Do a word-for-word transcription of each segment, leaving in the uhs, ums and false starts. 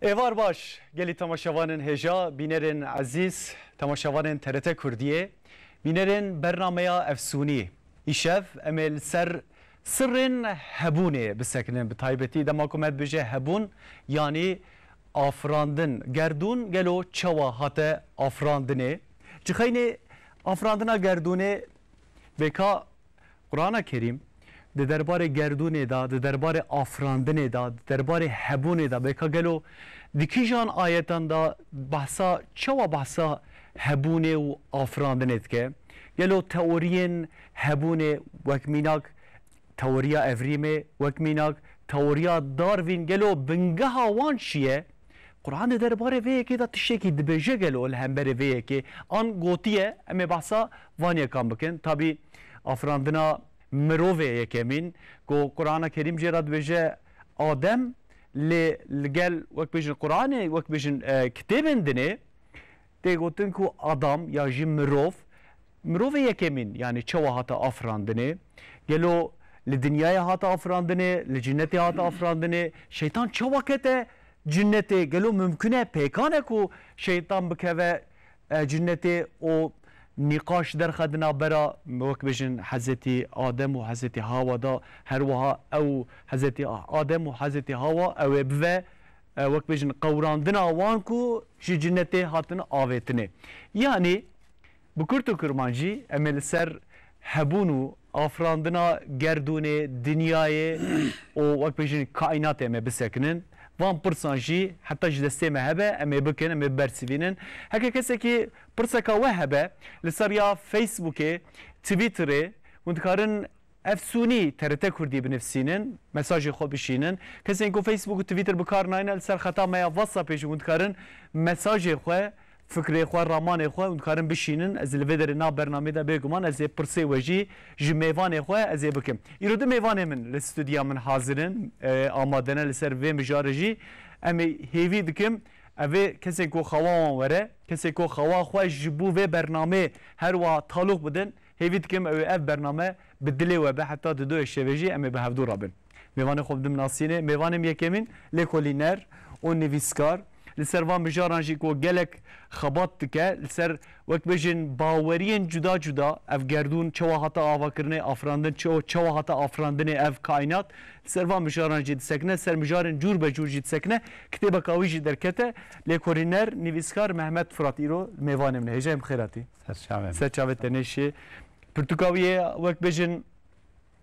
Êvar baş, gelî temaşevanên hêja, bînerên ezîz, temaşevanên T R T Kurdiyê, bînerên bernameya Efsûnî. Îşev em ê li ser sirrên hebûnê bisekinin, bi taybetî dema ku me dibêje hebûn, yanî afirandin. Gerdûn gelo çawa hate afirandinê? Ji xeynê afirandina gerdûnê bêka Qur'ana Kerîm di derbarê gerdûnê de, di derbarê afirandinê de, di derbarê hebûnê de bêka gelo di kîjan ayetan de behsa, çawa behsa hebûnê û afirandinê dike? Gelo teoriyên hebûnê wek mînak teoriya evrîmê, wek mînak teoriya Darwin, gelo bingeha wan çi ye? Quran di derbarê vê yekê de tiştekî dibêje gelo li hemberê vê yekê? An gotiye, em ê behsa van yekan bikin. Tabî afirandina mirovê yekemîn, ku Qurana Kerîm jê re dibêje Adem, lê li gel, wek bêjin Quranê, wek bêjin, e, kitêbên dinê, tê gotin ku Adam ya jî mirov, mirovê yekemîn, yanî çawa hate afirandinê? Gelo li dinyayê hate afirandinê, li cinnetê hate afirandinê? Şeytan çawa kete cinnetê? Gelo mimkun e, pêkan e ku şeytan bikeve, e, cinnetê û nîqaş derxe di navbera, wek bêjin, Hezretî Adem û Hezretî Hawa da, her wiha ew Hezretî Adem û Hezretî Hawa ew ê bive, e, wek bêjin, qewrandina wan ku ji cinnetê hatin avêtinê. Yanî, bi kurt û kirmancî, em ê li ser hebûn û afirandina gerdûnê, dinyayê û, wek bêjin, kaînatê em ê bisekinin. Van pirsan jî heta ji destê me hebe, em ê bikin, em ê bibersivînin. Heke kesekî pirseka we hebe, li ser ya Facebookê, Twitterê, hûn dikarin Efsûnî T R T Kurdî binivsînin, mesajê xwe bişînin. Kesên ku Facebook û Twitter bi kar nayne, li ser xeta me ya WhatsAppê jî hûn dikarin mesajê xwe, fikrê xwe, ramanê xwe hûn dikarin bişînin. Ez li vê derê nav bernamê de bêguman ez ê pirsê we jî ji mêvanê xwe ez ê bikim. Îro du mêvanê min li stûdya min hazir in, e, amade ne li ser vê mijarê jî. Em ê hêvî dikim, ev ê kesên ku xewa wan were, kesê ku xewa xwe ji bo vê bernamê her wiha talûq bidin, hêvî dikim ew ê ev bername bi dilê we be, heta di du şevê jî em ê bi hevdû re bin. Mêvanê xwe bidim nasînê. Mêvanê min yekemîn lêkolîner û nivîskar. Li ser van mijaran jî ku gelek xebat dike, li ser, wek bêjin, baweriyên cuda cuda, ev gerdûn çawa hate avakirinê, afirandin çawa, çawa hate afirandinê, ev kaînat, li ser van mijaran jî disekine, ser mijarên cûr be cûr jî disekine. Kitêbeka wî jî derkete. Lêkolîner, nivîskar Mehmet Firat îro mêvanê min e. Hêja em bi xêr hatî. Ser çavê min. Ser çavê te nêşê. Pirtûka wî yê, wek bêjin,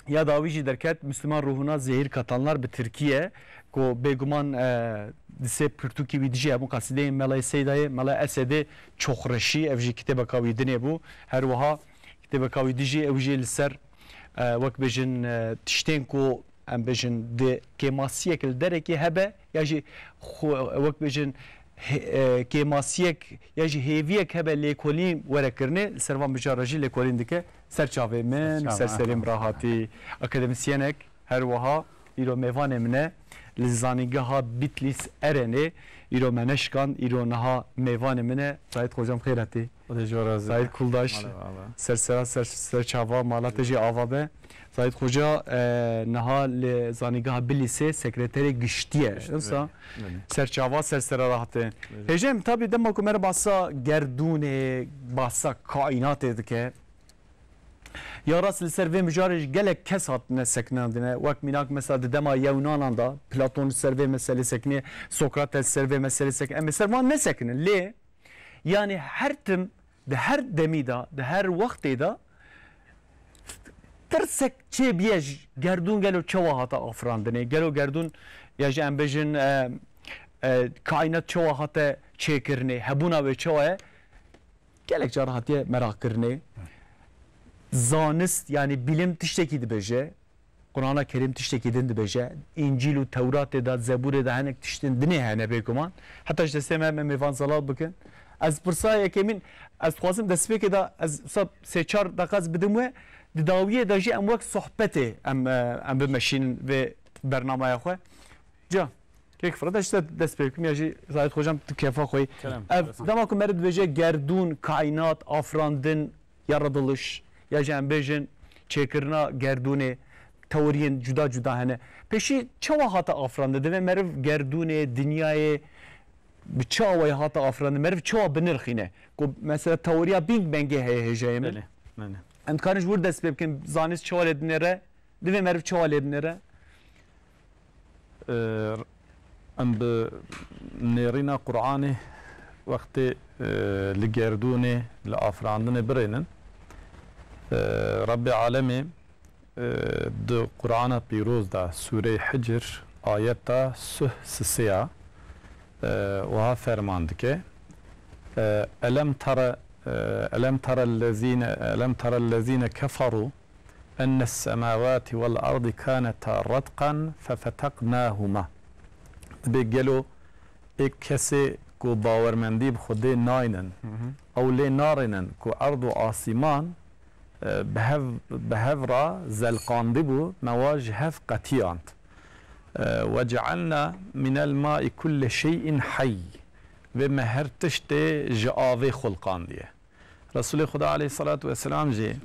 ya dawî jî derket, Müslüman Ruhuna Zehir Katanlar, bi tirkî ye, ku bêguman, e, di sê pirtûkî wî dijî hemû qasideyên Melayê Seydayê, Mela Esedê Çoxreşî, ev jî kitêbeka wî dinê bû. Her wiha kitêbeka wî dijî, ew jî li ser, e, wek bêjin, e, tiştên ku em bêjin di kêmasiyek li derekê hebe, ya jî xwe, wek bêjin, he-, e, kêmasiyek ya jî hêviyek hebe lêkolîn were kirinê, li ser van mijara jî lêkolîn dike. Ser çavê min, ser serê min rahatî. Akademisyenek, her wiha îro mêvanê min e, li Zanîngeha Bitlîs Erenê, îro me neşkand, îro niha mêvanê min e. Zahît Xoca, em xêr hatî. Xwedê ji we razî be. Zahît Kuldaş, ser sera, ser, ser çava, mala te jî ava be. Zahît Xoca, e, niha li Zanîngeha Bitlîsê sekreterê giştî ye. Giştî, wisa belê, belê. Ser çava, ser sera re hate. Belê. Hêjem, tabî dema ku me re bahsa gerdûnê, bahsa kaînatê dike, ya rast li ser vê mijarê jî gelek kes hatine sekinandine. Wek mînak mesela di dema Yewnanan de Platon li ser vê meselê sekiniye, Sokrates li ser vê meselê sekiniye. Em ê ser van nesekinin. Lê, yanî her tim, di her demî de, di her wextê de tirsek çêbiye ji gerdûn gelo çawa hate afirandinê? Gelo gerdûn, ya jî em bêjin, e, e, kaînat çawa hate çêkirinê? Hebûna wê çawa ye? Gelek car hatiye meraq kirinê. Zanist, yanî bilim tiştekî dibêje. Qur'ana Kerîm tiştekî din dibêje. Încîl û Tewratê de, Zebûrê de hinek tiştên dinê hene bêguman. Heta ji destê me, me mêvan zelal bikin. Ez pirsa yekemîn, ez dixwazim destpêkê de, ez wisa sê çar deqa ez bidim we, di dawiyê de jî em wek sohbetê em, e, em bimeşînin vê bernamaya xwe. Ca. Kek Fırat, işte dest pê bikim ya jî Zahît Hocam tu kefa xwe yî. Kerem, ev, kerem. Dema ku meriv dibêje gerdûn, kaînat, afirandin, yaratılış, ya jî em bêjin çêkirina gerdûnê, teoriyên cuda cuda hene. Pêşî çawa hate afirandin? Divê meriv gerdûnê, dinyayê, bi çi awayî hate afirandin? Meriv çawa binirxîne? Ku mesela teoriya Big Bangê heye hêjayê min. Belê, belê. Em dikarin ji wir dest pê bikin, zanist çawa lê dinêre? Divê meriv çawa lê dinêre? Ee, em bi nêrîna Qur'anê wextê, e, li gerdûnê, li afirandinê birênin. Ee, Rebbê Alemê, e, di Qur'ana Pîroz de, Sûreyê Hicr, ayeta suh sisê ya, e, wiha ferman dike. E, Elem tara, e, Elem tara lezîne, Elem tara lezîne keferû enne semawati vel ardi kaneta ratqan fefeteknahuma. Dibê gelo ê kesê ku bawermendî bi Xwedê naynin, Hı hı. ew lê narênin ku erd û asîman, e, bi hev, bi hev re zelqandî bû, me wa ji hev qetiyand. E, "Ve cealna minel ma'i kulle şey'in hayy." Vê me her tiştê ji avê xulqandiye. Resulê Xuda aleyhissalatu vesselam jî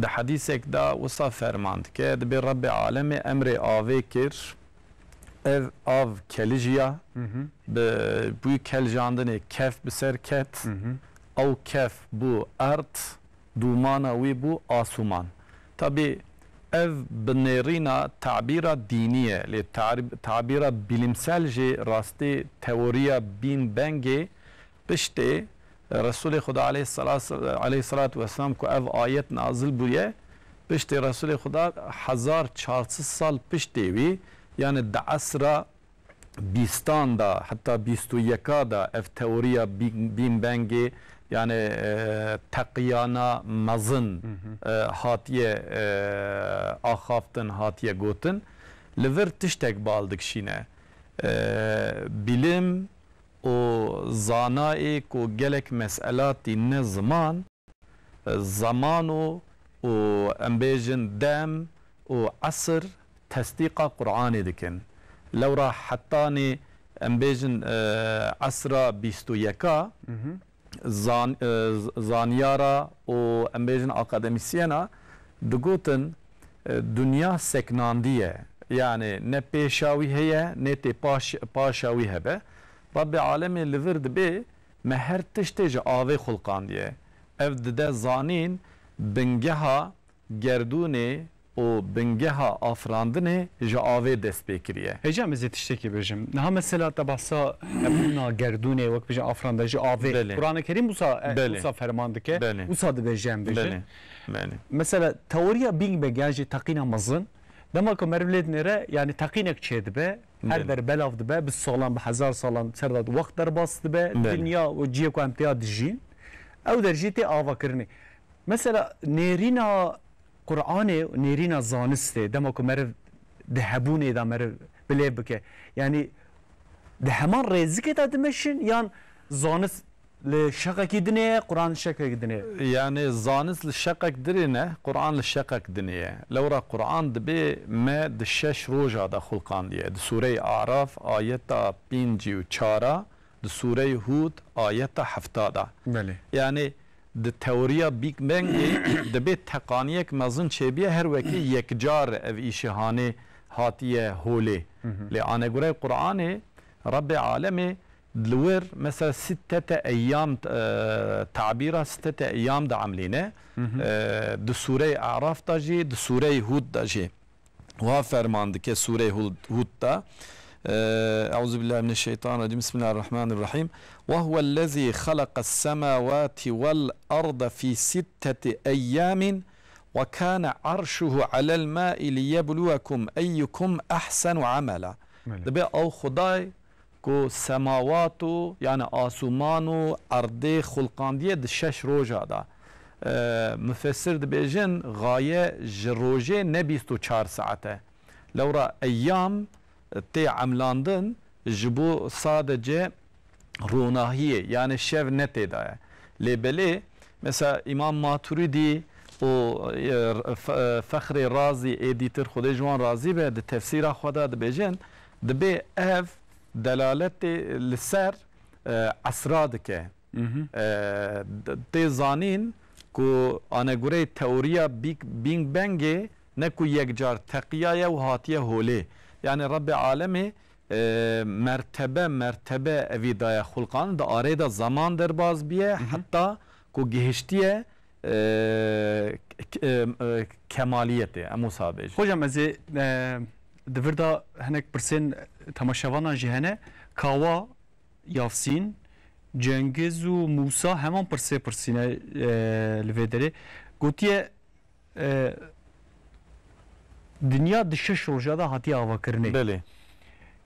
di hedîsek de wisa ferman dike, dibê Rebbê Alemê emrê avê kir, ev av kelijiya, Hı hı. bi, bû keljandinê kef bi ser ket, Hı hı. ew kef bû erd, dûmana wî bû asûman. Tabî ev bi nêrîna tabîra dînî ye, lê tar-, tabîra bilimsel jî rastî teoriya Big Bangê piştê Resulê Xuda aleyhisselas-, aleyhisselatu vesselam ku ev ayet nazil bûye, piştê Resulê Xuda hezar çar sed sal piştê wî, yani di esra bîstan de, heta bîst û yeka de ev teoriya Big, Big Bangê, yani, e, teqiyana mezin, Hı hı. e, hatiye, e, axaftin, hatiye gotin. Li vir tiştek bal dikişîne. E, bilim û zanayê ku gelek meselatî ne ziman, e, zeman û, û em bêjin dem û esir tesdîqa Qur'anê dikin. Lewra hetanî em bêjin, e, esra bîst û yeka, Hı hı. zan-, e, z-, zanyara û em bêjin akademisyena digotin, e, dinya seknandiye. Yani ne pêşa wî heye, ne tê paş-, paşa wî hebe. Rabbê Alemê li vir dibê me her tiştê ji avê xulqandiye. Ev dide zanîn bingeha gerdûnê û bingeha afirandinê ji avê dest pê kiriye. Hêja, ez ê tiştekî bêjim. Niha mesela te behsa hebûna gerdûnê, wek bêjin afiranda ji avê. Belê. Qur'an-ı Kerîm wisa, e, Belê. wisa ferman dike, Belê. wisa dibêje em bêjin. Belê. Belê. Mesela teoriya Big Bang yan jî teqîna mezin, dema ku meriv lê dinêre, yani teqînek çêdibe, her Belê. der belav dibe, bi salan, bi hezar salan ser de wext derbas dibe, Belê. dinya û cihê ku em têya dijîn, ew der jî tê avakirinê. Mesela nêrîna Qur'anê û nêrîna zanistê, dema ku meriv di hebûnê de meriv bilêv bike, yanî di heman rêzikê de dimeşin, yan zanist li şeqekî dinê ye, Qur'an li şeqekî dinê ye? Yani zanist li şeqek dinê ne, Qur'an li şeqek dinê ye. Lewra Qur'an dibê me di şeş roja de xulqandiye. Di Sûreyê Araf ayeta pêncî û çar a, di Sûreyê Hûd ayeta hefta de. Belê. Yani di teoriya Big Bangê dibê teqaniyek mezin çêbiye, her wekî yekcar ev îşê hanê hatiye holê. Hı hı. Lê anegurey Qur'anê, Rebbê Alemê li wir mesela sittete eyyam, e, tabîra sittete eyyam de emlîne. Hı hı. E, di Sûreyê Araf de jî, di Sûreyê Hûd de jî. Wiha ferman dike Sûreyê Hûd, Hûd de. E, Eûzubillahimineşşeytanirracîm. Bismillahirrahmanirrahîm. "Ve huvellezî halaqes semawati vel arde fî sitteti eyyâmin ve kâne arşuhu alel mâi liyebluwekum eyyukum ahsenu amela." Belê. Dibê ew Xuday ku semawat û, yani asûman û erdê xulqandiye di şeş roja de. E, mufessir dibêjin, gaye ji rojê ne bîst û çar saet e. Lewra eyyam tê emlandin ji bo sadece ronahiyê, yani şev ne tê de ye. Lê belê, mesela Îmam Maturîdî û, e, F-, e, Fexrê Razî ê dîtir, Xwedê ji wan razî be, di tefsîra xwe de dibêjin, dibê ev delaletê li ser, e, esra dike. Mhm. E, d-, tê zanîn ku anegureyê teoriya Big, Big Bangê ne ku yekcar teqiyaye û hatiye holê. Yani Rebbê Alemê E, mertebe, mertebe evî daye xulqan, di arê de zaman derbas biye, Hı hı. heta ku gihiştiye, e, k-, e, e, kemaliyetê, em wisa bêjin. Hocam, ez ê, e, di vir de hinek pirsên temaşevanan jî hene. Kawa, Yasîn, Cengiz û Mûsa heman pirsê pirsîne, e, li vê derê. Gotiye, e, dinya di şeş roja de hatiye avakirinê. Belê.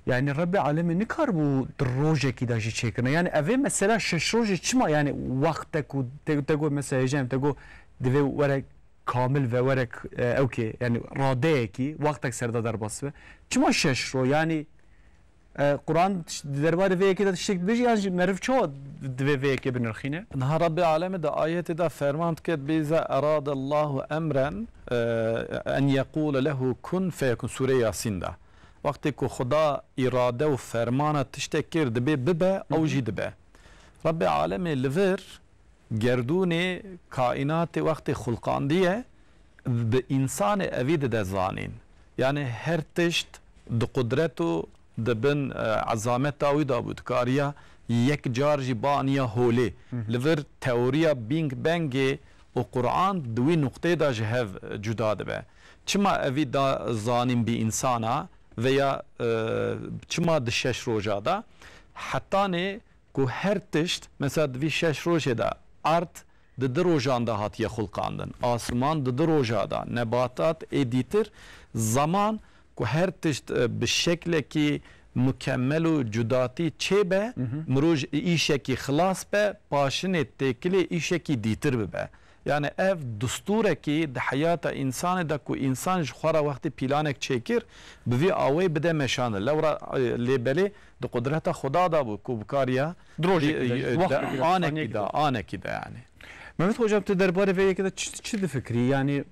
Yani Rebbê Alemê nikaribû di rojekî de jî çêkirine. Yani evê mesela şeş rojê çima, yani wextek û te, te got mesela hêjayem te got divê were kamil ve were, e, ewkê, yani radeyekî wextek ser de derbas be. Çima şeş roj? Yani, e, Quran di derbarê vê yekê de tiştek dibêje, yan jî meriv çawa divê vê yekê binirxîne? Niha Rebbê Alemê di ayetê de ferman dike, bê iza erade Allahu emren, e, en yekûle lehu kun feyekun, Sûreyê Yasîn de. Wextê ku Xuda îrade û fermana tiştek kir, dibê bibe, Hı ew hı. jî dibe. Rebbê Alemê li vir gerdûnê, kaînatê wextê xulqandiye, bi însanê evî dide zanîn. Yani her tişt di qudret û di bin, e, ezameta wî de bû, dikariya yek car jî baniya holê. Hı hı. Li vir teoriya Big Bangê û Quran di wî nuqtê de ji hev cuda dibe. Çima evî da zanîn bi însana veya, e, çima di şeş roja de? Hetanê ku her tişt, mesela di vî şeş rojê de erd di du rojan de hatiye xulqandin, asiman di du roja de, nebatat ê dîtir, zaman ku her tişt, e, bi şeklekî mukemmel û cudatî çêbe, Hı hı. miroj îşekî xilas be, paşinê têkilê îşekî dîtir bibe. Yani ev dustûrekî di heyata însanê de ku însan ji xwe re wextê pîlanek çêkir, bi vî awê bide meşandin. Lewra, e, lê belê di qudreta Xuda de bû ku bikariya Di rojekî de, e, e, wextekî de, anekî saniyekî de, de. Anekî de yani. Mehmet Hocam, tu derbarê vê yekê de çi, çi difikirî? Yani,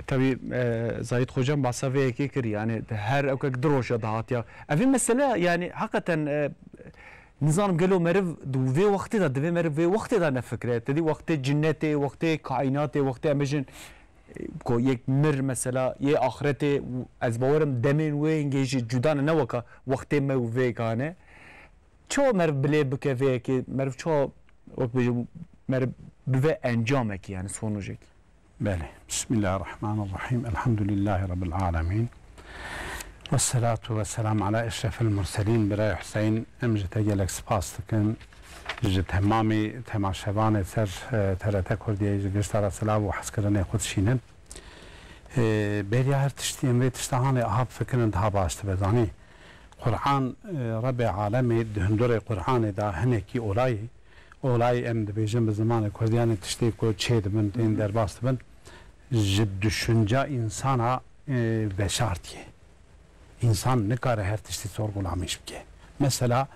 tabii, e, Zahid Hocam bahsa vê yekê kir, yani her ewkek du roja dahatiya. Evî mesele, yani hakikaten, e, nizanim gelo meriv di vê wextê de, divê meriv vê wextê de nefikire. Te dî wextê cinnetê, wextê kaînatê, wextê em bêjin, e, ku yek mir mesela, yê axretê, ez bawerim demên wê hingê jî cuda ne, ne weka wextê me û vê gane. Çawa meriv bilê bike vê yekê, meriv çawa, wek bêjim, meriv bive encamekî, yani sonujekî? Belê. Bismillahirrahmanirrahim. Elhamdülillahi Rabbil alemin. Vessalatu vesselam ala eşrefil murselin. Birayê Hüseyin, em ji te gelek spas dikin. Ji temamî temaşevanê ser, e, T R T Kurdiyê ji gişta re silav û hezkirinê xwe dişînin. E, beriya her tiştî em vê tişta hanê aha bifikirin daha baş dibe. Zanî, Quran, e, Rebê Alemê di hundurê Quranê de hinekî olayî, olayî em dibêjin bi zimanê Kurdiyanê tiştê ku çê dibin, tên derbas dibin, ji düşünca însana, e, veşartiyê. Însan nikare her tiştî sorgulamîş bike. Mesela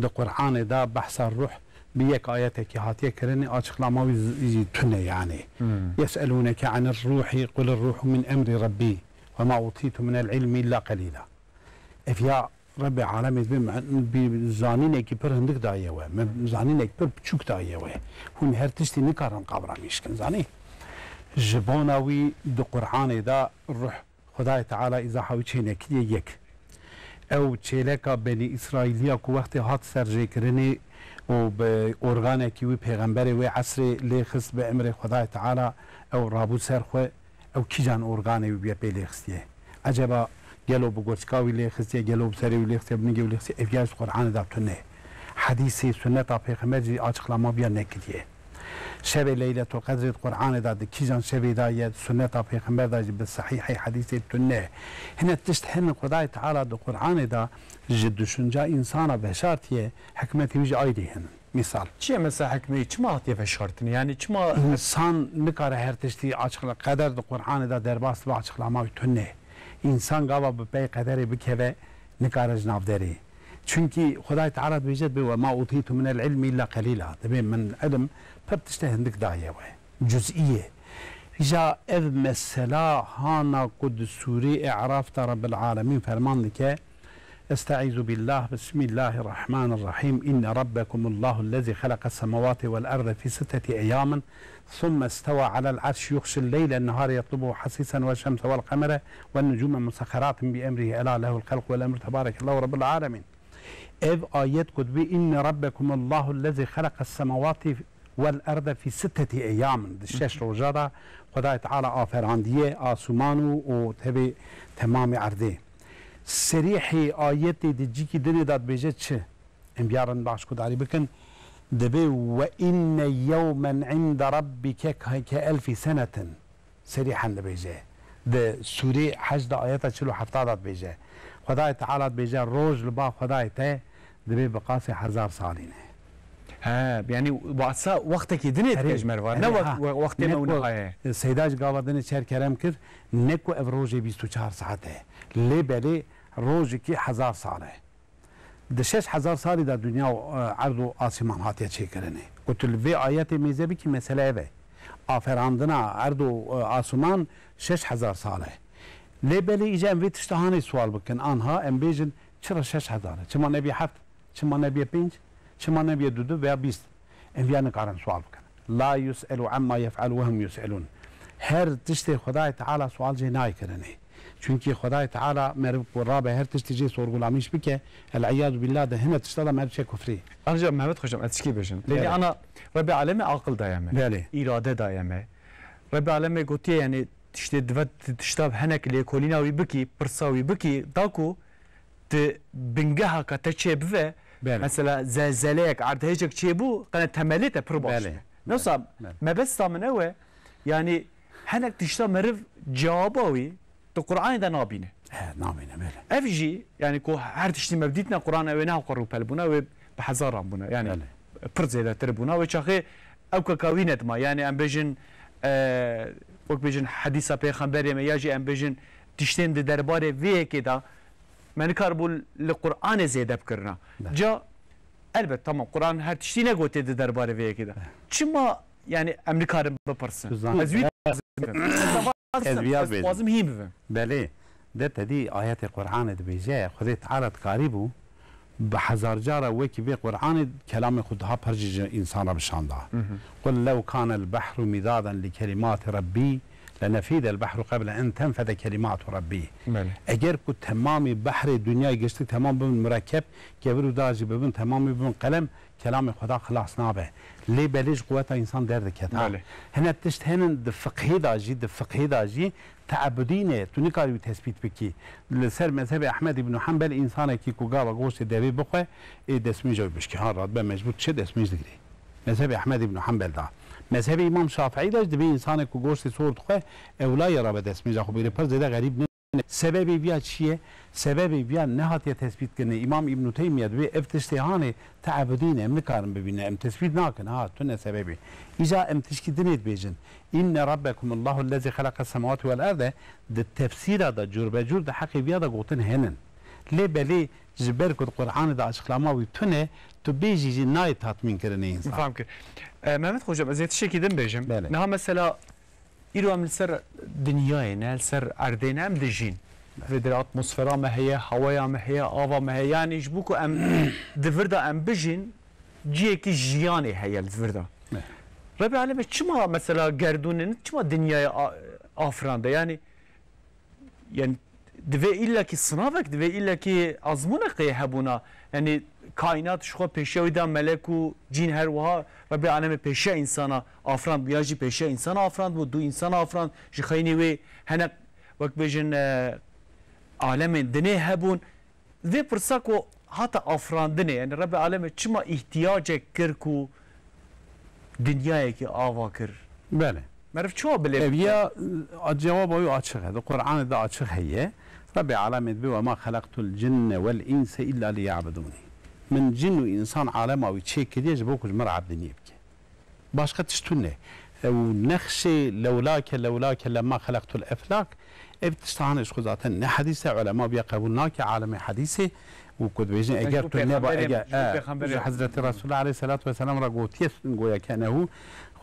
di Quranê de behsa ruh bi yek ayetekî hatiye kirinê, açıklama wî z-, zî tune yani. Hmm. Yes'elûneke anir ruhî, qulir ruhu min emrî Rabbî, ve ma utîtu minel ilmi illa qelîla. Ev ya Rebê alemê bi, bi zanînekî pir hindik daye we, me zanînek pir piçûk daye we. Hûn her tiştî nikarin qavramîş kin, zanî? Ji bona wî di Quranê de ruh Xwedayê Teala îzaha wî çênekiriye yek. Ew çêleka Benî Îsraîliya ku wextê hat serjêkirinê û bi organekî wî pêxemberê wê esrê lê xist bi emrê Xwedayê Teala, ew rabû ser xwe, ew kîjan organê wî bûye pê lê xistiye? Eceba gelo bi goçka wî lê xistiye, gelo bi serê wî lê xistiye, bi ningê wî lê xistiye? Ev ya ji Quranê de tune. Hedîsê, sunneta pêxember jî açıklama biya nekiriye. Şevê Leyletul Qedrê di Quranê de di kîjan şevê de ye, sunneta pêxember de jî bi sehîhê hedîsê tune. Hine tişt hin Xwedayê Teala di Quranê de ji düşünca însana veşartiye, hikmetê wî jî ayrî hin. Mîsal. Çi ye mesela hikmeyî? Çima hatiye veşartinê? Yani çima Însan nikare her tiştî açıkla-, qeder di Quranê de derbas dibe, açıklama wî tune. Însan gava bi pey qederê bikeve, nikare ji nav derê. Çunkî Xwedayê Teala dibêje, dibê, "Ve ma utîtu minel ilmi illa qelîla." Dibê, "Min ilim pir tiştê hindik daye we." Cuz'î ye. Îja ev mesela hana ku di Sûrê E'raf de Rebbil Alemîn ferman dike, أستعيذ بالله. بسم الله الرحمن الرحيم. إن ربكم الله الذي خلق السماوات والأرض في ستة أيام ثم استوى على العرش يغشي الليل النهار يطلبه حثيثا والشمس والقمر والنجوم مسخرات بأمره ألا له الخلق والأمر تبارك الله رب العالمين. Ev ayet ku dibê, إن ربكم الله الذي خلق السماوات والأرض في ستة أيام, di şeş roja de Xwedayê Teala aferandiye asûman û, û tevê temamê erdê. Serîhê ayetê di cîkî dinê de dibêje çi? Em biyarin baş gudarî bikin. Dibê, وإن يوما عند ربك كألف سنة. Serîhen dibêje. Di Sûrê Hec de ayeta çil û heft de dibêje. Xwedayê Teala dibêje, roj li ba Xwedayê te dibê bi qasê hezar salî ne. He, yanî wasa wextekî dinê Erê, dike ji me re va. Ne erê, wek ha. we-, wextê Ne me û ku niha ye. Seyda ji gava dinê çer kerem kir, ne ku ev rojê bîst û çar saet e. Lê belê rojekî hezar sal e. Di şeş hezar salî de dinya û, e, erd û asîman hatiye çêkirinê. Ku tu li vê ayetê mêze bikî, mesele ev e. Aferandina erd û, e, asûman şeş hezar sal e. Lê belê îca em vê tişta hanê sual bikin. Anha em bêjin, çira şeş hezar e? Çima nebiye heft? Çima nebiye pênc? Çima nebiye du du veya bîst? Em viya nikarin sual bikin. لا يسأل عما يفعل وهم يسألون. Her tiştê Xwedayê Teala sual jê nayê kirinê. Çunkî Xwedayê Teala meriv ku rabe her tiştî jê sorgulamîş bike, el-iyadu billah, de hine tişta de meriv çe kufrî. Ancak Mehmet Hocam, ez tişkî bêjim. Lê Belê. ana Rebê Alemê aqil daye me. Belê. Îrade daye me. Rebê Alemê gotiye, yani, tiştê dive, tişta hinek lêkolîna wî bikî, pirsa wî bikî, da ku di bingehaka te çê bive, Belê. mesela zelzeleyek, erdhêjek çê bû, qene temelê te pir baş Belê. be. Newsa Belê. mebesta min ew e, yani hinek tişta meriv cewaba wî di Qur'anê de nabîne. He, nabîne, belê. Ev jî, yani ku her tiştî me dîtine Qur'an, ew ê ne hewqa rûpel bûna, ew ê bi hezaran bûna. Yani Belê. pir zêdetir bûna. Wê çaxê ew keka wî nedima. Yani em bêjin, e, wek bêjin hedîsa Pêxemberê me ya jî em bêjin tiştên di derbarê vê yekê de me nikaribû li Qur'anê zêde bikirina. Belê. Ca, elbet, tamam, Qur'an her tiştî negotê di derbarê vê yekê de. Belê. Çima, yani, em nikarin bipirsin? Tu zan- Ez wî Ez Ez dixwazim, viya ez bêjim. dixwazim hîn bibim. Belê, de tedî ayetê Qur'anê dibêje, Xwedê Teala dikarîbû bi hezar cara wekî vê Qur'anê kelamê xwe daha pir jî ji însan re bişanda. Hı hı. قل لو كان البحر مدادا لكلمات ربي لنفد البحر قبل أن تنفد كلمات ربي. Belê. Eger ku temamî behrê dinyayê giştî temam bibin murekkeb, kevir û da jî bibin, temamî bibin qelem, kelamê Xweda xilas nabe. Lê belê ji quweta însan derdiketa. Belê. Hine tişt henin di fiqhê de jî, di fiqhê de jî teebudî ne, tu nikarî wî tesbît bikî. Li ser mezhebê Ehmed îbnû Hanbel însanekî ku gava goştê devê bixwe, ê destmêja wî bişkî. Ha, radibe mecbûr çi destmêj digirê. Mezhebê Ehmed îbnû Hanbel da. Mezhebê Îmam Şafîî de jî dibê însanê ku goştê sor dixwe, ewla ye rabe destmêja xwe bigire. Pir zêde xerîb ne. Sebebê viya çi ye? Sebebê viya nehatiye tesbît kirinê. Îmam Îbnû Teymiye dibê ev tiştê hanê teebudî ne, em nikarin bibînin, em tesbît nakin. Ha, tune sebebê. Îca em tişkî dinê dibêjin. Inne rabbekum Allahu lezî xeleqes semawati vel erde, di tefsîra de curbecur di heqê viya de gotin henin. Lê belê ji ber ku di Qur'anê de açıklama wî tune, tu bêjî jî nayê tatmîn kirinê însan. Fam kir. E, Mehmet Hocam, ez ê tiştekî din bêjim. Belê. Niha mesela Îro em li ser dinyayê ne, li ser erdê ne, em dijîn. Vê derê atmosfera me heye, hawaya me heye, ava me heye. Yanî ji bo ku em di vir de em bijîn, cihekî jiyanê heye li vir de. Ne. Rebê Alemê çima mesela gerdûnê, çima dinyayê a-, afirande? Yanî, yanî divê îllekî sinavek, divê îllekî azmûnek tê hebûna. Yanî kaînat ji xwe pêşiya wî da, melek û cîn her wiha, Rebê Alemê pêşiya însana afirand bû, ya jî pêşiya însana afirand bû, du însan afirand, ji xeynî wê henek, wek bêjin, e, alemên dinê hebûn. Vê pirsa ku hate afirandinê, yanî Rebê Alemê çima îhtiyacek kir ku dinyayekî ava kir? Belê. Meriv çawa bilê Ev bike? ya, a, cewaba wî açiq e. Di Qur'anê de açiq heye. Rebê Alemê dibê, "Ve ma xelaqtul cinne vel inse illa liya'budûnî." Min cin û însan alema wî çêkiriye ji bo ku ji min re ebdiniyê bike. Başqa tişt tune. Ew nexşê lewlake, lewlake, lemma xelaqtul eflak. Ev tişt hanê ji xwe zaten ne hedîs e, ulema biya qebûl nake, alemê hedîsê. û ku dibêjin, eger tu neba, eger, ji bo e, Pêxemberê ji Hezretî Resulullah aleyhisselatu vesselam re gotiye, goya kenehu,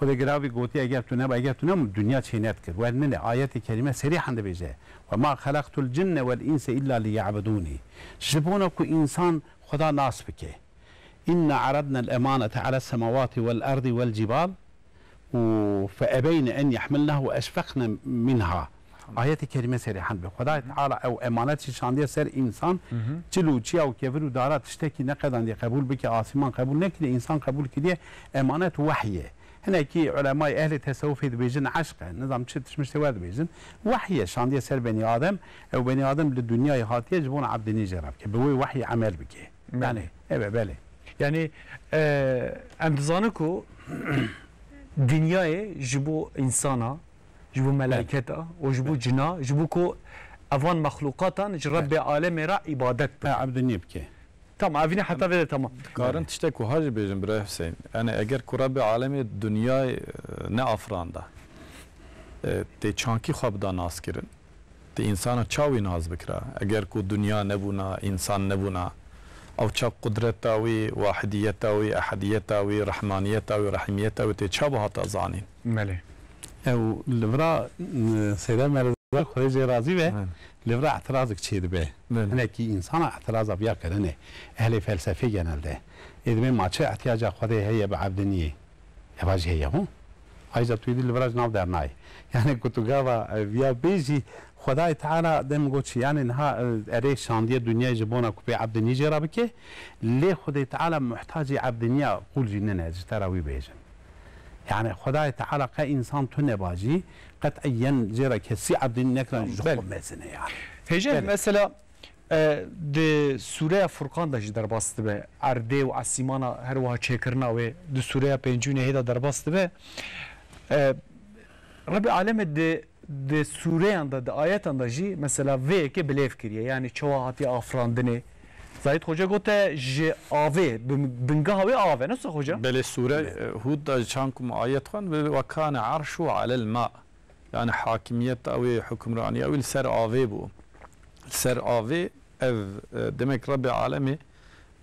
Xwedê giravî gotiye, eger tu neba, eger tu neba, dinya çê nedikir. Wer nine, ayetê kerîme serîhan dibêje, "Ve ma xelaqtul cinne vel inse illa liya'budûnî." Ji bona ku însan Xweda nas bike. "İnna aradnel emanete ales semawati vel ardi vel cibal." û "fe ebeyne en yehmilnehu ve eşfekne minha." Ayetê kerîme serîhan be. Xwedayê Teala ew emanet jî şandiye ser însan, Hı hı. çil û çiya û kevir û dara tiştekî neqedandiye qebûl bike, asîman qebûl nekiriye, însan qebûl kiriye, emanet wehy e. Hinekî ulemayê ehlê tesewufê dibêjin eşq e, nizam çi tişmiştê we dibêjin. Wehy e şandiye ser benî Adem, ew benî Adem li dinyayê hatiye ji bona ebdinî jê re bike, bi wê wehyê emel bike. Belê. Yani, eve, belê. Yani, e, em dizanin ku dinyayê ji bo însana, ji bo melayketa û ji bo cina, ji bo ku evan mexlûqatan ji Rebbê alemê re îbadet bikin. Ebdinî bike. Tamam, evîne heta vê de tamam. Karin tiştek wiha jî bêjin, birayê Huseyîn. Yani, eger ku Rebbê alemê dinyayê, e, neafiranda, e, tê çankî xwe bida naskirin. Di însana çawî nas bikira? Eger ku dinya nebûna, însan nebûna, ew çav qudreta wî, wahidiyeta wî, ehediyeta wî, rehmaniyeta wî, rehîmiyeta wî tê çav hata zanîn? Belê. Ew li vira, m, Seyda Mereza Xwedê jê razî be, Belê. Li vira etirazek çêdibe. Belê. Hinekî însana etiraza viya kirine. Ehlê felsefê genelde. Ê dibê ma çi ihtiyaca Xwedê heye bi ebdiniyê? Eva jî heye hûn. Ayca tu êdî li vira ji nav dernayê. Yani ku tu gava, e, viya bê jî Xwedayê Teala dem got çi? Yani niha, e, erê şandiye dinyayê ji bona ku pê ebdinî jê re bike, lê Xwedê Teala muhtacî ebdiniya qûl jî nine, ji te re wî bêjin. Yani Xwedayê Teala qe însan tune ba jî, qet'iyen jê re kesî ebdinî nekira, ji xwe mezin e yani. Hêjê, Belê. Mesela, E, di sûreya Furqan de jî derbas dibe. Erdê û esîmana her wiha çêkirina wê di sûreya pêncî û nehê de derbas dibe. E, Rebê alemê di, di sûreyan de, di ayetan de jî mesela vê yekê bilêv kiriye. Yani çawa hatiye afirandinê. Zahîd Xoca gote ji avê, bin-, bingeha wê av e. Nasıl Xoca? Belê, sûre, e, Hûd de çand ku me ayet xwend, "Ve kane arşu alel ma." Yani hakimiyeta wê, hukimraniya wî li ser avê bû. Li ser avê ev, e, demek Rebbê alemê,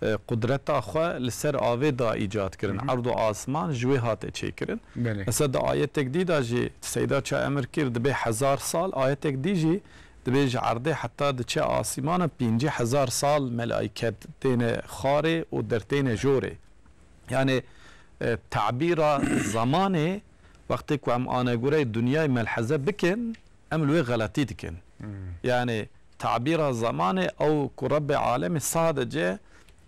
e, qudreta xwe li ser avê da îcad kirin. Hı hı. Erd û asman ji wê hate çêkirin. Belê. Mesela di ayetek dî de jî Seyda ça emir kir, dibê hezar sal, ayetek dî jî dibê ji erdê heta diçe asîmana pêncî hezar sal melaiket têne xarê û dertêne jorê. Yani, e, tabîra zemanê, wextê ku em anegoreyê dinyayê melheze bikin, em li wê xeletî dikin. Hmm. Yani, tabîra zemanê ew ku Rebbê alemê sadece,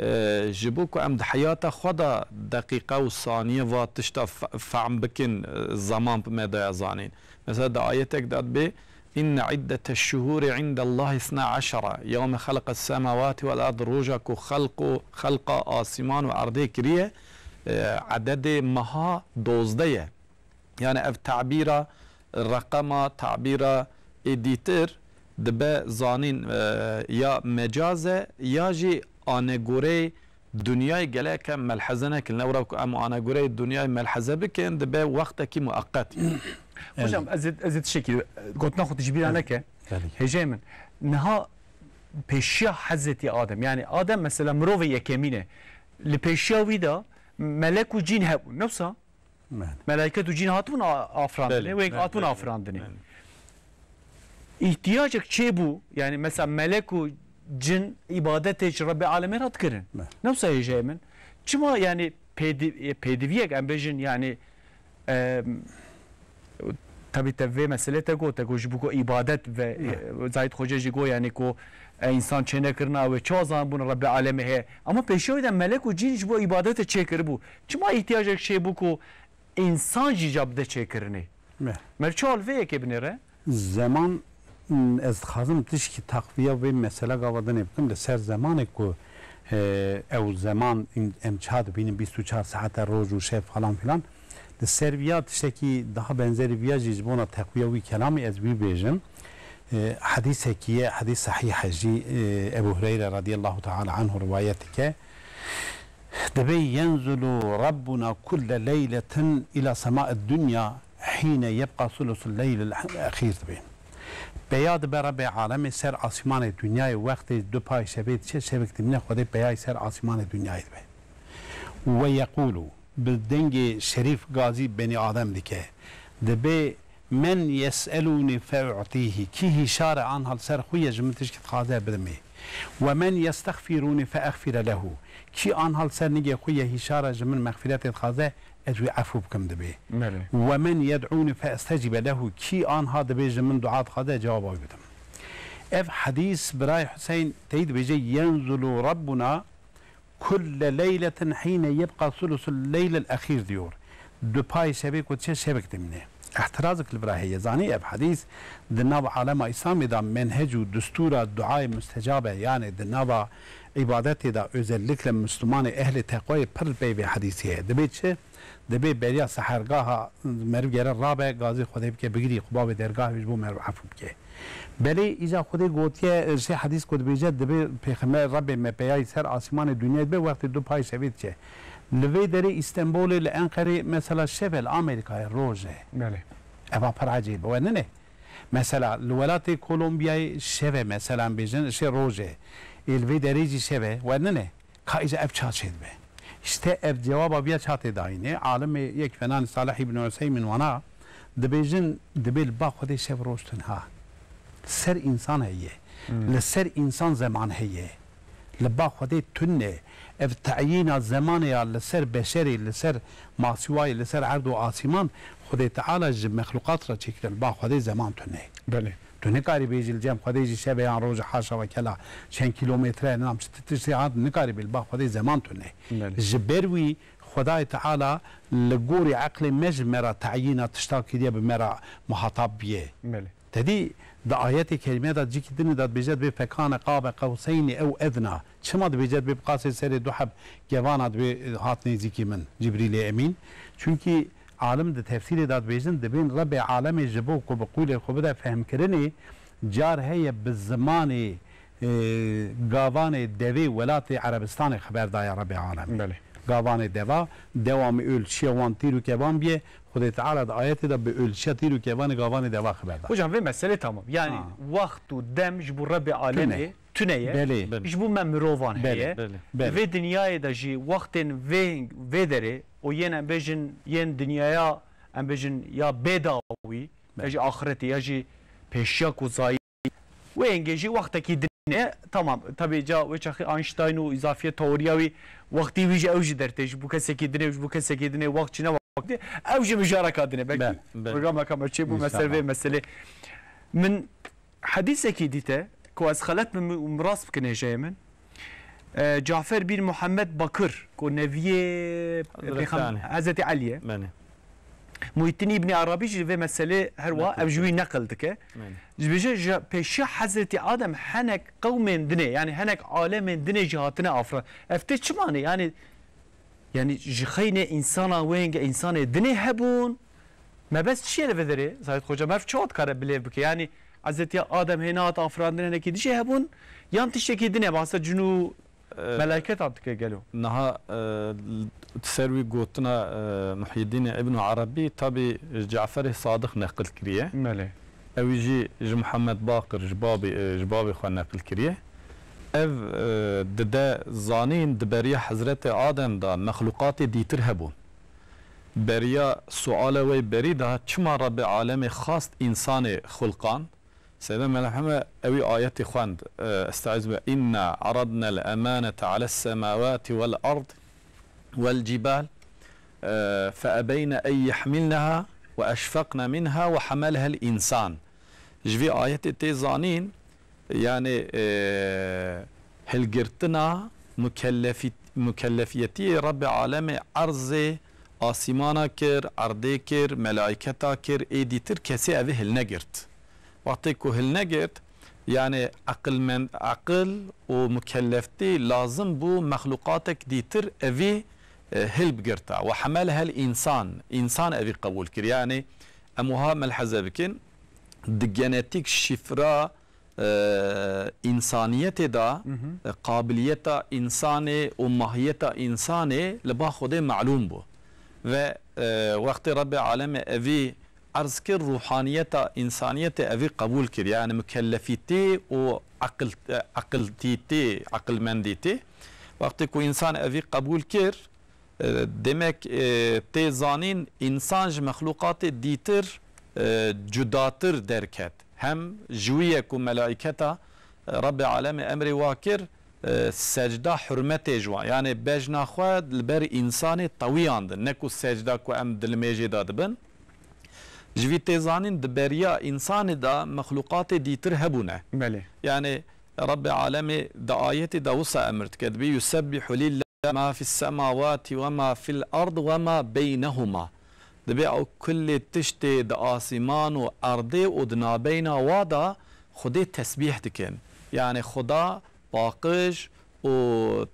e, ji bo ku em di heyata xwe de deqîqe û saniye va tişta fe-, fehm bikin, e, zeman bi me daye zanîn. Mesela di ayetek de dibê, "Inne iddeteş şuhûri indellahi isna eşere yewme xeleqes semawati vel ard." Roja ku xelq û, xelqa asîman û erdê kiriye, e, ededê meha dozdeh ye. Yani ev tabîra reqema, tabîra ê dîtir dibe zanîn, e, ya mecaz e, ya jî anegoreyê dinyayê gelek em melheze nekin. Lewra ku em anegoreyê dinyayê melheze bikin, dibe wextekî mueqet. Hocam, ez ê, ez ê tiştekî, gotina xwe tu ji bîra neke. Belê. Hêjayê min, niha pêşiya Hezretî Adem, yani Adem mesela mirovê yekemîn e. Li pêşiya wî de melek û cîn hebûn. Ne wisa? Belê. Melaiket û cîn hatibûn a-, afirandinê, Belê, wê belê, hatibûn belê, afirandinê. Belê. Îhtiyacek çêbû, yani mesela melek û cin îbadetê ji Rebbê alemê re dikirin. Belê. Ne wisa hêjayê min. Çima yani pêdi-, pêdiviyek em bêjin yani, em, tabii te vê meselê te got, te got ji bo ku îbadet ve, Belê. e, Zahid Xoce jî got yani ku, e, însan çênekirina wê, çawa zanibûn Rebbê alemê heye. Ama pêşiya wî de melek û cîn ji bo îbadetê çêkiribû. Çima îhtiyacek çêbû ku însan jî ca bide çêkirinê. Me. Mer çawa li vê yekê binêre? Zeman, m, ez dixwazim tişkî taqviya vê mesela gava dinê bikim. Li ser zemanê ku, e, ew zeman in-, em çawa dibînin bîst û çar saete roj û şev falan filan. Li ser viya tiştekî daha benzerî viya jî ji bona teqviya wî kelamê ez wî bêjim. E, hedîsekî ye, hedîs sehîh e jî, e, Ebu Hureyre radiyallahu teala anhu rivayet dike. Dibê, "Yenzulu Rabbuna kulle leyletin ila sema'id dunya hîne yebqa sulusul leylil ehîr," dibê. Peya dibe Rebê alemê ser asîmanê dinyayê, wextê du pay şevê diçe, şevek dimîne Xwedê peyayî ser asîmanê dinyayê dibe. Ve yeqûlu, bi dengê şerîf gazî benî Adem dike. Dibê, "Men yes'elûnî fe'utîhî." Kî hîşar e anha li ser xwe ye ji min tişkî dixwaze bidim ê. "Ve men yestexfirûnî feexfire lehu." Kî anha li ser nigê xwe ye hîşar e ji min mexfîretê dixwaze, ez wî efû bikim dibê. Belê. "Ve men yed'ûnî feestecîbe lehu." Kî anha dibê ji min dua dixwaze, ez cewaba wî bidim. Ev hedîs birayê Huseyn tey dibêje, "Yenzulu Rabbuna kulle leyletin hîne yebqa sulusul leylil exîr," diyor. Du payê şevê ku diçe şevek dimîne. Ehtirazek li vira heye. Zanî ev hedîs di nava alema Îslamê de menhec û distûra duayê mustecabe, yani di nava îbadetê de, özellikle Müslümanê ehlê teqwayê pir li pey vê hedîsê heye. Dibê çi? Dibê beriya sehergaha meriv gere rabe, gazî Xwedê bike, bigirî Qubabê dergahê ji bo meriv efû bike. Belê îca Xwedê gotiye, ji hedîs ku dibêje, dibê Pêxember Rebbê me peyayî ser asîmanê dinyayê dibe, wextê du pay şevê diçe. Li vê derê Îstenbolê, li Enqerê, mesela şev e, li Amerîkayê roj e. Belê. Eva pir ecêb e, we nine? Mesela li welatê Kolombiyayê şev e, mesela em bêjin, şê roj e. Ê li vê derê jî şev e, we nine? Ka îca ev ça çêdibe? İşte ev cewaba viya ça tê dayînê. Alimê yek fenanî Salih îbn Useymîn wana dibêjin, dibê li ba Xwedê şev roj tune ha. Ser însan heye. Hmm. Li ser însan zeman heye. Li ba Xwedê tune. Ev teyîna zemanê ya li ser beşerê, li ser masîwayê, li ser erd û asîman, Xwedê Teala ji mexluqat re çêkiriye. Li ba Xwedê zeman tune. Belê. Tu nikarî bêjî li cem Xwedê jî şevê yan rojê, haşa ve kela, çend kîlometre, nam çi tiştê hat, nikarî bê, li ba Xwedê zeman tune. Belê. Ji ber wî Xwedayê Teala li gorî eqlê me ji me re teyîna tişta kiriye, bi me re muhatab biye. Belê. Tedî di ayetê kerîme de cîkî dinê de dibêje, dibê fekane qabe qewseynî ew edna. Çima dibêje, dibê bi qasê serê du heb gevana dibê, e, hat nêzîkî min, Cibrîlê Emîn? Çunkî alim di tefsîrê de dibêjin, dibên Rebbê alemê ji bo ku bi qûlê xwe bide fehmkirinê, car heye bi zimanê, e, gavanê devê welatê Erebistanê xeber daye Rebbê alemê. Belê. Gavanê deva, dewa mi ölçiye wan tîr û kevan biye, Xwedê Teala di ayetê de bi ölçiya tîr û kevanê gavanê deva xeber daye. Hocam, vê mesele tamam. Yani Ha. wext û dem ji bo Rebbê alemê Tune. tune ye. Belê. Belê. Ji bo me mirovan Belê. heye. Belê. Belê. Vê dinyayê de jî wextên vê, vê derê û yên em bêjin yên dinyaya, em bêjin ya bêdawî, ya Belê. jî axretê, ya jî pêşiya ku zayî. Wê hingê jî wextekî dinê, tamam, tabii ca wê çaxî Einstein û îzafiye teoriya wî, wextî wî jî ew jî dertê, ji bo kesekî dinê, ji bo kesekî dinê, wext çi ne wext, ew jî mijareka dinê. Belkî Be, be. programeka me çê bû me ser vê Înşallah. meselê. Min hedîsekî dîte, ku ez xelet bim û min rast bikin hêjayê min. E, Cafer bin Muhammed Bakir, ku neviyê Hazreti Pêxem-, Ali. Hazreti Ali ye. Belê. Muhittin İbni Arabi jî vê meselê her wiha Neqil ev ji wî kir. neqil dike. Belê. Ji bêje ji pêşiya Hazreti Adem henek qewmên dinê, yani henek alemên dinê jî hatine afra. Ev tê çi manê? Yani, yani ji xeynê însana wê hingê însanê dinê hebûn. Mebest çi ye li vê derê? Zahid Xoca, merv çawa dikare bilêv bike? Yani Hazreti Adem hê nehat afirandin, hinekî dijî hebûn, yan tiştekî din e, bahsa cin û Ee, melaîketan dike gelo? Niha, e, ser wî gotina, e, Muhyiddînê Îbn Erebî, tabî Caferê Sadiq neqil kiriye. Belê. Ew jî ji Muhammed Baqir, ji babê, e, ji babê xwe neqil kiriye. Ev, e, dide zanîn di beriya Hezretê Adem de mexluqatê dîtir hebûn. Beriya suala wê berî de çima Rebbê alemê xwest însanê xulqand? Seyda Melheme ewî ayetî xwend, e, Estaizu bi, "Inna aradnel emanete ales semawati vel ard vel cibal, e, fe ebeyne en yehmilneha ve eşfeqne minha ve hamelhel insan." Ji vî ayetê tê zanîn, yani, e, hilgirtina mukellefî-, mukellefiyetiyê Rebbê alemê erzê asîmana kir, erdê kir, melaîketa kir, ê dîtir kesê evê hilnegirt. Wextê ku hilnegirt, yani eqilmend, eqil û mukelleftî lazim bû mexluqatek dîtir evî, e, hilbigirta. Ve hamelhel insan, insan evî qebûl kir. Yani em wiha melheze bikin, di genetîk şifra, e, însaniyetê de, Hı hı. e, qabiliyeta însanê û mahiyeta însanê li ba Xwedê melûm bû. Ve, e, wextê Rebbê alemê evî erz kir, ruhaniyeta însaniyetê evî qebûl kir. Yani mukellefîtî û aqil, e, aqiltîtî, aqilmendîtî. Wextê ku însan evî qebûl kir, e, demek, e, tê zanîn însan ji mexlûqatê dîtir, e, cudatir derket. Hem ji wî ye ku melaîketa, e, Rebbê Alemê emrê wa kir, e, secda hurmetê ji wan. Yani bejna xwe li ber însanê tewiyandin. Ne ku secda ku em di limêjê de dibin. Ji vî tê zanîn di beriya însanê de mexlûqatê dîtir hebûne. Belê. Yani Rebbê Alemê di ayetê de wisa emir dike. Dibê, "Yusebbihu lillahi ma fis semawati ve ma fil ard ve ma beynehuma." Dibê ew kulê tiştê di asîman û erdê û di nabeyna wa de Xwedê tesbîh dikin. Yani Xweda paqij û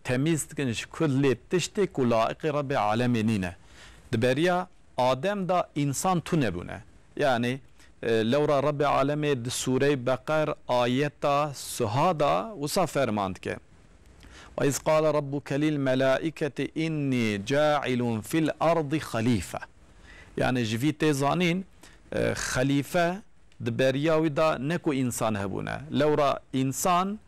temîz dikin ji kulê tiştê ku laiqê Rebbê Alemê nîne. Di beriya Adem de însan tune bûne. Yani, e, lewra Rebbê Alemê di Sûreyê Beqer ayeta suha de wisa ferman dike. "Ve iz qale rabbuke lil melaiketi inni cailun fil ardi xalife." Yani ji vî tê zanîn, e, xelîfe di beriya wî de ne ku însan hebûne. Lewra însan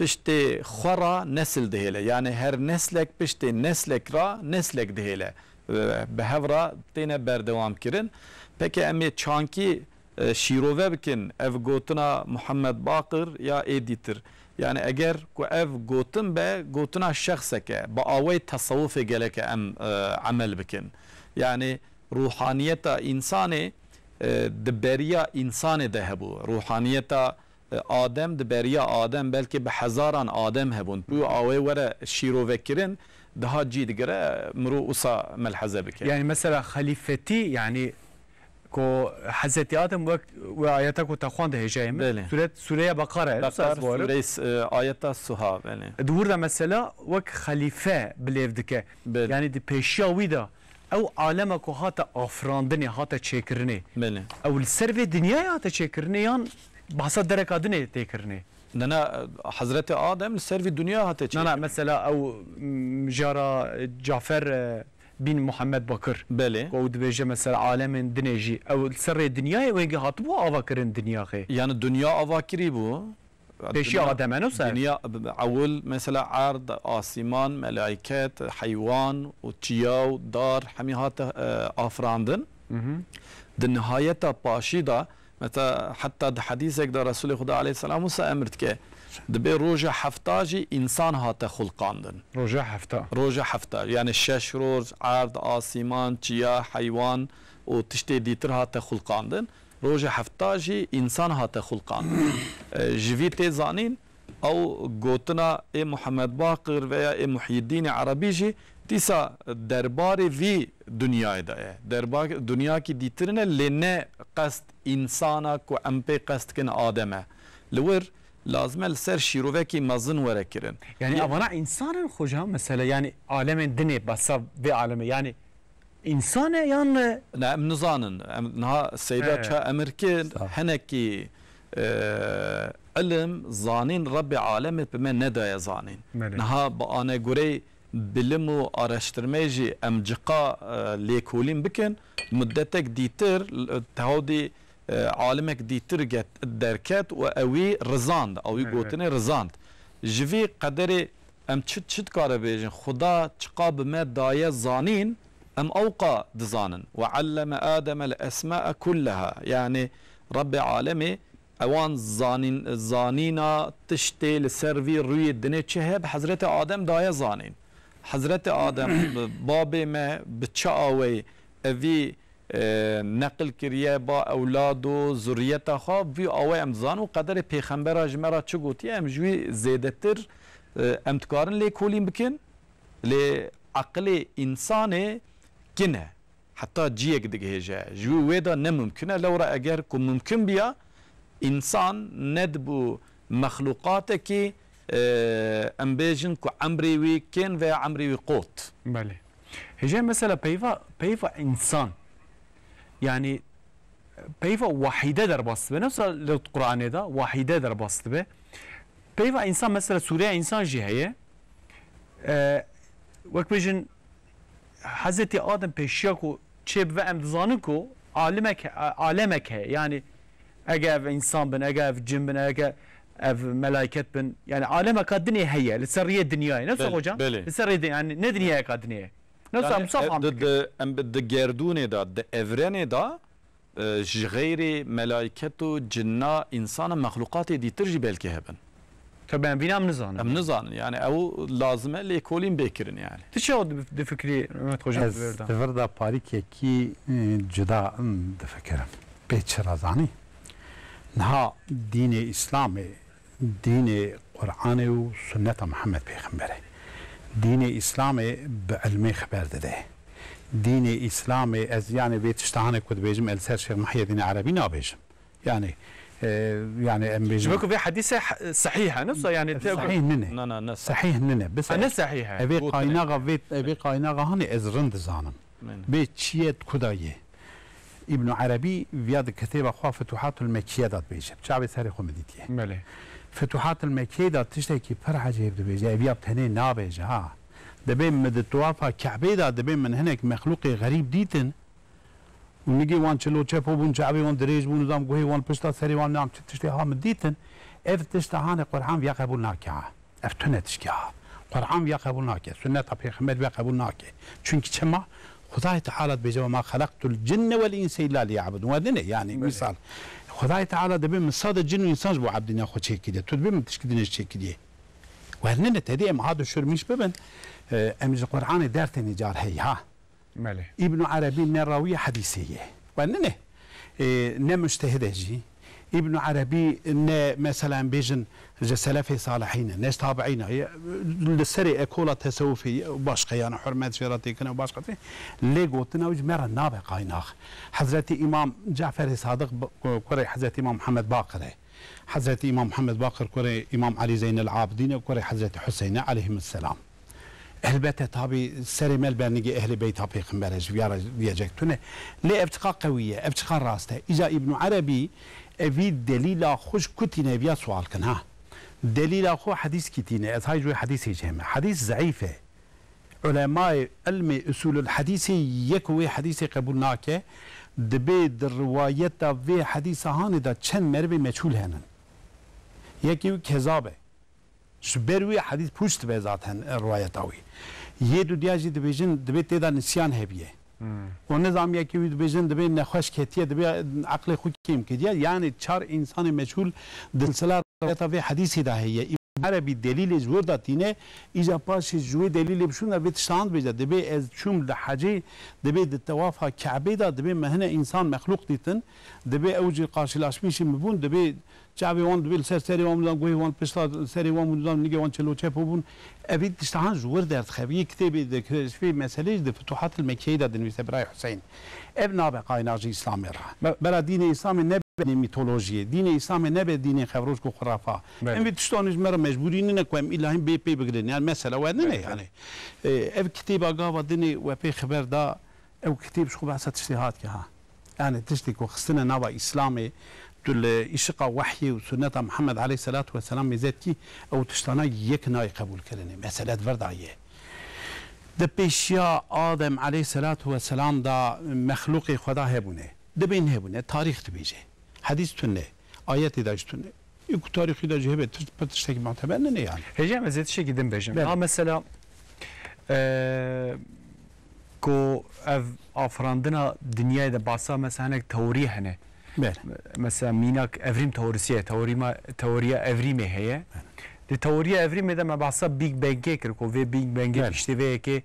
piştê xwe re nesil dihêle. Yani her neslek piştê neslek re neslek dihêle. E, bi hev re têne berdewam kirin. Peki em ê çankî, e, şîrove bikin ev gotina Muhammed Baqir ya ê dîtir. Yani eger ku ev gotin be, gotina şexseke, bi awayê tesewufê geleke em, e, emel bikin. Yani ruhaniyeta însanê, e, di beriya însanê de hebû. Ruhaniyeta, e, Adem di beriya Adem belkî bi hezaran Adem hebûn. Bi awê were şîrovekirin, daha cî digire, mirov wisa melheze bike. Yani mesela xelîfetî, yani ku Hezretî Adem wek wê ayeta ku te xwend hêjayê min. Belê. Sûret, sûreya Beqare, Beqar, wisa ez barim. Sûreyê s-, e, ayeta suha, belê. Di wir de mesela wek xelîfe bilêv dike. Belê. Yani di pêşiya wî de ew alema ku hate afirandinê, hate çêkirinê. Belê. Ew li ser vê dinyayê hate çêkirinê yan behsa dereka dinê tê kirinê? Ne, ne, Hezretê Adem li ser vî dinya hate çêkirin. Na, na, mesela ew, m, jara Cafer, e, bin Muhammed Bakir. Belê. Ku ew dibêje mesela alemên dinê jî. Ew li ser rê dinyayê wengê hatibû ava kirin dinya xê. Yani dinya ava kirî bû. Pêşiya Adem e, no ser? Dinya, ewil mesela erd, asîman, melaiket, heywan û çiya û dar hemî hate, e, afirandin. Hı hı. Di nihayeta paşî de, mesela heta di hedîsek de Resulê Xuda aleyhisselam wisa emir dike, dibê roja hefta jî însan hate xulqandin. Roja hefta. Roja hefta. Yani şeş roj, erd, asîman, çiya, heywan û tiştê dîtir hate xulqandin. Roja hefta jî însan hate xulqandin. E, ji vî tê zanîn, ew gotina ê Muhammed Baqir veya ê Muhyiddînê Erebî jî dîsa derbarê vî dinyayê de ye. Derba-, dinyakî dîtirine, lê ne qest însana ku em pê qest dikin Adem e. Li wir lazim e li ser şîrovekî mezin were kirin. Yani Ye- avana însan in xoca, mesela, yani alemên dinê, besa vê alemê, yani însan e yan, e, Ne, em nizanin. Em, niha Seyda He. ça emir kir, Sağ ol. Hinekî, e, ilim, zanîn Rebbê Alemê bi me nedaye zanîn. Belê. Niha bi anegureyê bilim û araştirmeyê jî em ciqa, e, lêkolîn bikin, mudetek dîtir, l-, tewdî, e, alimek dîtir get-, derket û ewî rizand, ewî Evet, evet. gotinê rizand. Ji vî qederê em çi, çi dikare bêjin? Xuda çiqa bi me daye zanîn, em ewqa dizanin. "Ve alleme Ademel esma'e kulleha." Yani Rebbê Alemê ewan zanîn-, zanîna tiştê li ser vî rûyê dinê çi heye bi Hezretê Adem daye zanîn. Hezretê Adem, babê me bi çi aweyî evî, e, neqil kiriye, ba ewlad û zurriyeta xwe, vî awê em dizanin û qederê pêxembera ji me re çi gotiye, em ji wî zêdetir, e, em dikarin lêkolîn bikin. Lê eqilê însanê kin e. Heta ciyek digihêje. Ji wî wê de ne mumkin e. Lewra eger ku mumkin biya, însan nedibû mexlûqatekî, e, em bêjin ku emrê wî kên veya emrê wî qot. Belê. Hêje mesela peyva, peyva însan, yani peyva wahîde derbas dibe. Ne wisa li Qur'anê de wahîde derbas dibe. Peyva însan mesela sûreya însan jî heye. E, wek bêjin Hezretî Adem pêşiya ku çêbibe em dizanin ku alimek, alemek heye. Yani ege ev insan bin, ege ev cin bin, ege ev melaiket bin. Yani alemeka dinê heye. Li ser riyê dinyayê. Ne wisa hocam? Belê. Li ser riyê din-, yani ne dinyayeka dinê ye. Ne wisa, yani, Musa e, faham di, dike. Di, em bi, di gerdûnê de, di evrenê de, e, ji xeyrê melaiket û cinna, insana, mexluqatê dîtir jî belkî hebin. Tabii em vîna em nizanin. Em nizanin. Yani ew lazim e lêkolîn bê kirin yani. Tu çawa di, difikrî Mehmet Hocam? Ez di vir de, di vir de parîkekî, e, cuda, m, difikirim. Pê çira zanî? Niha dînê Îslamê, dînê Qur'anê û sunneta Mihemed Pêxemberê. Dînê Îslamê bi ilmê xeber dide. Dînê Îslamê, ez yani vê tişta hanê ku dibêjim, el ser Şêx Muhyiddin Erebî nabêjim. Yani, e, yani em bêjin. Ji ber ku vê hedîse he-, sehîh e, ne wisa yani te- Sehîh nine. Na, na, ne sehîh. Sehîh nine. Bis Ha, ne sehîh e. Evê Gotinê. Qaynaxa vê, evê qaynaxa hanê ez rind dizanim. Aynen. Bê çi ye, ku da ye. Îbn Erebî viya di kitêba xwe Futuhatul Mekkiye de dibêje. Çavê serê xwe min dîtiye. Belê. Futuhatul Mekkiye de tiştekî pir ecêb dibêje. Ev ya tenê nabêje ha. Dibê min di tuwafa Kebê de dibê min hinek mexlûqê xerîb dîtin. Û nigê wan çilo çepo bûn, çavê wan dirêj bûn, nizam guhê wan pişta serê wan, nam çi tiştê ha min dîtin. Ev tişta hanê Qur'an viya qebûl nake ha. Ev tune tişkî ha. Qur'an viya qebûl nake. Sunneta Pêxember viya qebûl nake. Çunkî çima? Xudayê Teala dibêje, "Ve ma xelaqtul cinne vel inse illa liya'budun." Werdine yani Belê. Misal. Xudayê Teala dibê min sade cin û insan ji bo ebdîna xwe çêkiriye. Tu dibê min tişkî dinê çêkiriye. Wernine tedî em ha dişirmîş bibin. E, em ji Qur'anê dertê nicar hey ha. Belê. Îbn Erebî ne rawî hedîsê ye. We nine, e, ne mujtehid e jî. Îbn Erebî ne, mesela, em bêjin ji selefê salihîn e, ne ji tabiîn e. Li serê ekola tesewufê ye, başqa, yani hurmet jê re têkine û başqa tê. Lê gotina wî ji me re nabe qaynax. Hezretî Îmam Caferê Sadiq, kurê Hezretî Îmam Muhammed Baqir e. Hezretî Îmam Muhammed Baqir kurê Îmam Elî Zeynel Abidîn e, kurê Hezretî Huseyne aleyhimisselam. Elbette, tabî, serê me li ber nigê Ehlî Beyta Pêxember e, ji viya re diyecek tune. Lê ev çiqa qewî ye, ev çiqa rast e. Îca Îbnû Erebî evî delîla xwe ji ku tîne, ev ya sual kin, ha. Delîla xwe hedîskî tîne, ez hay ji wê hedîsê jî heme. Hedîs zeîf e. Ulemayê ilmê usulul hedîsê yek wê hedîsê qebûl nake, dibê di riwayeta vê hedîsa hanê de çend merivê meçhûl henin. Yekê wî kezab e. Ji ber wî hedîs pûç dibe zaten, e, riwayeta wî. Yê dudiya jî dibêjin, dibê tê de nisyan hebiye. Hmm. Û nizam yekê wî dibêjin, dibê nexweş ketiye, dibê eqlê xwe kêm kiriye. Yani çar însanê meçhûl di silsila riwayeta vê hedîsê de heye. Îbn Erebî delîlê ji wir de tîne, îca paşê ji wê delîlê bişûna vê tiştan dibêje, dibê ez çûm li hecê, dibê di tewafa Ke'bê de, dibê me hine însan mexlûq dîtin, dibê ew jî qarşılaşmîşî min bûn, dibê çavê wan dibê li ser serê wan bûn, guhê wan pişta serê wan bûn, nigê wan çelo çepo bûn. Evî tiştahan ji wir derdixe. Vî kitêbê de, vê meseleyê jî di Futuhatil Mekkeyê de dinivîse birayê Huseyn. Ev nabe qaynax ji Îslamê re. Me- Bera dînê Îslamê ne dînê mîtolojiyê, dînê Îslamê nebe dînê xevroşk û xurafa. Belê. Em vê tiştan ji me re mecbûrî nine ku em îlahîn bê pê bigirin. Yani mesela we nine Belê. Yani. E, ev kitêba gava dinê we pê xeber da, ew kitêb ji xwe behsa tiştê hat ke ha. Yani tiştê ku xistine nava Îslamê, tu li îşiqa wehyê û sunneta Muhammed aleyhisselatu vesselam mêze dikî, ew tiştana yek nayê qebûl kirinê. Mesele di vir da ye. Di pêşiya Adem aleyhisselatu vesselam da mexlûqê Xweda hebûne. Dibên hebûne, tarîx dibêje. Hedîs tune, ayetê de jî tune. Ê ku tarîxî de jî hebe, tiş-, pir tiştekî muteber nine yani. Hêja, em ez ê tiştekî din bêjim. Belê. Ha mesela, e, ku ev afirandina dinyayê de basa mesela hinek teorî hene. Belê. Mesela mînak evrîm teorîsî ye, teorîma, teoriya evrîmê heye. Belê. Di teoriya evrîmê de me behsa Big Bangê kir, ku vê Big Bangê Belê. Piştî vê yekê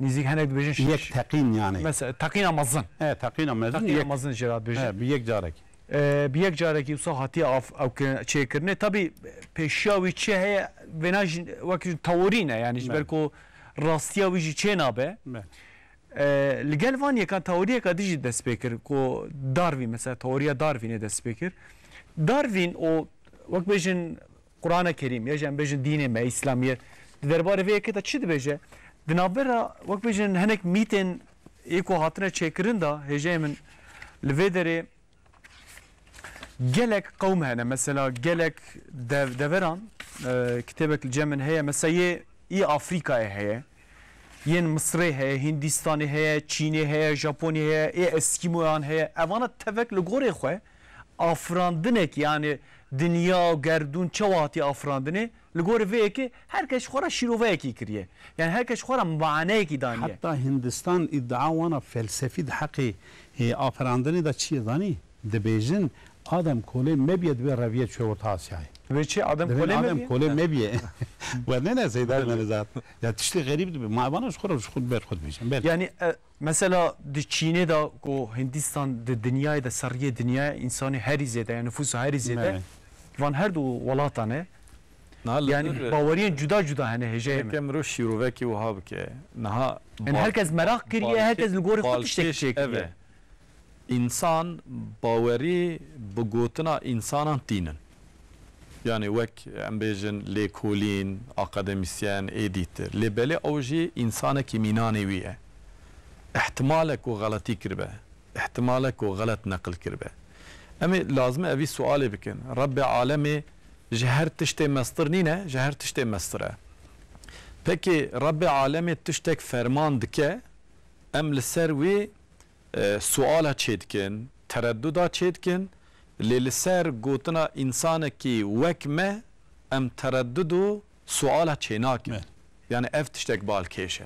nîzîk hinek dibêjin şiş-, Yek teqîn yani. Mesela teqîna mezin. He, teqîna mezin, Teqîna yek. Mezin jê re dibêjin. He, bi yek carekî. E, bi yek carekî wisa hatiye af-, ew kirin-, çêkirinê. Tabî pêşiya wî çi heye, vêna jî wek teorî ne, yani ji ber Belê. Ku rastiya wî jî çê nabe. Belê. E, li gel van yekan teoriyeka dî jî dest pê kir, ku Darwin, mesela teoriya Darwinê dest pê kir. Darwin û wek bêjin Qur'ana Kerîm, ya jî em bêjin dînê me, Îslamiyet, di derbarê vê yekê de çi dibêje? Di navbera, wek bêjin, hinek mîtên ê ku hatine çêkirin de, hêjeyê min, li vê derê gelek qewm hene, mesela gelek dev-, deveran, e, kitêbek li cem min heye, mesela yê î Afrîkayê heye. Yên Misirê heye, Hindistanê heye, Çînê heye, Japonê heye, ê Eskîmoyan heye. Evana tevek li gorê xwe afirandinekî, yani dinya, gerdûn çawa hatiye afirandinê, li gorê vê yekê her kes ji xwe re şîroveyekî kiriye. Yani her kes ji xwe re maneyekî daniye. Heta Hindistan îdia wana felsefî di heqê, e, afirandinê de çi ye zanî? Dibêjin, Adem kolê me biye, dibê reviye çûye Orta Asyayê. Dibê çi? Adem Dibê kolê me Adem biye? kolê me biye. We ne ne Seyda Belê. Menizat. Ya tiştê xerîb dibe. Ma vana ji xwe re, ji xwe ber xwe dibêjin. Belê. Yani, e, mesela di Çînê de ku Hindistan di dinyayê de seriyê dinyayê, insanê herî zêde, yani nüfusu herî zêde, Evet. van her du welatan e. Niha li Yani vir, baweriyên cuda cuda hene hêjeyê me. Yeke mirov şîrovekî wiha bike. Niha Yani bal-, herkes meraq kiriye, balkê-, herkes li gorî xwe tiştek balkêş çêkiriye. Ev e. Însan bawerî bi gotina însanan tînin. Yani wek em bêjin lêkolîn, akademîsyen, ê dîtir. Lê belê ew jî însanekî mînanê wî ye. Îhtimal e ku xeletî kiribe. Îhtimal e ku xelet neqil kiribe. Em ê lazim e evî sualê bikin. Rebbê alemê ji her tiştê mestir nîne, ji her tiştê mestir e. Pekî Rebbê alemê tiştek ferman dike, em li ser wî, e, suala çêdikin, tereduda çêdikin, lê li ser gotina însanekî wek me em teredud û suala çênakin. Evet. Yani ev tiştek balkêş e.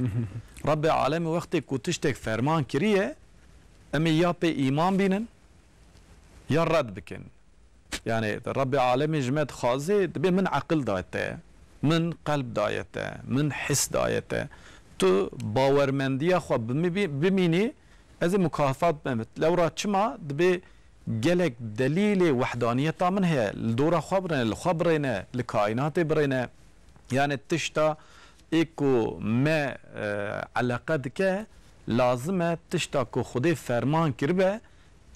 Rebbê alemê wextê ku tiştek ferman kiriye, em ê ya pê îman bînin, ya red bikin. Yani Rebbê alemê ji me dixwaze, dibê min eqil daye te, min qelb daye te, min his daye te. Tu bawermendiya xwe bimi-, bimînî, ez ê mukafat bim. Lewra çima? Dibê gelek delîlê wehdaniyeta min heye. Li dora xwe birêne, li xwe birêne, li kaînatê birêne. Yani tişta ê ku me, e, eleqe dike, lazim e tişta ku Xwedê ferman kiribe,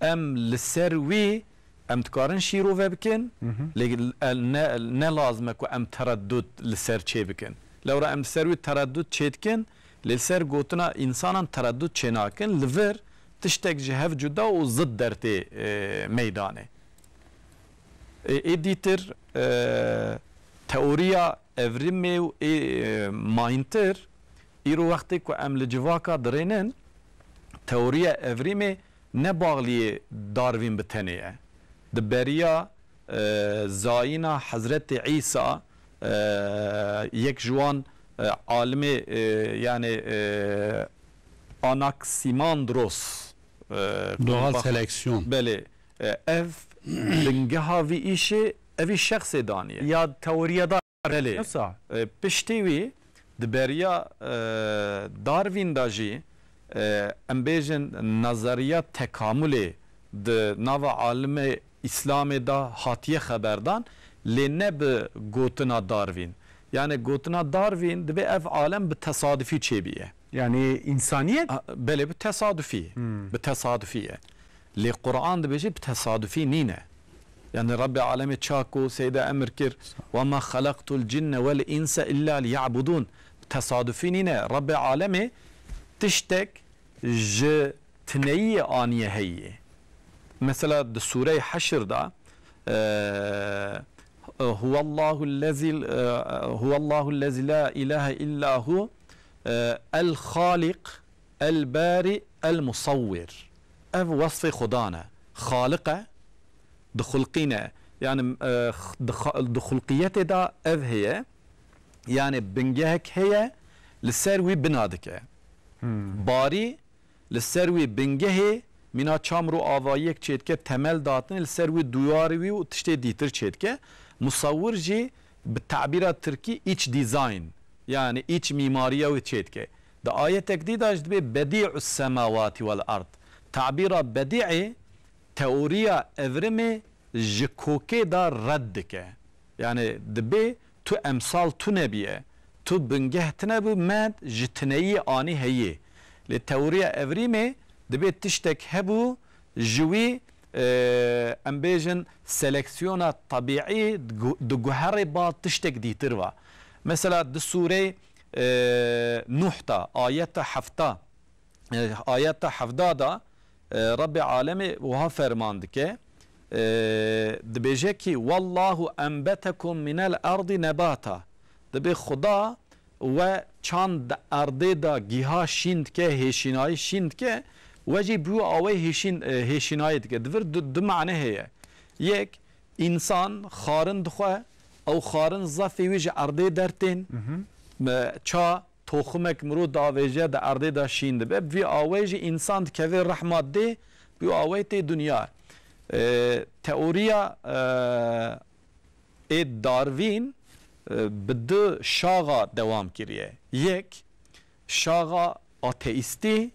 em li ser wî, em dikarin şîrove bikin, Hı hı. lê el-, ne, ne lazim e ku em tereddud li ser çê bikin. Lewra em li ser wî tereddud çê dikin, lê li ser gotina însanan tereddud çê nakin, li vir tiştek ji hev cuda û zid dertê, e, meydanê. Ê, ê dîtir, e, teoriya evrimê û ê, e, mayîntir, îro wextê ku em li civaka dirênin, teoriya evrimê ne baxliyê Darwin bi tenê ye. Di beriya, e, zayîna Hezretê Îsa, e, yek ji wan, e, alimê, e, yani, e, Anaximandros, e, Doğal bak-, seleksiyon. Belê, e, ev bingeha vî îşê, evî şexsê daniye. Ya teoriya da Belê. Wisa. E, piştî wî di beriya, e, Darwin de jî, e, em bêjin nazeriya tekamulê di nava alimê Îslamê de hatiye xeberdan, lê ne bi gotina Darwin. Yani gotina Darwin dibê ev alem bi tesadufî çêbîye. Yani însaniyet? A, belê, bi tesadufî. Hmm. Bi tesadufî ye. Lê Quran dibêje bi tesadufî nîne. Yani Rebbê alemê çaku Seyda emir kir, "Ve ma xalaqtul cinne vel insa illa liya'budun." Bi tesadufî nîne. Rebbê alemê tiştek ji tineyiyê aniye heyî. Mesela di Sûreyê Heşr de, e, "Huwallahu lezî, e, huwallahu lezî la ilahe illa hu, e, el-Haliq, el-Bari, el-Musawwir." Ev wesfê Xudan e. Xaliq e, dixulqîne. Yani, e, di xa-, di xulqiyetê de ev heye. Yani bingehek heye, li ser wî bina dike. Hmm. Barî, li ser wî bingehê, mîna çamr û avayiyek çêdike, temel datin, li ser wî duyarê wî û tiştê dîtir çêdike. Musawwir jî bi tabîra tirkî iç dizayn, yani iç mîmariya wî çêdike. Di ayetek dî de jî dibê bedî'us semawati vel ard. Tabîra bedî'ê teoriya evrimê ji kokê de red dike. Yani dibê tu emsal tune bûye, tu bingeh tune bû, me ji tineyî anî heyî. Lê teoriya evrimê dibê tiştek hebû, ji wî, e, em bêjin seleksiyona tebîî digu-, diguherê ba tiştek dîtir ve. Mesela di sûreyê, e, Nuh de, ayeta hefta, e, ayeta hefta de, e, Rebbê alemê wiha ferman dike, e, dibêje kî, "Wallahu enbetekum minel ardi nebata." Dibê Xuda we çand di erdê de giha şîn dike, hêşînayî şîn dike, we jî bi wî awayî hêşîn, e, hêşînayî dike. Di vir du, du mane heye. Yek, însan xarin dixwe, ew xarin zefê wî ji erdê dertên. Me ça toximek mirov davêje di erdê de şîn dibe. Bi vî awayî jî însan dikeve rehma dê, bi wî awayî tê dinya. E, teoriya, e, ê Darwin, e, bi du şaxa dewam kiriye. Yek, şaxa ateîstî,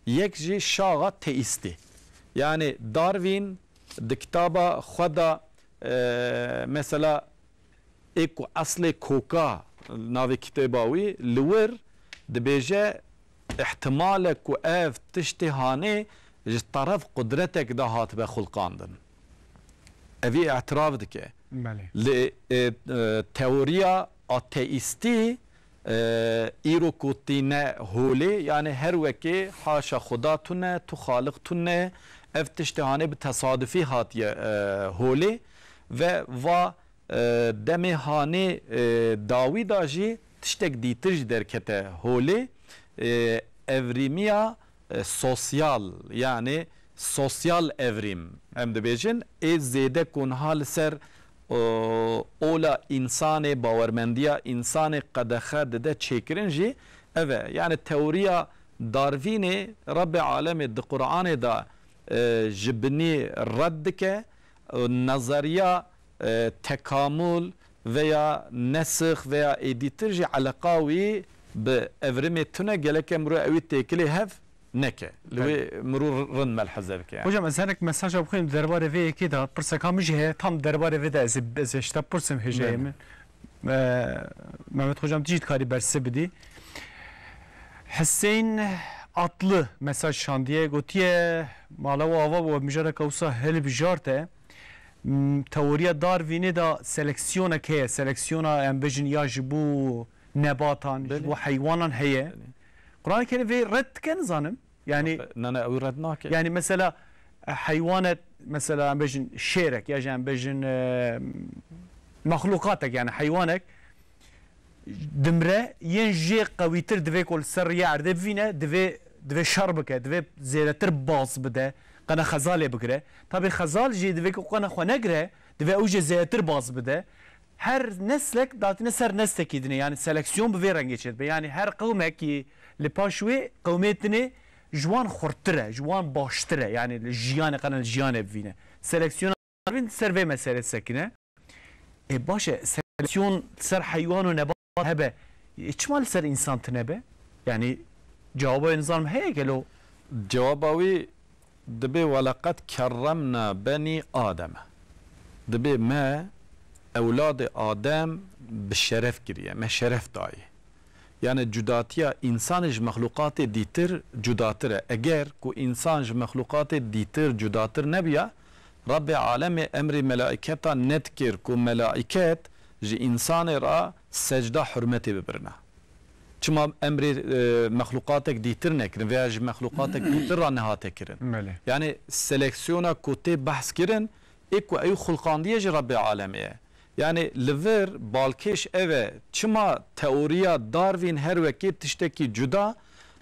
yek jî şaxa teîstî. Yanî Darwin di kitaba xwe de, e, mesela, ê ku eslê koka navê kitêba wî li wir dibêje, ihtimal e ku ev tiştê hanê ji teref qudretek de hatibe xulqandin. Evî îtiraf dike. Belê. Lê, e, e, teoriya ateîstî, e, îro ku tîne holê, yani her wekê haşa Xuda tune, tu xaliq tune, ev tiştê hanê bi tesadufî hatiye, e, holê ve va, e, demê hanê, e, dawî da jî tiştek dîtir jî derkete holê, e, evrîmiya, e, sosyal, yani sosyal evrîm em dibêjin, ê zêde ku niha li ser, e, ola însanê, bawermendiya însanê qedexe dide çêkirin jî ev e. Yani teoriya Darwînê Rebbê Alemê di Quranê de, e, ji binî red dike, e, nazariya, e, tekamul veya nesix veya êdîtir jî eleqa wî bi evrimê tune, geleke mirov ewî têkilê hev neke. Li wê mirov rind melheze bike. Hocam, ez hinek mesaja bixwînim derbarê vê yekê de, pirseka min jî heye, tam derbarê vê de ez ê, ez ê ji te pirsim hêjayê min. E, Mehmet Hocam, tu jî dikarî bersiv bidî. Hüseyin Atlı mesaj şandiye, gotiye, mala we ava bû, mijareke wisa hilbijarte. M, teoriya Darwinê de seleksiyonek heye. Seleksiyona, em bêjin, ya ji bo nebatan, ji Belê. bo heywanan heye. Belê. Quran-ê Kerîm vê red dike, nizanim. Yani Ne, ne, ew red nake. Yani mesela, e, heywanet, mesela em bêjin şêrek ya jî em bêjin, e, mexluqatek, yani heywanek dimre, yên jê qewîtir divê ku li ser riyê erdê bivîne, divê, divê şer bike, divê zêdetir baz bide, qene xezalê bigire. Tabî xezal jî divê ku qene xwe negire, divê ew jê zêdetir baz bide. Her neslek datîne ser nestekî dinê, yani seleksiyon bi vê rengê çêdibe. Yani her qewmekî li paş wê qewmê dinê ji wan xurttir e, ji wan baştir e. Yani li jiyanê, qene li jiyanê bivîne. Seleksiyona Darwin ser vê meselê sekine. E, baş e, seleksiyon ser heywan û nebat hebe. E, çima li ser însan tune be? Yani cewaba wê nizanim heye gelo? Cewaba wî dibê, "Weleqed kerremna benî Adem." Dibê me ewladê Adem bi şeref kiriye, me şeref dayê. Yani cudatiya însanê ji mexluqatê dîtir cudatir e. Eger ku însan ji mexluqatê dîtir cudatir nebiya, Rabbê Alemê emrê melaîketa nedikir ku melaîket ji însanê re secda hurmetê bibirine. Çima emrê, e, mexluqatek dîtir nekirin veya ji mexluqatek dîtir re nehate kirin? Belê. Yani seleksiyona ku tê behs kirin, ê ku ew xulqandiye ji Rabbê Alemê ye. Yani li vir balkêş ev e, çima teoriya Darwin her wekê tiştekî cuda,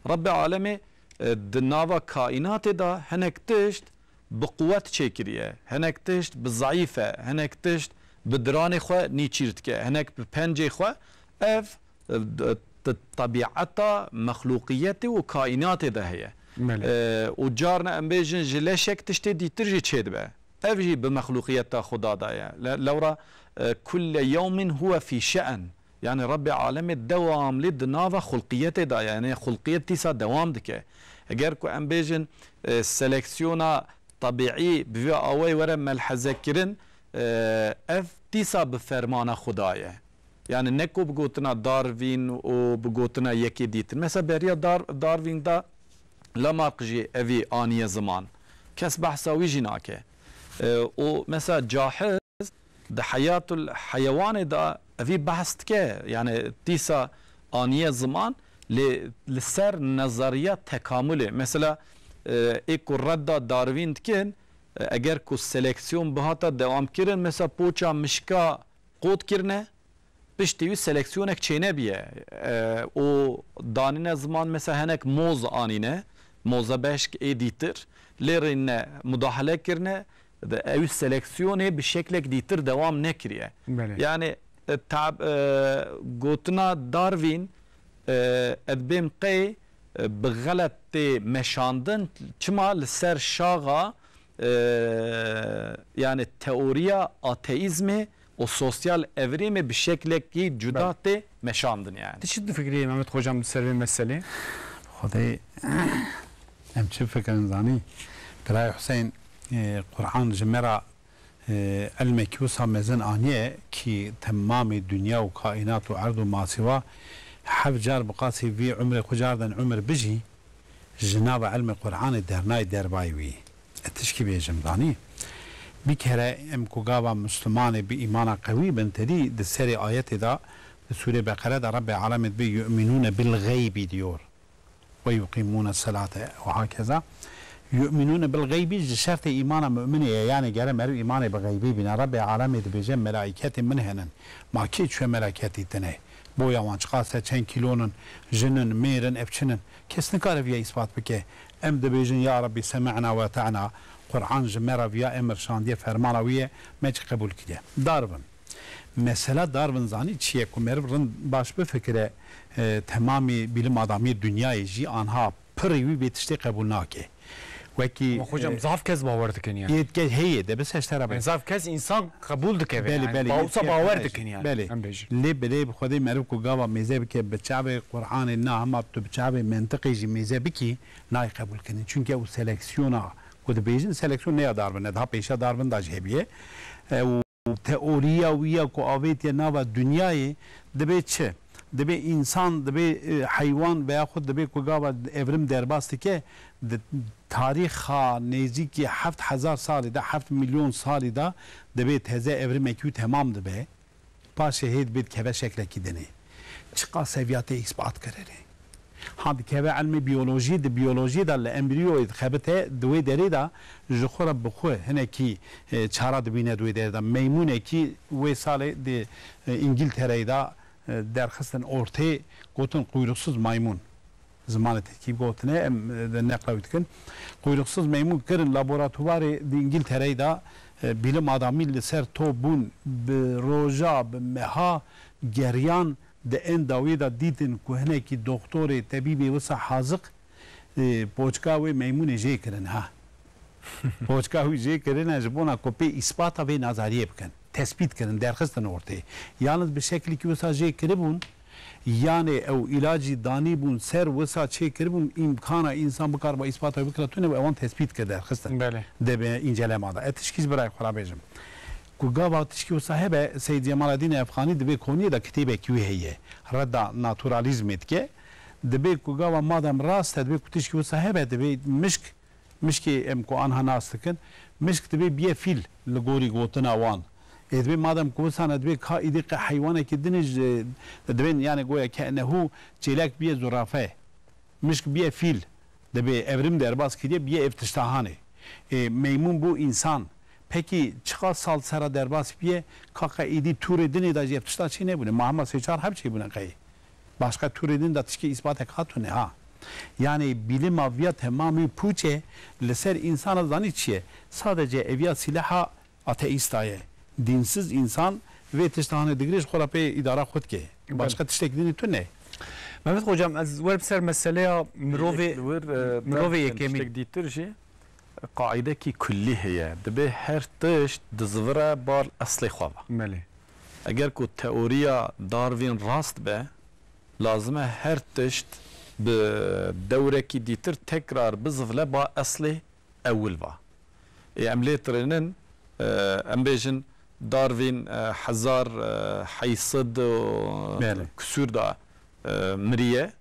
Rabbê Alemê, e, di nava kaînatê de hinek tişt bi quwet çêkiriye, hinek tişt bi zeîf e, hinek tişt bi diranê xwe nîçîr dike, hinek bi pencê xwe. Ev, e, d-, t-, tebîeta mexlûqiyetê û kaînatê de heye. Belê. E, û carna em bêjin ji leşek tiştê dîtir jî çêdibe. Ev jî bi mexlûqiyeta Xuda de ye. Le-, lewra, e, kulle yewmin huwe fî şe'n. Yani Rabbê Alemê dewamlî di nava xulqiyetê de ye. Yani xulqiyet dîsa dewam dike. Eger ku em bêjin, e, seleksiyona tebîî bi vî awayî were melheze kirin, e, ev dîsa bi fermana Xuda ye. Yani ne ku bi gotina Darwin û bi gotina yekê dîtin. Mesela beriya Dar-, Darwin de Lamarck jî evî aniye ziman. Kes behsa wî jî nake. E, û mesela Cahiz di Heyatul Heyewanê de evî behs dike. Yani dîsa aniye ziman, lê li ser nezariya tekamulê. Mesela, e, ê ku redda Darwin dikin, e, eger ku seleksiyon bihata dewam kirin, mesela poça mişka qot kirine, Piştî wî seleksiyonek çênebiye. E, û danîne ziman, mesela hinek moz anîne, moza beşk ê dîtir, lê rîne mudahale kirine, de ew seleksiyonê bi şeklek dîtir dewam nekiriye. Belê. Yani, e, tab-, e, gotina Darwin, e, ez bêm qey, e, bi xelet tê meşandin, çima li ser şaxa, e, yani teoriya ateîzmê û sosyal evrîmê bi şeklekî cuda Belê. tê meşandin yani. Tu çi difikirî Mehmet Hocam li ser vê meselê? Xwedê em çi fikirin zanî? Birayê Huseyîn, e, Quran ji me re, e, ilmekî wisa mezin aniye kî temamê dinya û kaînat û erd û masiwa heft car bi qasî vî umrê xwe cardin umir bijî, ji nava ilmê Quranê dernayê derbayê wî. E, tişkî bêjim, zanî? Bi kere em ku gava Muslimanê bi îmana qewî bin, tedî di serê ayetê de, di Sûrê Beqere de Rebbê Alemê dibê, "Yu'minûne bil xeybî" diyor. "Ve yuqîmûne selate" û hakeza. "Yu'minûne bil xeybî" ji şertê îmana mu'minê ye, yanî gere meriv îmanê bi xeybî bîne. Rebbê Alemê dibêje, "Melaîketê min henin." Ma kê çûye melaîketî tine? Boya wan çiqas e, çend kîlon in, jin in, mêr in, ev çin in? Kes nikare viya îspat bike. Em dibêjin, "Ya Rabbî, semi'na we ata'na." Quran ji me re viya emir şandiye, fermana wî ye, me jî qebûl kiriye. Darwin. Mesela Darwin zanî çi ye ku meriv rind baş bifikire, e, temamî bilim adamiyê dinyayê jî anha pirî wî vê tiştê qebûl nake. Wekî, Ama hocam, e, zaf kes bawer dikin yani. Yê dike heye, de bi seştera be. Yani zaf kes insan qebûl dike vê Belê, yani. belê, Ba-, yê wisa dike bawer heye. dikin yani. Belê. Em bêjin. Lê bi, lê bi Xwedê meriv ku gava mêze bike bi çavê Qur'anê, na hema tu bi çavê mentiqê jî mêze bikî, nayê qebûl kirin. Çunke ew seleksiyona ku dibêjin, seleksiyon ne ya Darwin e, daha pêşa Darwin da jî hebiye. E, û teoriya wî ya ku avêtiye nava dinyayê, dibê çi? Dibê însan, dibê, e, heywan veya xwe dibê ku gava evrim derbas dike, di tarîxa nêzîkî heft hezar salî de, heft milyon salî de dibê teze evrimekî wî temam dibe. Paşê hê dibê dikeve şeklekî dinê. Çiqas seviya tê îspat kirinê. Ha dikeve ilmê biyolojiyê, di biyolojiyê de li embriyoyê dixebite, di wê derê de ji xwe re bi xwe hinekî, e, çara dibîne di wê derê de. Meymûnekî wê salê di, e, Îngiltereyê de, e, derxistin ortê, gotin quyruksuz maymun. Zimanê tirkî gotine, em, e, de neqla wî dikin. Quyruksuz meymûn kirin laboratuvarê di Îngiltereyê de, e, bilim adamî li ser top bûn, bi roja, bi meha geriyan, di endawiyê de dîtin ku hinekî doxtorê, tebîbê wisa haziq, e, poçka wê meymûnê jê kirin, ha. Poçka wî jê kirine ji bona ku pê îspata vê nazariyê bikin. Tespît kirin, derxistin ortê. Yalnız bi şeklikî wisa jê kiribûn, yanê ew îlacî danîbûn ser wisa çê kiribûn, îmkana însan bikariba îspata wê bikira tune û ewan tespît kir derxistin. Belê. Debe încelema da. E tişkî ji birayê xwe re bêjim. Ku gava tişkî wisa hebe, Seyyid Cemaledîn Efxanî di vê koniyê de kitêbekî wî heye. Redda naturalîzmê dike. Dibê ku gava madem rast e, dibê ku tişkî wisa hebe, dibê mişk Mişkê em ku anha nas dikin, mişk dibê biye fîl li gorî gotina wan. Ê dibê madem ku wisa ne, dibê ka îdî qe heywanekî dinê ji, dibên yani goya ke'nehu çêlek biye zurafe. Mişk biye fîl. Dibê evrim derbas kiriye, biye ev tişta hanê. Ê, meymûn bû însan. Pekî çiqas sal sera derbas biye, ka qe îdî tûrê dinê de jî ev tişta çê nebûne. Ma hema sê çar heb çêbûne qey. Başqa tûrê din de tişkî îspatek hatûne ha. Yanî bîlima viya temamî pûç e, li ser însana zanî çi ye? Sadece eviya sîleha ateîsta ye. Dînsiz însan vê tişta hanê digire, ji xwe re pê îdara xwe dike. Belê. Başqa tiştek din tune. Mehmet Hocam, ez wer bi ser meseleya mirovê, Yek li wir, e, mirovê belkî yekemîn. Tiştek dîtir jî. Qaîdekî kullî heye. Dibê her tişt dizivire bal eslê xwe ve. Belê. Eger ku teoriya Darwin rast be, lazim e her tişt bi dewrekî dîtir tekrar bizivile ba eslê ewil ve. Ê em lê tirênin, e, em bêjin Darwin, e, hezar, e, heyt sed û Belê. kusûr de, e, miriye.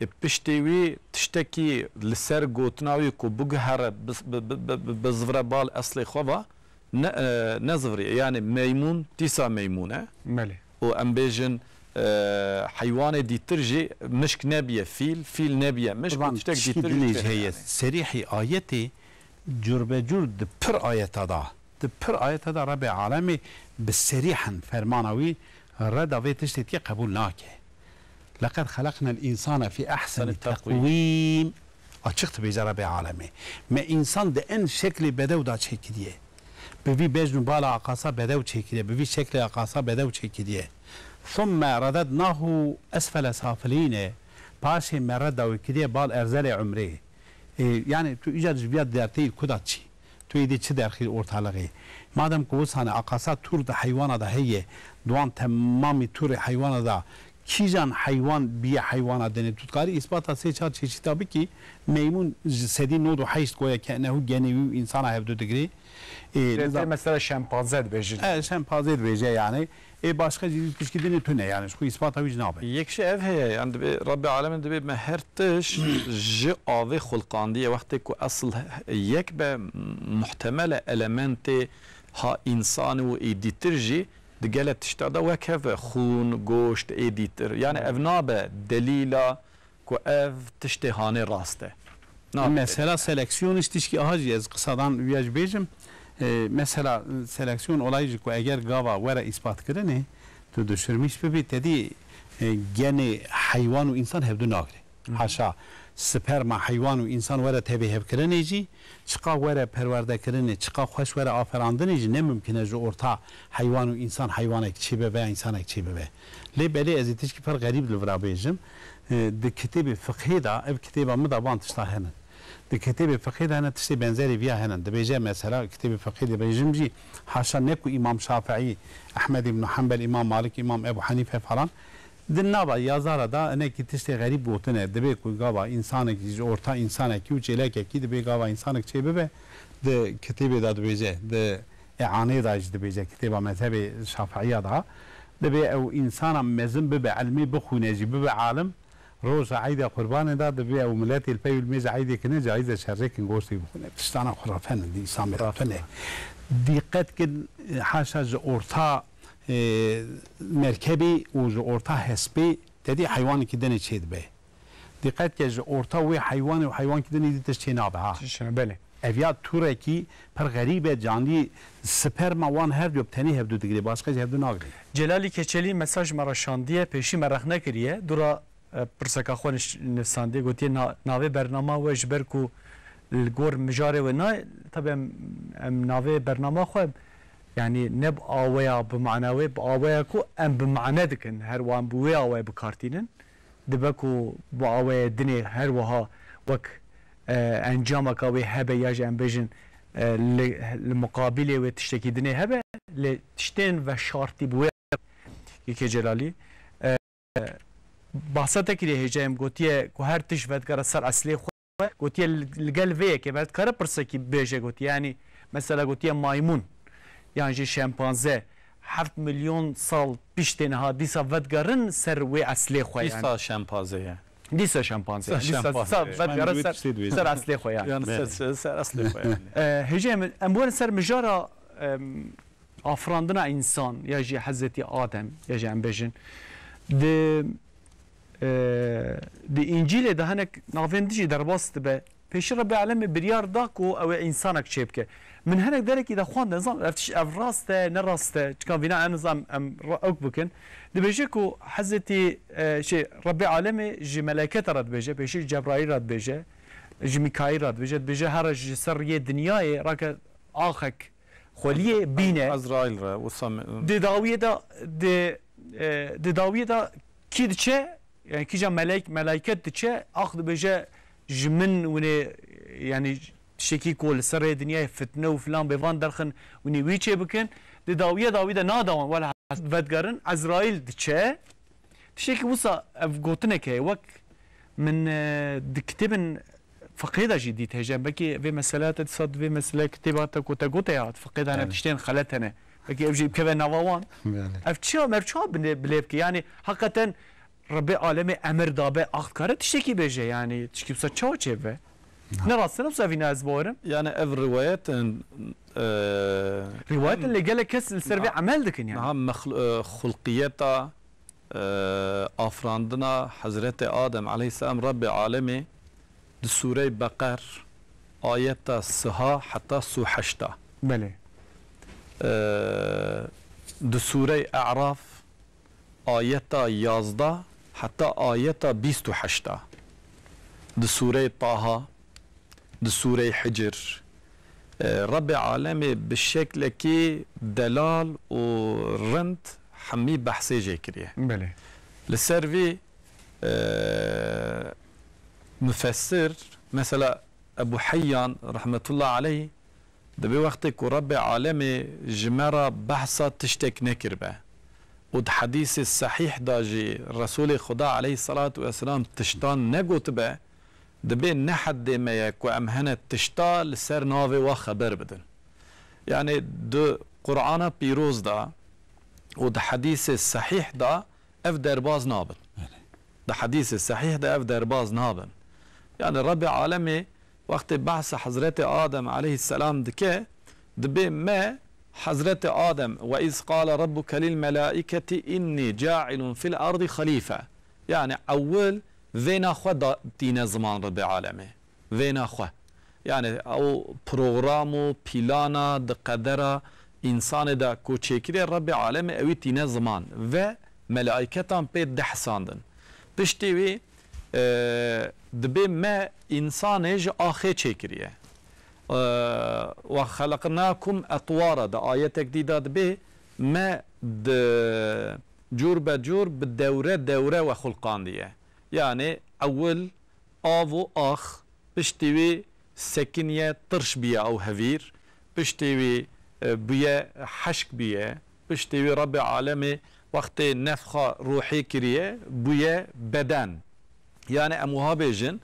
Ê piştê wî tiştekî li ser gotina wî ku biguhere, bi, bi, bi, bi, bi, bizivire bal eslê xwe ve ne, e, neziviriye. Yani meymûn dîsa meymûn e. Belê. Û em bêjin, e, heywanê dîtir jî mişk nebiye fîl, fîl nebiye mişk, Qurban, tiştek tişkî dîtir jî dinê jî heye. Yani. Serîhî ayetê curbecur di pir ayeta da. Di pir ayeta da Rebê Alemê bi serîhen fermana wî Reda vê tiştê tê qebûl nake. Leqed xeleqnel însane fî ehsenî teqwîm. Açiq dibêje Rebê Alemê. Me însan di en şeklê bedew da çêkiriye. Bi vî bejn û bala aqasa bedew çêkiriye. Bi vî şeklê aqasa bedew çêkiriye. Thumme redednahu esfele safilîne. Paşê me reda wê kiriye bal erzelê umrê. E, yani tu îcar ji viya derteyî kuda çî? Tu êdî çi derxî ortalixê? Madem ku wisane aqasa tur di heywana de heye, duan temamî turê heywana de kîjan heywan biye heywana dinê? Tu dikarî îspata sê çar çeşîta bikî, meymûn ji sedî nod û heşt goya ke nehu genê wî û însana hevdu digirê. Ê, Lê niza- tê mesela şempanze dibêjin. E, şempanze dibêje yani. Ê, başqa jî tişkî dinê tune yani. Ji xwe îspata wî jî nabe. Yek jî ev heye, yani dibê Rabbê Alemê dibê me her tişt ji avê xulqandiye. Wextê ku esil yek be, muhtemel e elementê ha însanî û ê dîtir jî di gelek tişta de wek hev e. Xûn, goşt, ê dîtir. Yani ev nabe delîla ku ev tiştê hanê rast e. Nabe. Mesela seleksiyon iş tişkî aha jî ez qisadan viya jî bêjim. E, mesela seleksiyon olayî jî ku eger gava were îspatkirinê, tu dişirmîş bibî, te dî, e, genê heywan û însan hevdu nagirê. Hı. Haşa sperma heywan û însan were tevê hevkirinê jî, çiqa were perwerdekirinê, çiqa xweş were aferandinê jî ne mimkin e ji orta heywan û însan heywanek çêbe veya însanek çêbibe. Lê belê ez ê tişkî pir xerîb li vira bêjim. E, di kitêbê fiqhê de, ev kitêba min de van tişta hene. Di kitêbê fiqhê de hene tiştê benzerê viya hene. Dibêje mesela kitêbê fiqhê dibêjim jî, haşa ne ku Îmam Şafîî, Ehmed îbn Hanbel, Îmam Malik, Îmam Ebu Hanife falan, di nava yazara da hinekî tiştê xerîb gotine. Dibê ku gava însanekî ji orta însanekî û çêlekekî dibê gava însanek çê bibe. Di kitêbê de dibêje, di Îanê de jî dibêje, kitêba mezhebê Şafîiya de. Dibê ew însana mezin bibe, ilmê bixwîne jî, bibe alim. Roja Eydê Qurbanê de dibê ew miletê li pey û li mêja Eydê kine, cayîz e şerrêkin goştê bixwine. Tiştana xurafe ne, di Îslamê de tune. Dîqet kin, haşa ji orta, e, merkebê û ji orta hespê te dî heywanekî dinê çê dibe. Dîqet ke ji orta wê heywanê û heywankî dinê dî tişt çê nabe ha. Tişt çê nabe, belê. Ev ya turekî pir xerîb e, canlî sperma wan her du bi tenê hevdu digirê, başqa jî hevdu nagirê. Celalî Keçelî mesaj me re şandiye, pêşî me rexne kiriye. Dûra e, pirseka xwe niş-, nivîsandiye, gotiye, "Na-, navê bernama we ji ber ku li gor mijarê we nayê, tabi em, em navê bernama xwe, yanî ne bi aweya bi mana wê, bi aweya ku em bi mane dikin, her wan bi wê awayê bi kar tînin, dibe ku bi awayê dinê her wiha wek, e, encameka wê hebe ya jî em bêjin, e, li, li muqabilê wê tiştekî dinê hebe, lê tiştên veşartî bi wê yekê Celalî." E, Bahsa te kiriye hêja em gotiye ku her tişt vedigere ser eslê xwe. Gotiye li, li gel vê yekê me dikare pirsekî bêje, gotiye, yanî mesela gotiye maymûn yan jî şempanze heft milyon sal piştê niha dîsa vedigerin ser wê eslê xwe, yanî. Dîsa şempanze ye. Dîsa şempanze ye. Dîsa şempanze. Dîsa, dîsa vedigere ser, ser eslê xwe, yanî. Yani ser, ser, ser eslê xwe, yanî. E, hêja em, em werin ser mijara, em, afirandina însan ya jî Hezretî Adem ya jî em bêjin, di, e, di Încîlê de hinek navên din jî derbas dibe. Pêşî Rebê Alemê biryar da ku ew ê însanek çêbike. Min hinek derekî de xwend, nizam ev tiş-, ev rast e, ne rast e, çika vîna em nizam em ra-, ewk bikin. Dibêje ku Hezretî, e, şey, Rebê Alemê ji melayketa re dibêje, pêşî ji Cebraîl re dibêje, ji Mîkaîl re dibêje, dibêje, here ji ser riyê dinyayê rake axek xweliyê bîne. Ezraîl re, wisa me- Di dawiyê de, di, e, di dawiyê de kî diçe, yani kîja melek-, melaiket diçe, ax dibêje, ji min winê, yani tiştekî ku li ser rê dinyayê fitne û filan bêvan derxin, winî wî çê bikin. Di dawiya dawî de nada wan, wela vedigerin, Ezraîl diçe. Tiştekî wisa ev gotinek heye, wek min, e, di kitêbin fiqhê de jî dît hêje. Belkî vê meseleya te dîsa di vê mesele kitêba te ku te gote ya, di fiqhê de hene tiştên xelet hene. Belkî ev jî bikeve nava wan. Belê. Ev çiya, ev çawa bine-, bilê bike? Yani heqeten Rebê alemê emir dabe, ax dikare tiştekî bêje, yani tişkî wisa çawa çêbe? Ne rast e, ne wisa vîna ez bawerim. Yani ev rivayet, e, Rivayet em lê gelek kes li ser vê emel dikin yani. Niha mexl-, e, xulqiyeta e, afirandina Hezretê Adem aleyhisselam Rebbê alemê di Sûrey Beqer ayeta siha heta sû heşta. Belê. E, di Sûrey E'raf ayeta yazdeh heta ayeta bîst û heşta. Di sûreyê Taha, di sûreyê Hicr, e, Rebbê Alemê bi şeklekî delal û rind hemî behsê jê kiriye. Belê. Li ser vî, e, mufessir, mesela Ebu Heyyan rahmetullah aleyh, dibê wextê ku Rebbê Alemê ji me re behsa tiştek nekiribe û di hedîsê sehîh de jî Resûlê Xuda aleyhisselatu vesselam tiştan negotibe, dibê ne heddê me ye ku em hene tişta li ser navê wa xeber bidin. Yani di Qur'ana Pîroz de û di hedîsê sehîh de ev derbaz nabin. Belê. Di hedîsê sehîh de ev derbaz nabin. Yani Rebbê Alemê wextê behsa Hezretê Adem aleyhisselam dike, dibê me Hezretê Adem, "Ve iz qale rabbuke lil melaiketi inni cailun fil ardi xalife." Yani ewil vêna xwe da tîne ziman Rebbê Alemê. Vêna xwe. Yani ew program û plana di qedera însanê de ku çêkiriye, Rebbê Alemê ewî tîne ziman ve melaîketan pê dehsandin. Piştî wî, e, dibê me însanê ji axê çêkiriye. E, "Ve xeleqnakum etwara" di ayetek dî de dibê me di cûr be cûr bi dewre dewre we xulqandiye. Yani ewil av û ax, piştî wî sekiniye tirş biye ew hevîr, piştî wî, e, bûye heşk biye, piştî wî Rebbê Alemê wextê nefxa ruhî kiriye, bûye beden. Yani em wiha bêjin,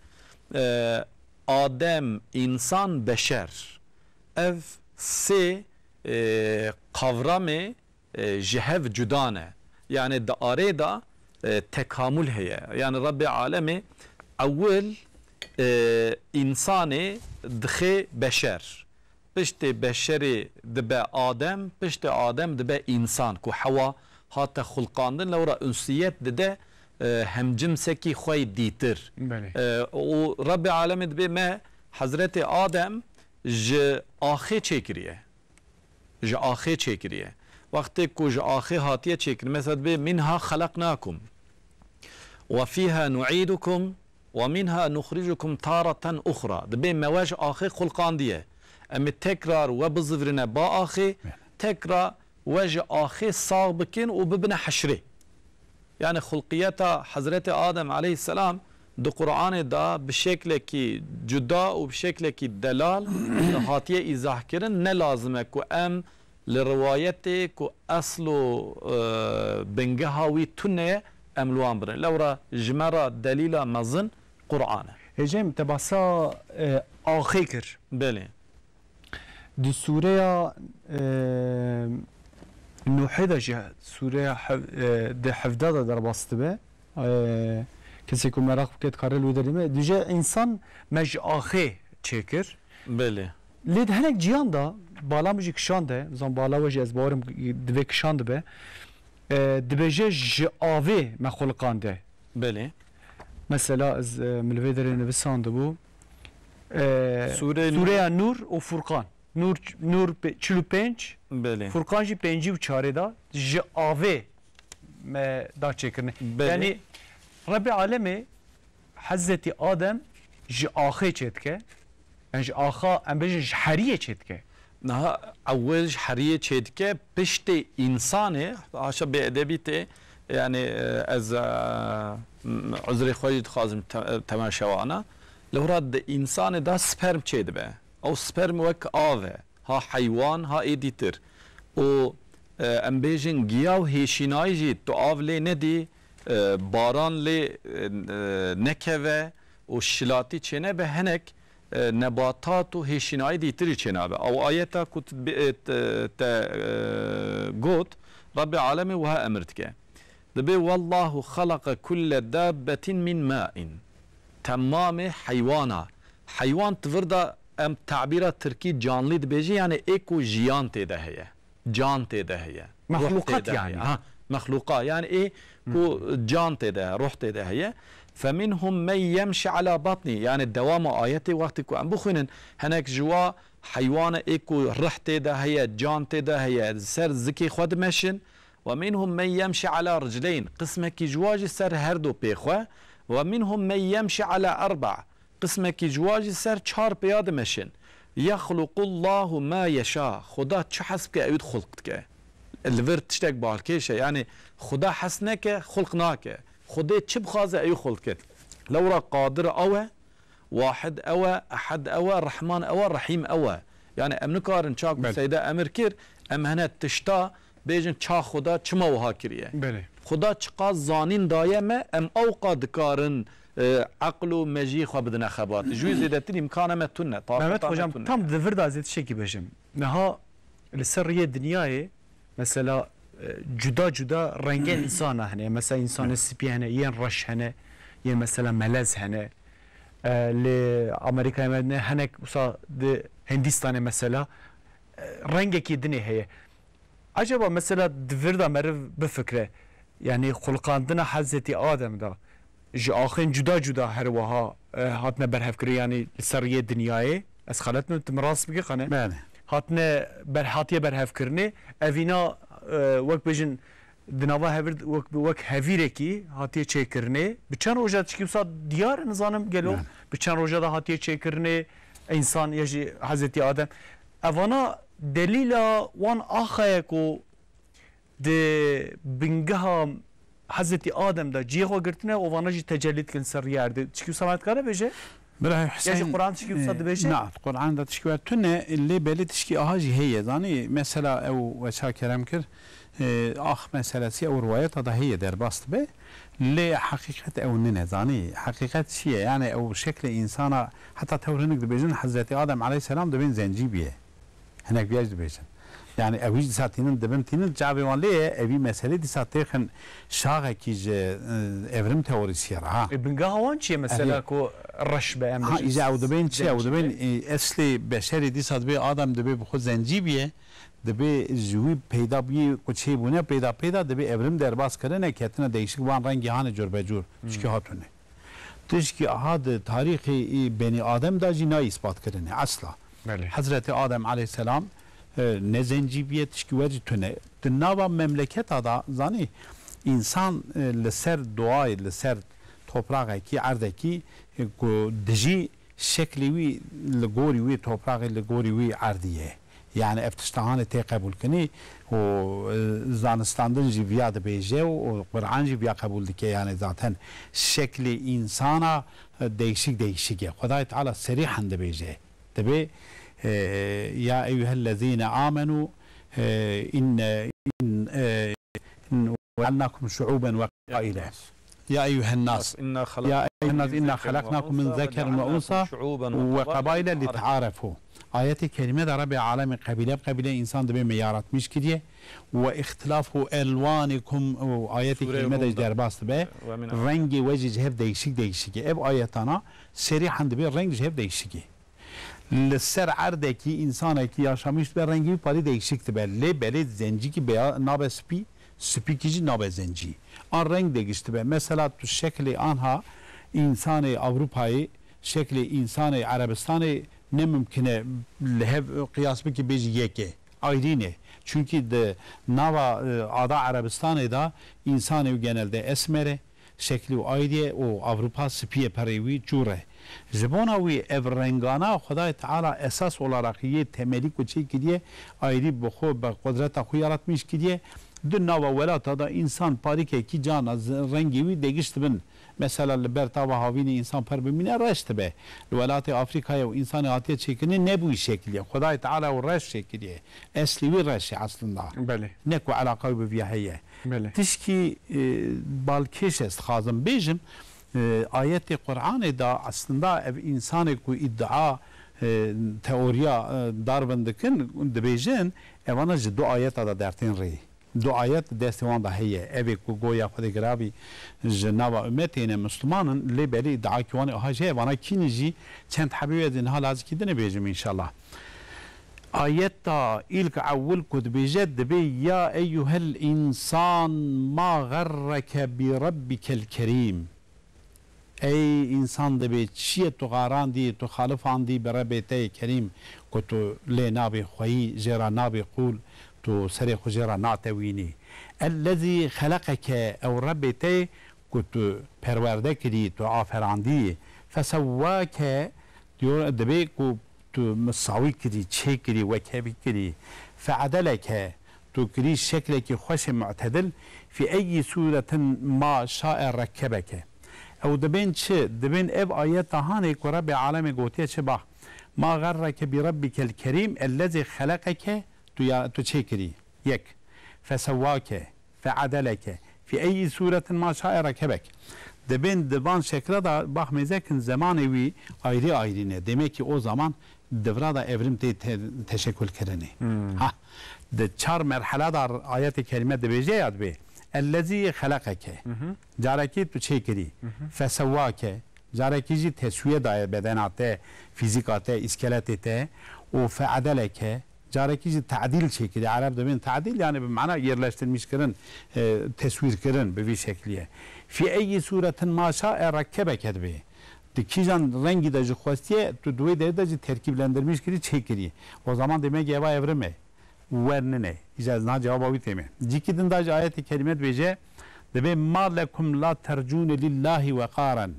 e, Adem, însan, beşer. Ev sê, e, kavramê e, ji hev cuda ne. Yani di arê de, e, tekamul heye. Yani Rebbê Alemê ewil, e, însanê dixê beşer. Piştê beşerê dibe Adem, piştê Adem dibe însan ku Hewa hate xulqandin, lewra unsiyet dide, e, hemcimsekî xwe yê dîtir. Belê. E, û Rebbê Alemê dibê me Hezretê Adem ji axê çêkiriye. Ji axê çêkiriye. Wextê ku ji axê hatiye çêkirin, mesela dibê, "Minha xelaqnakum ve fiha nu'idukum ve minha nuxricukum taratan uxra." Dibê, "Me we ji axê xulqandiye. Em ê tekrar we bizivirine ba axê, tekra we ji axê sax bikin û bibine heşrê." Yani xulqiyeta Hezretê Adem aleyhisselam di Qur'anê de bi şeklekî cuda û bi şeklekî delal hatiye îzahkirin. Ne lazim e ku em li riwayetê ku esl û, e, bingeha wî tune ye, em li wan birin. Lewra ji me re delîla mezin Qur'an e. Hêjê min, te bahsa, e, axê kir. Belê. Di sûreya, e, Nuhê de jî, sûreya hev-, e, di hevdeh de derbas dibe. E, kesê ku meraq bike, dikare li wê derê me. Dibêje, însan me ji axê çêkir. Belê. Lê di hinek ciyan de, bala min jî kişande, zan bala we jî ez bawerim divê kişandibe. E, dibêje, ji avê me xuliqande. Belê. Mesela ez, e, min li vê derê nivisandibû. E, Sûreyê Sûreya Nûr û Furqan. Nûr, Nûr pe-, çil û pênc, Belê. Furqan jî pêncî û çarê de ji avê me da çêkirine. Belê. Yanî Rebê Alemê Hezretî Adem ji axê çêdike. Yanî ji axa, em bêjin ji heriyê çêdike. Niha ewil ji heriyê çêdike, piştê însanê, haşa bêedebî tê, yanî, e, ez, e, m-, uzrê xwe jî dixwazim te-, temaşewana. Li hura di însanê de sperm çêdibe. Ew sperm wek av e. Ha heywan, ha ê dîtir. Û, e, em bêjin giya û hêşînayî jî tu av lê nedî, e, baran lê, e, e, nekeve û şilatî çênebe, hinek, e, nebatat û hêşînayî dîtirî çênabe. Ew ayeta ku tu bi-, e, te, te, e, got, Rebbê Alemê wiha emir dike. Dibê, "Wallahu xalaqa kulle dabbetin min ma'in." Temamê heywana. Heywan di vir de em tabîra tirkî canlî dibêjin, yani ê ku jiyan tê de heye. Can tê de heye. Ruh Mexluqat tê de yani. Heye. Ha, mexluqa. Yani ê ku can tê de, ruh tê de heye. "Feminhum men yemşi ala batni." Yani dewama ayetê wextê ku em bixwînin, hinek ji wa heywana ê ku ruh tê de heye, can tê de heye, ser zikê xwe dimeşin. ومنهم من يمشي على رجلين، qismekî ji wa jî ser her du pê xwe. ومنهم من يمشي على أربع، qismekî ji wa jî ser çar pêya dimeşin. يخلق الله ما يشاء، Xuda çi hez bike ew xulq dike. Li vir tiştek balkêş e, yanî Xuda hez neke, xulq nake. Xwedê çi bixwaze ew xulq dike. Lewra Qadir ew e, Wahid ew e, Ehed ew e, Rehman ew e, Rehîm ew e. Yani em nikarin çak ku Belê. Seyda emir kir, em hene tişta bêjin ça Xuda çima wiha kiriye. Belê. Xuda çiqas zanîn daye me, em ewqa dikarin, e, eql û mejiyê xwe bidine xebat. Ji wî zêdetir îmkana me tune, Mehmet taqeta me Hocam, tune. Tam di vir de ez ê tiştekî bêjim. Niha li ser riyê dinyayê, mesela, e, cuda cuda rengê insana hene. Mesela, insanê spî hene, yên reş hene, yên, mesela, melez hene. E, li Amerîkayê me ne, hinek wisa di Hindistanê, mesela, e, rengekî dinê heye. Acaba, mesela, di vir de meriv bifikre, yanî xulqandina Hezretî Adem de, ji axên cuda cuda her wiha, e, hatine berhevkirin, yanî li ser riyê dinyayê. Ez xelet me, tu min rast bike, qane? Belê. Hatine ber-, hatiye berhevkirinê. Evîna, e, wek bêjin, di nava hevir, wek, wek hevîrekî hatiye çêkirinê. Bi çend roja tişkî wisa diyar e, nizanim gelo. Belê. Bi çend roja da hatiye çêkirinê, însan ya jî Hezretî Adem. Evana delîla wan axa ye ku di bingeha Hezretî Adem de cihê xwe girtine û vana jî tecellî dikin ser riyê erdê. Tişkî wisa me dikare bêje? Birayê Ya jî Huseyîn, Quran tişkî wisa e, dibêje? Na, Quran de tişkî were tune, lê belê tişkî aha jî heye. Zanî, mesela ew weça kerem kir, e, ax meselesî ew riwayeta de heye derbas dibe. Lê heqîqet ew nine, zanî. Heqîqet çi ye? Yani ew şeklê însana, heta tewr hinek dibêjin, Hezretî Adem aleyhisselam dibên zencî bîye. Hinek viya jî dibêjin. Yani ew jî dîsa tînin dibin tînin, çavê wan lê ye, evî meselê dîsa têxin şaxekî ji, e, evrim teorîsiyê re, ha. E, bingeha wan çi ye mesela Erê. ku reş be, em Ha, bêjin îca ew dibên çi? Ew zencî dibên, be? e, eslê beşerê dîsa dibê Adem dibê bi xwe zencî bîye, dibê ji wî peyda bûyî ku çêbûne peyda peyda dibê evrim derbas kirine, ketine değişik van rengî hane curbecûr. Hmm. Çikî hatune. Tişkî aha di tarîxê, e, Benî Adem de jî nayê îspat kirine, esla. Belê. Hezretî Adem aleyhisselam, e, ne zencî bîye, tişkî we jî tune. Di nava memleketa de, zanî, însan, e, li ser doğayê, li ser topraxekî, erdekî, e, ku dijî, şeklê wî li gorî wî topraxê, li gorî wî erdî ye. Yani ev tişta hanê tê qebûlkinî û, e, zanistandin jî viya dibêje û, û Quran jî viya qebûl dike. Yani zaten şeklê însana, e, değişik değişik e. Xwedayê Teala serîhan dibêje. Dibê, e, "Ya eyyuhellezîne amenû, e, inne, in, e, in, cealnakum şuuben ve qabaile." Ya eyyuhen nas. Ya eyyuhen nas, inna halaknakum min zekerin ve unsa ve cealnakum şuuben ve qabaile li ta'arefû. Ayetê kerîme de Rebê Alemê qebîle bi qebîle însan dibê me yaratmîş kiriye. Ve ihtilafu elwanikum, û ayetê kerîme de jî derbas dibe. Rengê we jî ji hev değişik değişik e. Ev ayetana serîhan dibê reng ji hev değişik e. Li ser erdekî însanekî yaşamîş dibe, rengî wî parî değişik dibe. Lê belê zencîkî beya-, nabe spî, spîkî jî nabe zencî. An reng değiş dibe. Mesela tu şeklê anha însanê Ewropayê, şeklê însanê Erebistanê ne mimkin e li hev qiyas bikî bêjî yek e. Ayrî ne. Çunkî di nava, e, ada Erebistanê de însanê wî genelde esmer e. Şeklî û ayrî ye û Ewropa spî ye, perê wî çûr e. Ji bona wî ev rengana Xwedayê Teala esas olarak yê temelî ku çê kiriye, ayrî bi xwe, bi qudreta xwe yaratmîş kiriye. Di nava welata de însan parîkekî cana z-, rengê wî değiş dibin. Mesela li ber tava havînê însan per bimîne reş dibe. Li welatê Afrîkayê û însanê hatiye çêkirinê nebûyî şekilî ye. Xwedayê Teala ew reş çêkiriye. Eslî wî reş e aslında. Belê. Ne ku eleqa wî bi viya heye. Belê. Tişkî, e, balkêş ez dixwazim bêjim, e, ayetê Qur'anê de aslında ev însanê ku îdia, e, teoriya, e, Darwin dikin, dibêjin, evana ji du ayeta de dertên rê. Du ayet destê wan de heye. Evê ku goya Xwedê girabî ji nava ummetê ne Misliman in, lê belê îdiakî wan ê aha jî heye. Vana kînî jî çend hebê wê ez ê niha lazikî dinê bêjim înşallah. Ayeta îlk ewil ku dibêje, dibê, "Ya eyyuhel însan ma xerreke bi rabbikel kerîm." Ey însan, dibê çi ye tu xarandî, tu xalifandî bi Rebê te yê Kerîm, ku tu lê nabê xweyî, jê re nabê qûl, Tu serê xwe jê re natewînî. Ellezî xeleqeke, ew Rebbê te ku tu perwerde kirî, tu aferandî. Fesewwake, diyor, dibê ku tu misawî kirî, çêkirî, wekhevî kirî. Feedeleke, tu kirî şeklekî xweşê mu'tedil. Fî eyyî sûretin ma şa'e rekkebeke. Ew dibên çi? Dibên ev ayeta hanê ku Rebbê alemê gotiye çi ba. Ma xerreke bi Rebbikel kerîm ellezî xeleqeke, tu ya, tu çêkirî. Yek. Fesewwake, feedeleke, fi eyyi sûretin ma şa'e rekebek. Dibên di van şekla da baxmêze kin zemanê wî ayrî ayrî ne. Demek ki o zaman divra da evrim tê te-, teşekul kirinê. Hmm. Ha, di çar merhela da ayetê kerîme dibêje ya dibê. Ellezî xeleqeke. Hı hı. Carekî tu çêkirî. Hı hı. Fesewwake. Carekî jî teswiye daye bedena te, fîzîka te, îskeletê te. Û feedeleke. Carekî jî tadîl çêkirî. Ereb dibên tadîl, yani bi mana yerleştirmiş kirin, e, teswîr kirin bi vî şeklî ye. Fi eyyi sûretin ma şa'e rekkebeke dibê. Di kîjan rengî de jî xwestiye, tu di wê derê de jî terkîblendirmiş kirî, çêkirî. O zaman demek ki eva evrim e. Wer nine. Îca ez niha cewaba wî tême. Cîkî din da ji ayetê kerîme dibêje, dibê ma lekum la tercûne lillâhi weqaren.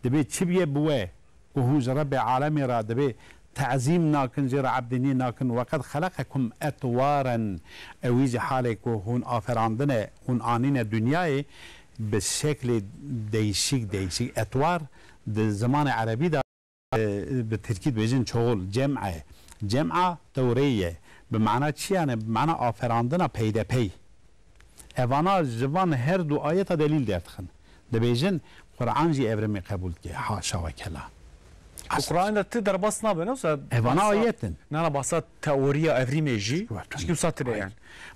Dibê çi biye bi we ku hûn ji Rebbê alemê re dibê tazîm nakin, jê re ebdînî nakin. Weqed xeleqekum etwaren. Ewî ji halê ku hûn aferandine, hûn anîne dinyayê bi şeklê değişik değişik. Etwar di zimanê erebî de e, bi tirkî dibêjin çoğul, cem'e. Cem'a tewreyê ye. Bi mana çi yani? Bi mana aferandina peydepey. Evana ji van her du ayeta delîl derdixin. Dibêjin, Quran jî evrimê qebûl dike. Haşa ve kela. Bi Quran de ti derbas nabe, ne wisa Evana bahsa, ayet in. Nana bahsa teoriya evrimê jî. Wa, Çikî wisa tine yani.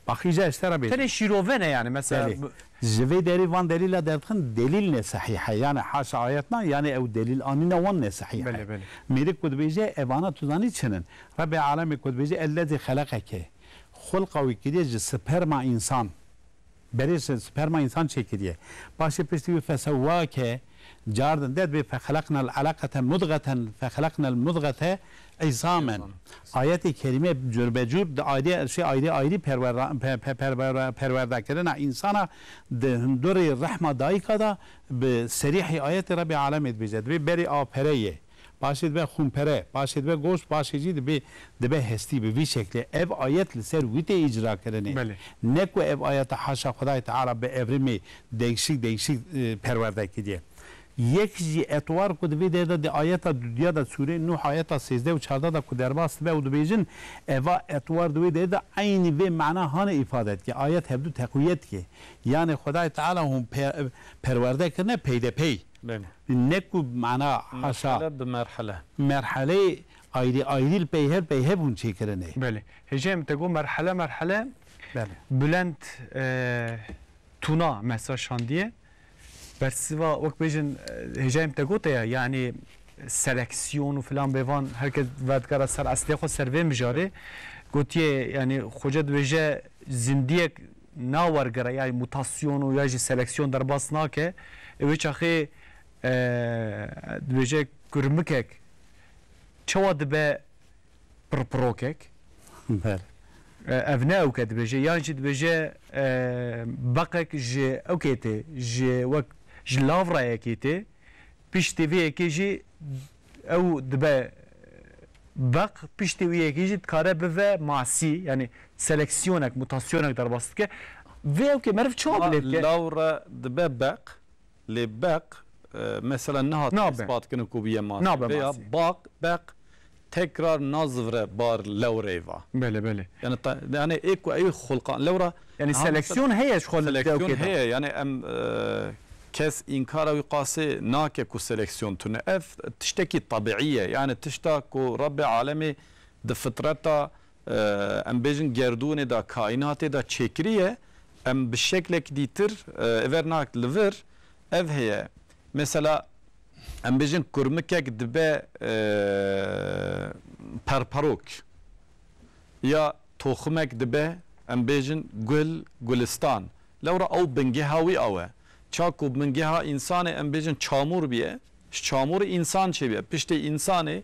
Bak, îca ez te re bêjim. Tenê şîrove ne yani, mesela Belê. bu Ji vê derê van delîla derdixin, delîl ne sehîh e. Yani haşa ayetna, yani ew delîl anîne wan ne sehîh e. Belê, belê. Mêrik ku dibêje, evana tu zanî çi nin? Rebbê alemê ku dibêje, ellezî xeleqeke. Xulqa wî kiriye ji sperma însan. Berê ji sperma însan çêkiriye. Paşê piştî wî fesewwake, cardin de dibê fexeleqnel eleqete mudgeten, fexeleqnel mudgete îzamen. Ayetê kerîme cur be cur di ayrî, şey, ayrî ayrî perwerda-, pe-, pe-, perwer-, perwerdekirina însana di hundurê rehma dayika de bi serîhî ayetê Rebbê alemê dibêje. Dibê berê a pere ye. Paşê dibe xûnpere, paşê dibe goşt, paşê jî dibe, dibe hestî bi vî şeklê. Ev ayet li ser wî tê îcra kirinê. Belê. Ne ku ev ayeta haşa Xwedayê Teala bi evrimê değişik değişik, e, perwerde kiriye. Yek jî etwar ku di vê derê de di ayeta dudiya de sûrê Nuh ayeta sêzdeh û çardeh de ku derbas dibe û dibêjin, eva etwar di wê derê de eynî vê mana hanê îfade dike. Ayet hevdu teqwiyet dike. Yani Xwedayê Teala hûn pe-, perwerde kirine peydepey. Belê. Ne ku mana haşa Merhele bi merhele. merheleyê ayrî ayrî li peyhev peyhev hûn çêkirinê. Belê. Hêjayê min te got merhele merhele. Belê. Bülent, e, Tuna mesaj şandiye. Bersiva, wek bêjin, e, hêjayê min te gote ya, yani seleksiyon û filan bêvan, herkes vedikara ser eslê xwe ser vê mijarê. Gotiye, yani xoca dibêje zindiyek nawergere, yani mutasyon û ya jî seleksiyon derbas nake. E, wê çaxê, e, dibêje kurmikek çawa dibe pirpirokek? Ber. E, ev ne ewke dibêje, yan jî dibêje, e, beqek ji ewkê tê, ji wek, ji lavrayekê tê, piştî vê yekê jî ew dibe beq, piştî wî yekê jî dikare bive masî, yani seleksiyonek, mutasyonek derbas dike. Vê ewkê meriv çawa bilê dike? Lawra dibe beq, Lê beq, e, mesela nihat Nabe. ispat kirin ku bûye masî. Nabe Veya masî. baq, beq tekrar nazivre bar lewrê va. Belê, belê. Yani ta-, yani ê ku ew xulqan lewra Yani Ha, seleksiyon mesela heye ji xwe li seleksiyon dewkê de. heye. Yani em, e, kes înkara wî qasê nake ku seleksiyon tune. Ev tiştekî tabiî ye. Yani tişta ku Rebbê alemê di fitreta, e, em bêjin gerdûnê de, kaînatê de çêkiriye, em bi şeklek dîtir, e, ev ê nehat li vir, ev heye. Mesela, em bêjin kurmikek dibe, e, perperok. Ya toximek dibe, em bêjin gul, gulistan. Lewra ew bingeha wî ew e. Ça ku bingeha însanê, em bêjin çamûr biye, ji çamûrê însan çêbiye. Piştê însanê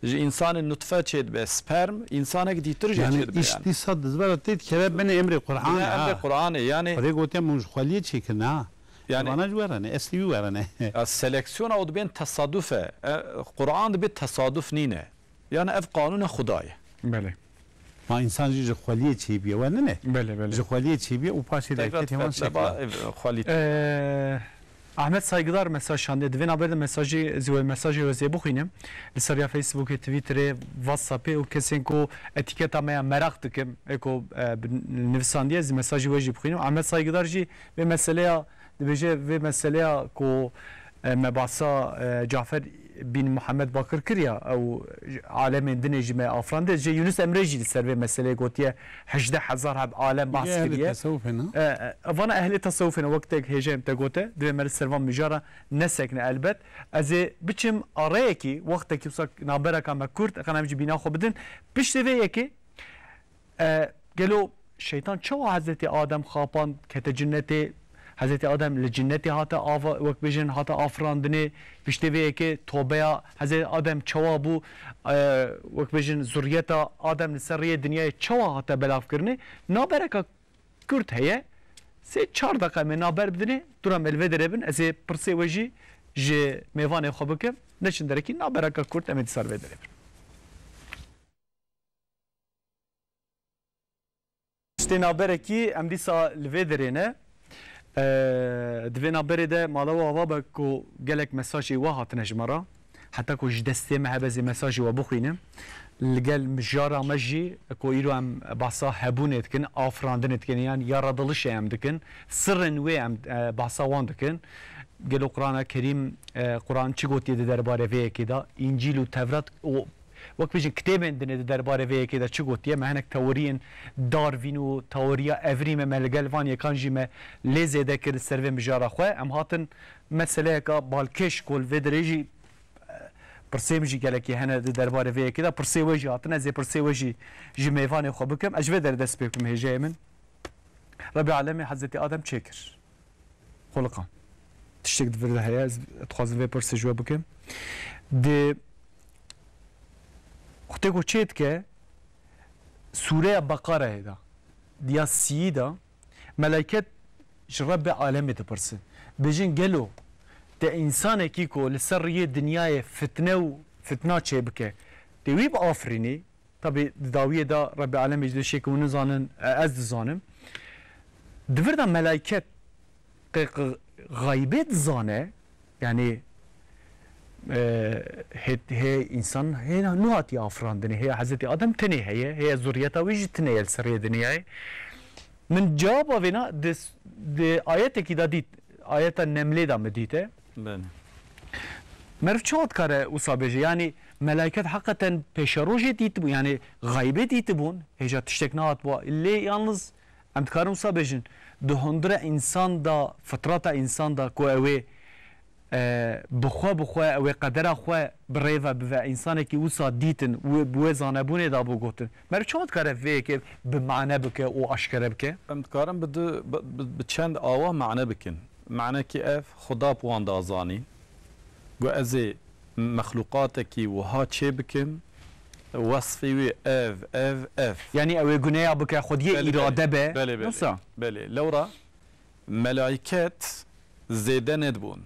Ji însanê nutfe çêdibe, sperm, însanek dîtir jî Yani çêdibe iş yani. Dîsa dizbera tê dikeve binê emrê Qur'anê, Binê emrê ha. Qur'anê, yani Xwedê gotiye min ji xweliyê çêkirine, ha. Yani Bana ji werene, eslî wî werene. Ya seleksiyona û dibên tesaduf e. E, Qur'an dibê tesaduf nîne. Yani ev qanûna Xuda ye. Belê. Ma însan jî ji xweliyê çêbiye, we nine? Belê, belê. Ji xweliyê çêbiye û paşê de Tekrar ketê wan tefetle şekla. ba, ev xwelî. Ee, Ahmet Saygılar mesaj şandiye. Divê naber de mesajê, zî wê mesajê wê zê bixwînim. Li ser ya Facebookê, Twitterê, WhatsAppê û kesên ku etîketa me ya meraq dikim, ê ku, e, bi-, nivîsandiye, zî mesajê wê jî bixwînim. Ahmet Saygılar jî vê meseleya, dibêje vê meseleya ku, e, me basa, e, Cafer bin Muhammed Bakir kiriya, ew alemên dinê jî me afirandê. Ji Yunus Emre jî li ser vê meseleyê gotiye hejdeh hezar heb alem bahs Ehlê kiriye. Tesewufê ne? E, e, vana ehlê tesewufê ne, wek tek hêjeyê te gote, divê me li ser van mijara nesekine elbet. Ez ê biçim areyekî, wextekî wisa nabereka me kurt, qena em jî bîna xwe bidin. Piştê vê yekê, E, gelo şeytan çawa Hezretî Adem xapand, kete cinnetê? Hezretî Adem li cinnetê hate ava, wek bêjin, hate afirandinê? Piştê vê yekê tobeya Hezretî Adem çawa bû? E, wek bêjin, zuriyeta Adem li ser rêyê dinyayê çawa hate belavkirinê? Nabereka kurt heye. Sê çar deqa em ê naber bidinê, dûra me li vê derê bin, ez ê pirsê we jî ji mêvanê xwe bikim. Neçin derekî, nabereka kurt em ê dîsa li vê derê bin. Piştê naberekî em dîsa li vê derê ne. Eee, di vê naberê de mala we ava be ku gelek mesajê we hatine ji me re. Heta ku ji destê me hebe, ez ê mesajê we bixwînim. Li gel mijara me jî ku îro em behsa hebûnê dikin, afirandinê dikin, yan yaradilişê em dikin, sirrên wê em, e, behsa wan dikin. Gelo Qur'ana Kerîm, e, Qur'an çi gotiye di derbarê vê yekê de? Încîl û Tevrat û wek bêjin, kitêbên dinê di derbarê vê yekê de çi gotiye? Me hinek teoriyên Darwin û teoriya evrîmê me li gel van yekan jî me lê zêde kir li ser vê mijara xwe. Em hatin meseleyeka balkêş ku li vê derê jî, e, pirsê min jî gelekî hene di derbarê vê yekê de. Pirsê we jî hatin, ez ê pirsê we jî ji mêvanê xwe bikim. Ez ji vê derê dest pê bikim, hêjeyê min. Rebî Alemê Hezretî Adem çêkir. Xuliqan. Tiştek di vir de heye, ez dixwazim vê pirsê ji we bikim. Di Xwedê ku çê dike, sûreya Beqareyê de, diya sîyî de, melaiket ji Rebbê Alemê dipirsin. Bêjin, gelo te însanekî ku li ser riyê dinyayê fitne û fitna çê bike, tê wî biafirînî? Tabî di dawiyê de Rebbê Alemê ji dişê ku hûn nizanin, e, ez dizanim. Di vir de melaiket qe-, qe-, xeybê dizane, yanî, e, hê, hê însan hê nû hatiye afirandinê, hê Hezretî Adem tenê heye, hê zuriyeta wê jî tune ye li ser rê dinyayê. Min cewaba vêna di, di ayetekî de dît, ayeta Nemlê de min dîte. Belê. Meriv çawa dikare wisa bêje? Yanî melaiket heqeten pêşerojê dîtibûn, yanî xeybê dîtibûn, hêja tiştek nehatibû. Lê yalniz em dikarin wisa bêjin, di hundira însan de, fitrata însan de ku ew ê, e, bi xwe, bi xwe, ew ê qedera xwe bi rê ve bive, însanekî wisa dîtin, wê, bi wê zanebûnê de bû gotin. Meriv çawa dikare vê yekê bi mane bike û aşkere bike? Em dikarin bi du, bi, bi, bi çend awa mane bikin. Manekî ev, Xuda bi wan da zanîn. Got, ez ê mexluqatekî wiha çê bikim, wesfê wî ev, ev, ev. Yanî ew ê guneya bike, xwediyê Belê, belê. Îrade be. Belê, belê. Wisa? Belê. Lewra melaiket zêde nedibûn.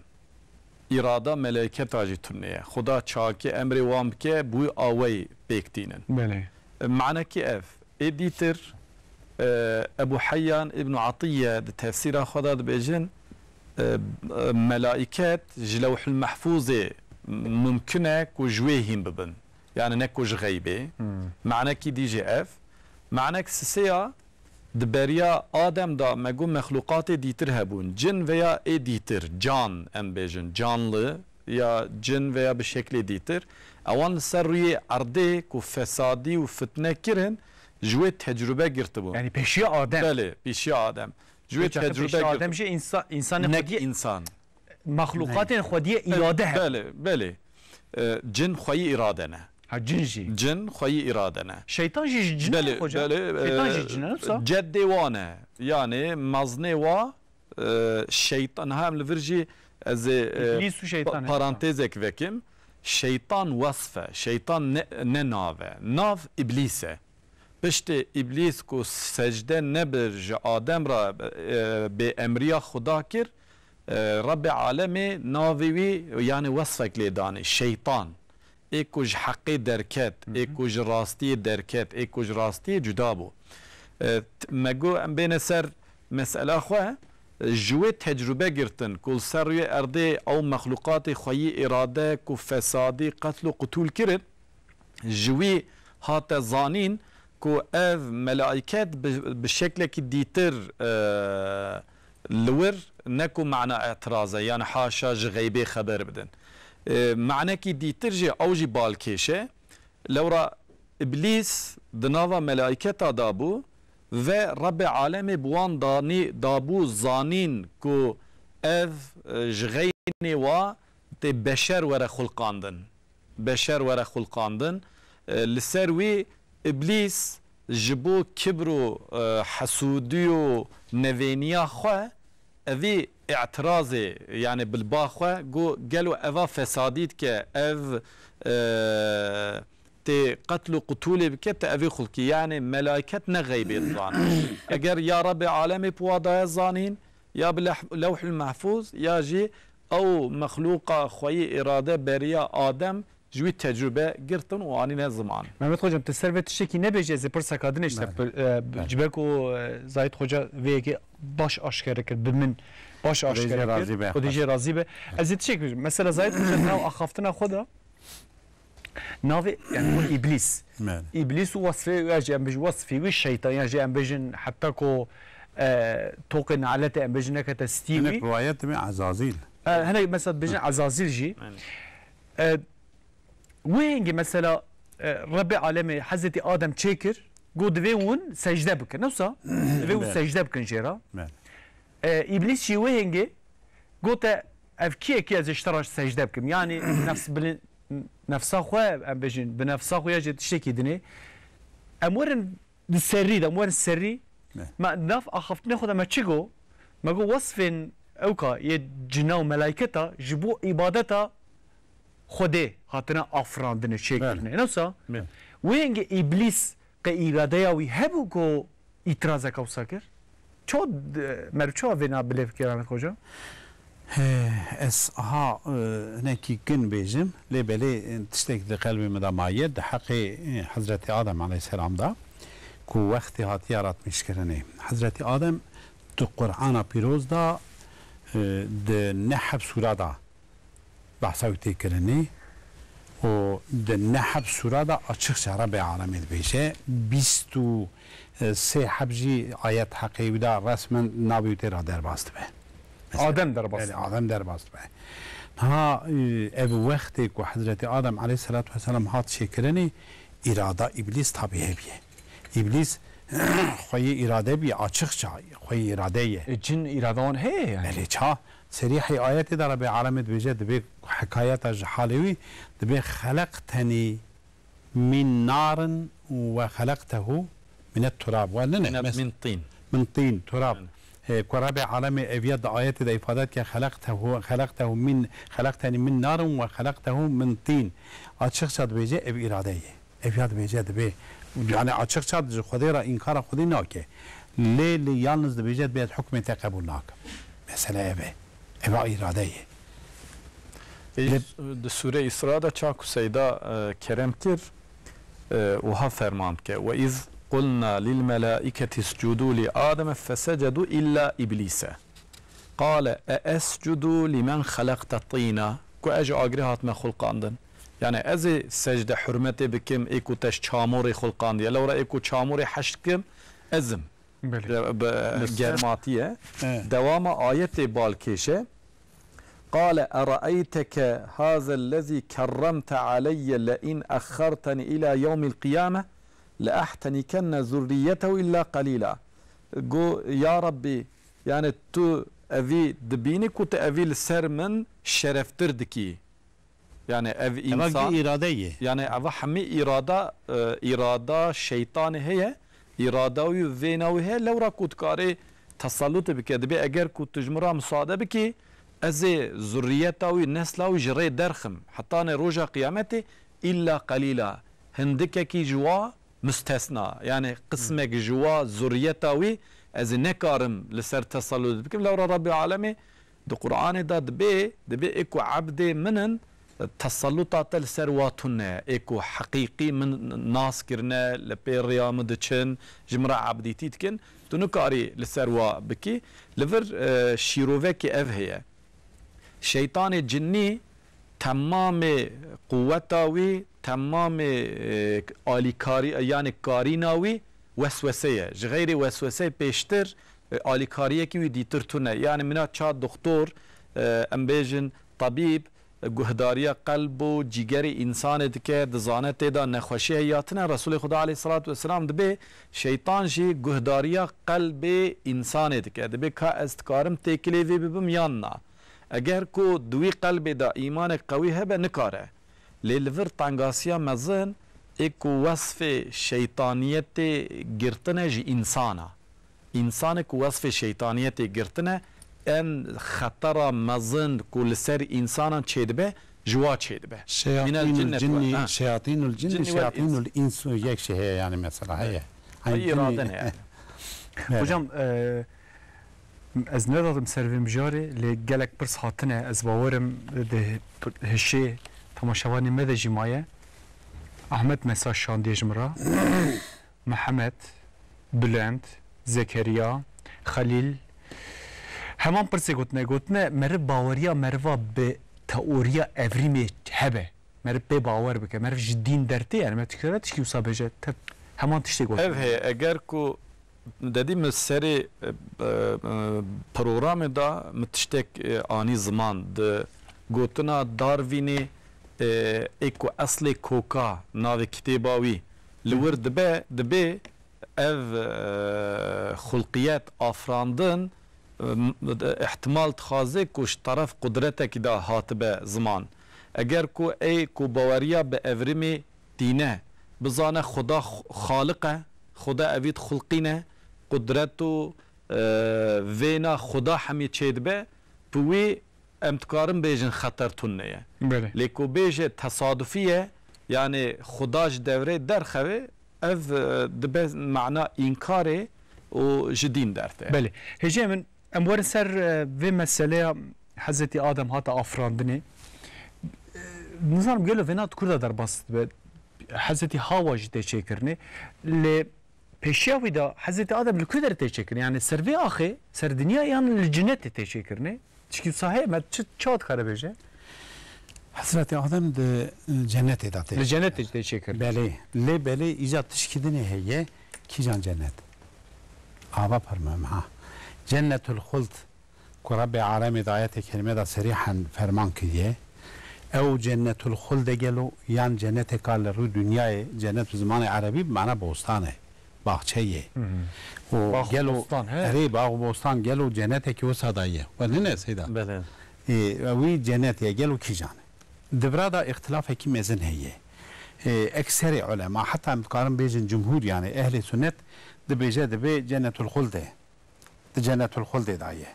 Îrada melaiketa jî tune ye. Xuda çakê emrê wan bike, bi wî aweyî pêk tînin. Belê. Manekî ev. Ê dîtir, e, Ebu Heyyan Îbn Atiye di tefsîra xwe de dibêjin, e, e, melaiket ji Lewhul Mehfûzê mumkin e ku ji wê hîn bibin. Yani ne ku ji xeybê. Hmm. Manekî dî jî ev. Manek sisêya, di beriya Adem de me got mexluqatê dîtir hebûn. Cin veya ê dîtir, can em bêjin, canlı ya cin veya bi şeklê dîtir. Ewan li ser rûyê erdê ku fesadî û fitne kirin, ji wê tecrube girtibûn. Yani pêşiya Adem. Belê, pêşiya Adem. Ji wê Pêşiya tecrube Adem girtibûn. Jî însa-, însanê Nek xwediyê, însan. Mexluqatên xwediyê Belê, îrade hebe. Belê, belê. E, cin xweyî îrade ne. Ha, cin jî. Cin xweyî îrade ne. Şeytan jî ji cin Belê, e, hoca? Belê, Şeytan e, jî cin e, wisa? Ceddê wan e. Yani maznê wa, e, şeytan, ha em li vir jî ez ê, e, Îblîs û şeytan pa-, e. parantezek vekim. Şeytan wesf e, şeytan ne, ne nav e. Nav Îblîs e. Piştê Îblîs ku secde nebir ji Adem re, e, bê emriya Xuda kir, e, Rebbê Alemê navê wî, yanî wesfek lê danî, şeytan. Ê ku ji heqê derket, ê ku ji rastiyê derket, ê ku ji rastiyê cuda bû. E, t-, me got em bêne ser mesela xwe, e, ji wê tecrûbe girtin ku li ser rûyê erdê ew mexlûqatê xweyî îrade ku fesadî, qetl û qutûl kirin, ji wî hate zanîn ku ev melaiket bi, bi şeklekî dîtir, e, li wir ne ku mana îtiraz e, yani haşa ji xeybê xeber bidin. E, manekî dîtir jî ew jî balkêş e. Lewra Îblîs di nava melaiketa de bû ve Rebbê Alemê bi wan danî, dabû zanîn ku ev, e, ji xeynê wa tê beşer were xulqandin. Beşer were xulqandin. E, li ser wî Îblîs ji bo kibr û, e, hesûdî û nevêniya xwe evî îtirazê, yani bilba xwe, got, gelo eva fesadî dike, ev, e, tê qetl û qutûlê bike, te evî xulkî. Yani melaiket ne xeybê dizane. Eger ya Rebbê Alemê bi wa daye zanîn, ya bi leh-, Lewhul Mehfûz, ya jî ew mexlûqa xweyî îrade beriya Adem ji wî tecrûbe girtin û anîne ziman. Mehmet Hocam, tu ser vê tiştekî nebêjî, ez ê pirseka din ê ji te Bele. pir-, e, Bele. ji ber ku, e, Zahîd Hoca vê yekê baş aşkere kir, bi min baş Xwedê aşkere jê kir. razî be. Xwedê jê razî be. Ez ê tiştek bêjim. Mesela Zahîd Hoca nav axaftina xwe de navê, yani, bu Îblîs. Bele. Îblîs û wesfê, ya jî em bêjin wesfê wî şeytan, ya jî em bêjin heta ku, e, toqê naletê em bêjin nekete stî Hinek wî. rivayet dibê Ezazîl. E, hinek mesela dibêjin Ezazîl jî. Bele. E, Wê hingê mesela, e, Rebbê Alemê Hezretî Adem çêkir, got divê hûn secde bikin. Ne wisa? Divê hûn Bele. secde bikin jê re. Bele. E, Îblîs jî wê hingê gote, ev kî ye kî ez ê ji te re secde bikim? Yanî nefs bilin-, nefsa xwe em bêjin, bi nefsa xwe ya jî tiştekî dinê. Em werin di serî de, em werin serî. Ne. Me nav axaftinê xwe de me çi got? Me got wesfên ewka yê cina û melayketa ji bo îbadeta Xwedê hatine afirandinê, çêkirinê. Bele. Ne wisa? Bele. Wê hingê Îblîs qe îradeya wî hebû ku îtirazeke wisa kir? Çawa d-, meriv çawa vêna bilêv kir, Ahmet Hoca? He, ez aha, e, hinekî kin bêjim, lê belê, e, tiştek di qelbê min de maye, di heqê, e, Hezretî Adem aleyhisselam de, ku wextê hatiye yaratmîşkirinê. Hezretî Adem di Qur'ana Pîroz de, e, di neh heb sûra de behsa wî tê kirinê û di neh heb sûra de açiqça Rebê Alemê dibêje, bîst û sê heb jî ayet heqê wî de resmen navê wî tê re derbas dibe. Mesela, Adem derbas belê, dibe. Adem derbas dibe. Niha, e, ev wextê ku Hezretî Adem aleyhisselatu vesselam hat çêkirinê, îrada Îblîs tabî hebiye. Îblîs xweyê îrade bîye, açiqça xweyê îrade ye. E, cin îrada wan heye yani. Belê ça. Serîhê ayetê de Rebê Alemê dibêje, dibê hekayeta ji halê wî, dibê xeleqtenî min narin ve xeleqtehu minet turab. Ve ne ne? Minet mes-, min tîn. Min tîn, turab. Yani. E, ku Rebê Alemê eviya di ayetê de îfade dike, xeleqtehu, xeleqtehu min, xeleqtenî min narin ve xeleqtehu min tîn. Açıkça dibêje ev îrade ye. Ev ya dibêje dibê. Yani açıkça ji Xwedê re înkara Xwedê nake. Lê, lê yalnız dibêje dibê ez hukmê te qebûl nakim. Mesele ev e. Eva îrade ye. Ê, Lê di Sûre Îsra de ça ku Seyda, e, kerem kir, e, wiha ferman dike. Ve iz qulna lil melaiketi iscudu li Ademe fesecedu illa Îblîse. Qale e escudu limen xelaqte tîna. Ku ez ji agirê hatime xulqandin. Yani ez ê secde hurmetê bikim, ê ku te ji çamorê xulqandiye. Lewra ê ku çamorê heşt dikim, ez im. Belê. Bi, bi Li ser germatiye. Evet. Dewama ayetê balkêşe. Qale eraeyteke hazellezî kerremte aleyye le in exxerteni ila yewmil qiyame le ehtenikenne zurriyetehu illa qalîla. Go, ya Rabbî, yani tu evî dibînî ku tu evî li ser min şereftir dikî. Yani ev Eva însan, gi îrade ye. Yani eva hemî îrada, e, îrada şeytanê heye, îrada wî û vêna wî heye, lewra ku dikarê tesalutê bike. Dibê eger ku tu ji min re misade bikî, Ez ê zurriyeta wî, nesla wî ji rê derxim. Hetanê roja qiyametê, îlla qelîla. Hindikekî ji wa mustesna. Yani qismek ji wa zurriyeta wî ez ê nekarim li ser tesallut bikim. Lewra Rabbê Alemê di Qur'anê de dibê, dibê ê ku ebdê min in, tesalluta te li ser wa tune, ê ku heqîqî min nas kirine, li pê rêya min diçin, ji min re ebdîtî dikin, tu nikarî li ser wa bikî. Li vir, e, şîrovekî ev heye. Şeytanê cinnî temamê quweta wî, temamê, e, alîkarî, yani karîna wî weswese ye. Ji xeyrê wesweseyê pêştir, e, alîkariyekî wî dîtir tune. Yani mina ça doktor, e, em bêjin tabîb, e, guhdariya qelb û cîgerê însanê dike, dizane tê de nexweşî heye ya tine. Resulê Xuda aleyhisselatu vesselam dibê şeytan jî guhdariya qelbê însanê dike. Dibê ka ez dikarim têkilê vê bibim yan na. Eger ku di wî qelbê de îmanek qewî hebe, nikare. Lê li vir tengasiya mezin ê ku wesfê şeytaniyetê girtine ji însan a. Însanek ku wesfê şeytaniyetê girtine, en xetera mezin ku li ser însanan çêdibe, ji wa çêdibe. Mîna Şeyatînul cinnetî cinnî, ha. Şeyatînul cinnî, Cinnî wel şeyatînul îns. Îns û yek şey heye yani mesela, heye. Ay, Hani irade cinnî ne yani? Evet. Hocam, e, ez nedadim ser vê mijarê, lê gelek pirs hatine, ez bawerim di hişê temaşevanê me de jî maye. Ahmet mesaj şandiye ji min re. Mihemed, Bülent, Zekeriya, Xelîl, heman pirsê gotine, gotine meriv baweriya meriva bi teoriya evrîmê hebe. Meriv pê bawer bike. Meriv ji dîn dertê, yani me dikare tişkî wisa bêje. Te heman tiştê got. Ev heye, eger ku dedî min serê, e, e, programê de min tiştek, e, anî ziman. Di gotina Darwînê, e, ê ku eslê koka navê kitêba wî li wir dibe, dibê ev, e, xulqiyet, afirandin, e, m-, ihtimal dixwaze ku ji teref qudretekî de hatibe ziman. Eger ku ê ku baweriya bi evrimê tîne, bizane Xuda x-, xaliq e, Xuda evî dixulqîne, qudret û, e, vêna Xuda hemî çêdibe, bi wî em dikarin bêjin xeter tune ye. Belê. Lê ku bêje tesadufî ye, yani Xuda ji devrê derxeve, ev, e, dibe mana înkarê û ji dîn derte. Belê. Hêjê min, em werin ser, e, vê meseleya Hezretî Adem hate afirandinê. E, nizanim gelo vêna di kur de derbas dibe. Hezretî Hawa jî tê çêkirinê. Lê pêşiya wî de Hezretî Adem li ku derê tê çêkirin? Yani ser vê axê, ser dinya yan li cinetê tê çêkirinê? Tişkî wisa heye? Me çi, çawa dikare bêje? Hezretî Adem di, e, cenetê de tê. Li cenetê tê çêkirin. Belê. Lê belê îca tişkî dinê heye, kîjan cenet? Ava pir muhim ha. Cennetul Xuld. Ku Rebbê Alemê di ayetê kerîme de serîhen ferman kiriye. Ew Cennetul Xulde gelo yan ceneteka li rû dinyayê, cennet bi zimanê erebî bi mana bostan e, baxçe ye. Hı hı. Û Bax û gelo bostan, he? Erê, bax û bostan gelo cennetekî wisa da ye. We nine Seyda? Belê. Ê, wî cennet ye, gelo kîjan e? Di vira de îxtilafekî mezin heye. Ê, ekserê ulema, heta em dikarin bêjin cumhur, yani ehlê sunnet, dibêje dibê Cennetul Xulde. Di Cennetul Xuldê de ye.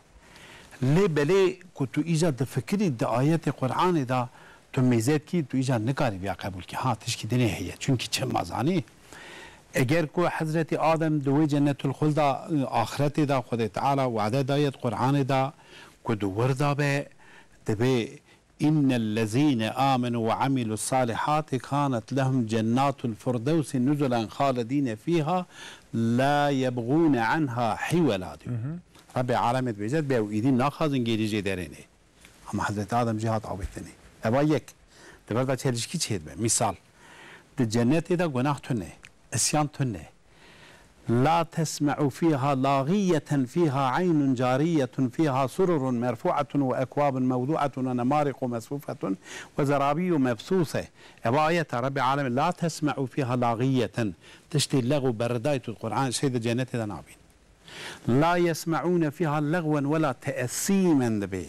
Lê belê ku tu îca difikirî di ayetê Qur'anê de tu mêze dikî, tu îca nikarî viya qebûl kî. Ha, tişkî dinê heye. Çunkî çima zanî? Eger ku Hezretî Adem di wê Cennetul Xulda, e, axretê de Xwedê Teala wade daye di Qur'anê de ku di wir de be, dibê, "Innellezîne âmenû ve amilus salihâti kânet lehum cennâtul firdewsi nuzulen halidîne fîhâ la yebğûne anha hiwela," diyor. Hı hı. Rabbê alemê dibêje, dibê ew îdî naxwazin gêrî jê derênê. Ama Hezretî Adem jî hat avêtinê. Eva yek. Di ber de çelişkî çêdibe. Misal, di cennetê de gunah tune, isyan tune. La tesme'u fiha lagiyeten fiha aynun cariyetun fiha sururun merfu'atun ve ekwabun mevdu'atun ve nemariqu mesfufetun ve zerabiyyu mebsuse. Eva ayeta Rabbê alemê, la tesme'u fiha lagiyeten. Tiştê leğ û berridayê tu Qur'an şey di cennetê de nabîn. La yesme'ûne fîha lexwen wela teessîmen dibê.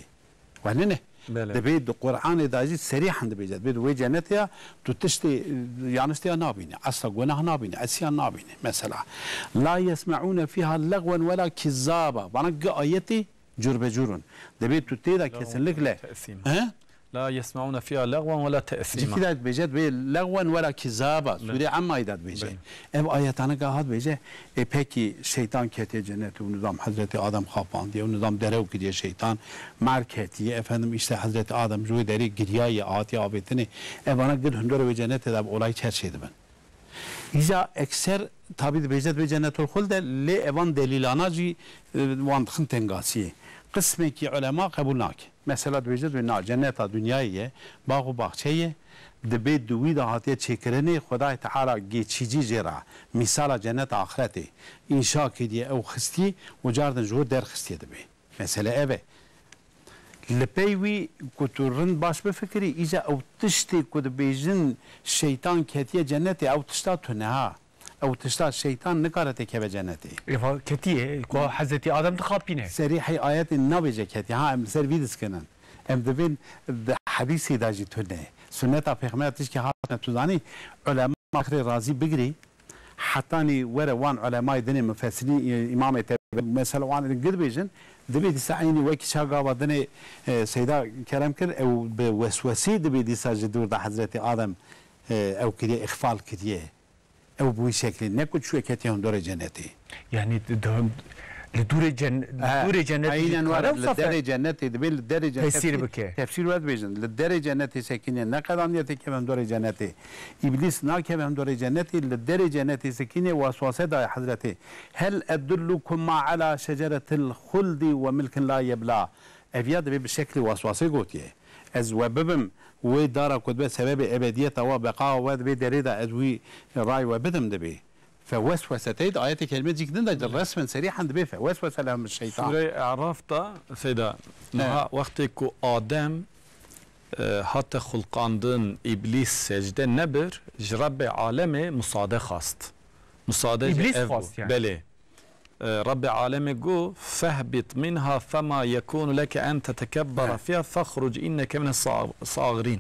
Wenine. Belê. Dibê di Qur'anê de jî serîhan dibêje. Dibê di wê cennetê ya tu tiştê, e, yanlış tê ya nabîne. Esla gunah nabîne, esyan nabîne. Mesela. La yesme'ûne fîha lexwen wela kizzaba. Bana gi ayetê Cur be cur in. Dibê tu tê de kesinlikle. He? La yesmeûne fîha lexwen wela te'sîma. Cîkî de dibêje, dibê lexwen wela kizaba. Sûrê Emma'yê de dibêje. Ev ayetane ka hat dibêje, ê pekî şeytan ketiye cennet û nizam Hezretî Adem xapandiye û nizam derew kiriye şeytan, mar ketiye, efendim, işte Hezretî Adem ji wê derê giriyaye, hatiye avêtinê. Evana gir hundirê wê cennetê de bi olayî çer çêdibin. Îca ekser tabî dibêje dibê cennetul xuld e, lê evan delîlana jî, e, wan dixin tengasiyê. Qismekî ulema qebûl nake. Mesela dibêje dibê na cenneta dinyayê ye, bax û baxçe ye, dibê di wî de hatiye çêkirinê, Xwedayê Teala geçîcî jê re mîsala cenneta axretê înşa kiriye, ew xistî û cardin ji wir derxistiye dibê. Mesele ev e. Li pey wî ku tu rind baş bifikirî, îca ew tiştê ku dibêjin şeytan ketiye cennetê, ew tişta tune ha. Ew tişta şeytan nikare têkeve cennetê. Êva ketiye, ku Hezretî Adem dixapîne. Serî hey ayetê nabêje ketiye. Ha, em li ser vî diskinin. Em dibên di hedîsê de jî tune. Sunneta Pêxember tişkî hatine tu zanî, ulema axirê razî bigirî, hetanî were wan ulemayê dinê mufessirîn, e, îmamê tevî, mesela wan gir bêjin, dibê dîsa eynî wekî ça gava dinê, e, Seyda kerem kir, ew bi weswesê dibê dîsa ji dûr de Hezretî Adem, e, ew kiriye, îxfal kiriye. Ew bi wî şeklî, ne ku çûye ketiye hundirê cennetê. Yanî di, di, li dûrê cen-, li dûrê cennetê jî dikare wisa fe-, li derê cennetê, dibê li derê cennetê tesîr bike. Tefsîr we dibêjin. Li derê cennetê sekîne, neqedaniye têkeve hundirê cennetê. Îblîs nakeve hundirê cennetê, li derê cennetê sekîne waswase daye Hezretê. Hel edullukum ala şeceretil xuldi ve milkin la yebla. Ev ya divê bi şeklê waswasê gotiye. Ez we bibim, wê dara ku dibe sebebê ebediyeta we, beqaya we di vê derê de ez wî ray we bidim dibê. Feweswese tey di ayetê kelîme cîk din de resmen serîhen dibê feweswese lehum şeytan. Sûreyê E'raf de, Seyda, niha wextê ku Adem, e, hate xulqandin, Îblîs secde nebir, ji Rebbê alemê musade xwest. Musade jî Îblîs ev bû. Xwest yani. Belê. E, Rebbê alemê got, "Fehbit minha fema yekunu leke en tetekebbere fiha fexruc inneke mine sa-, sagirîn."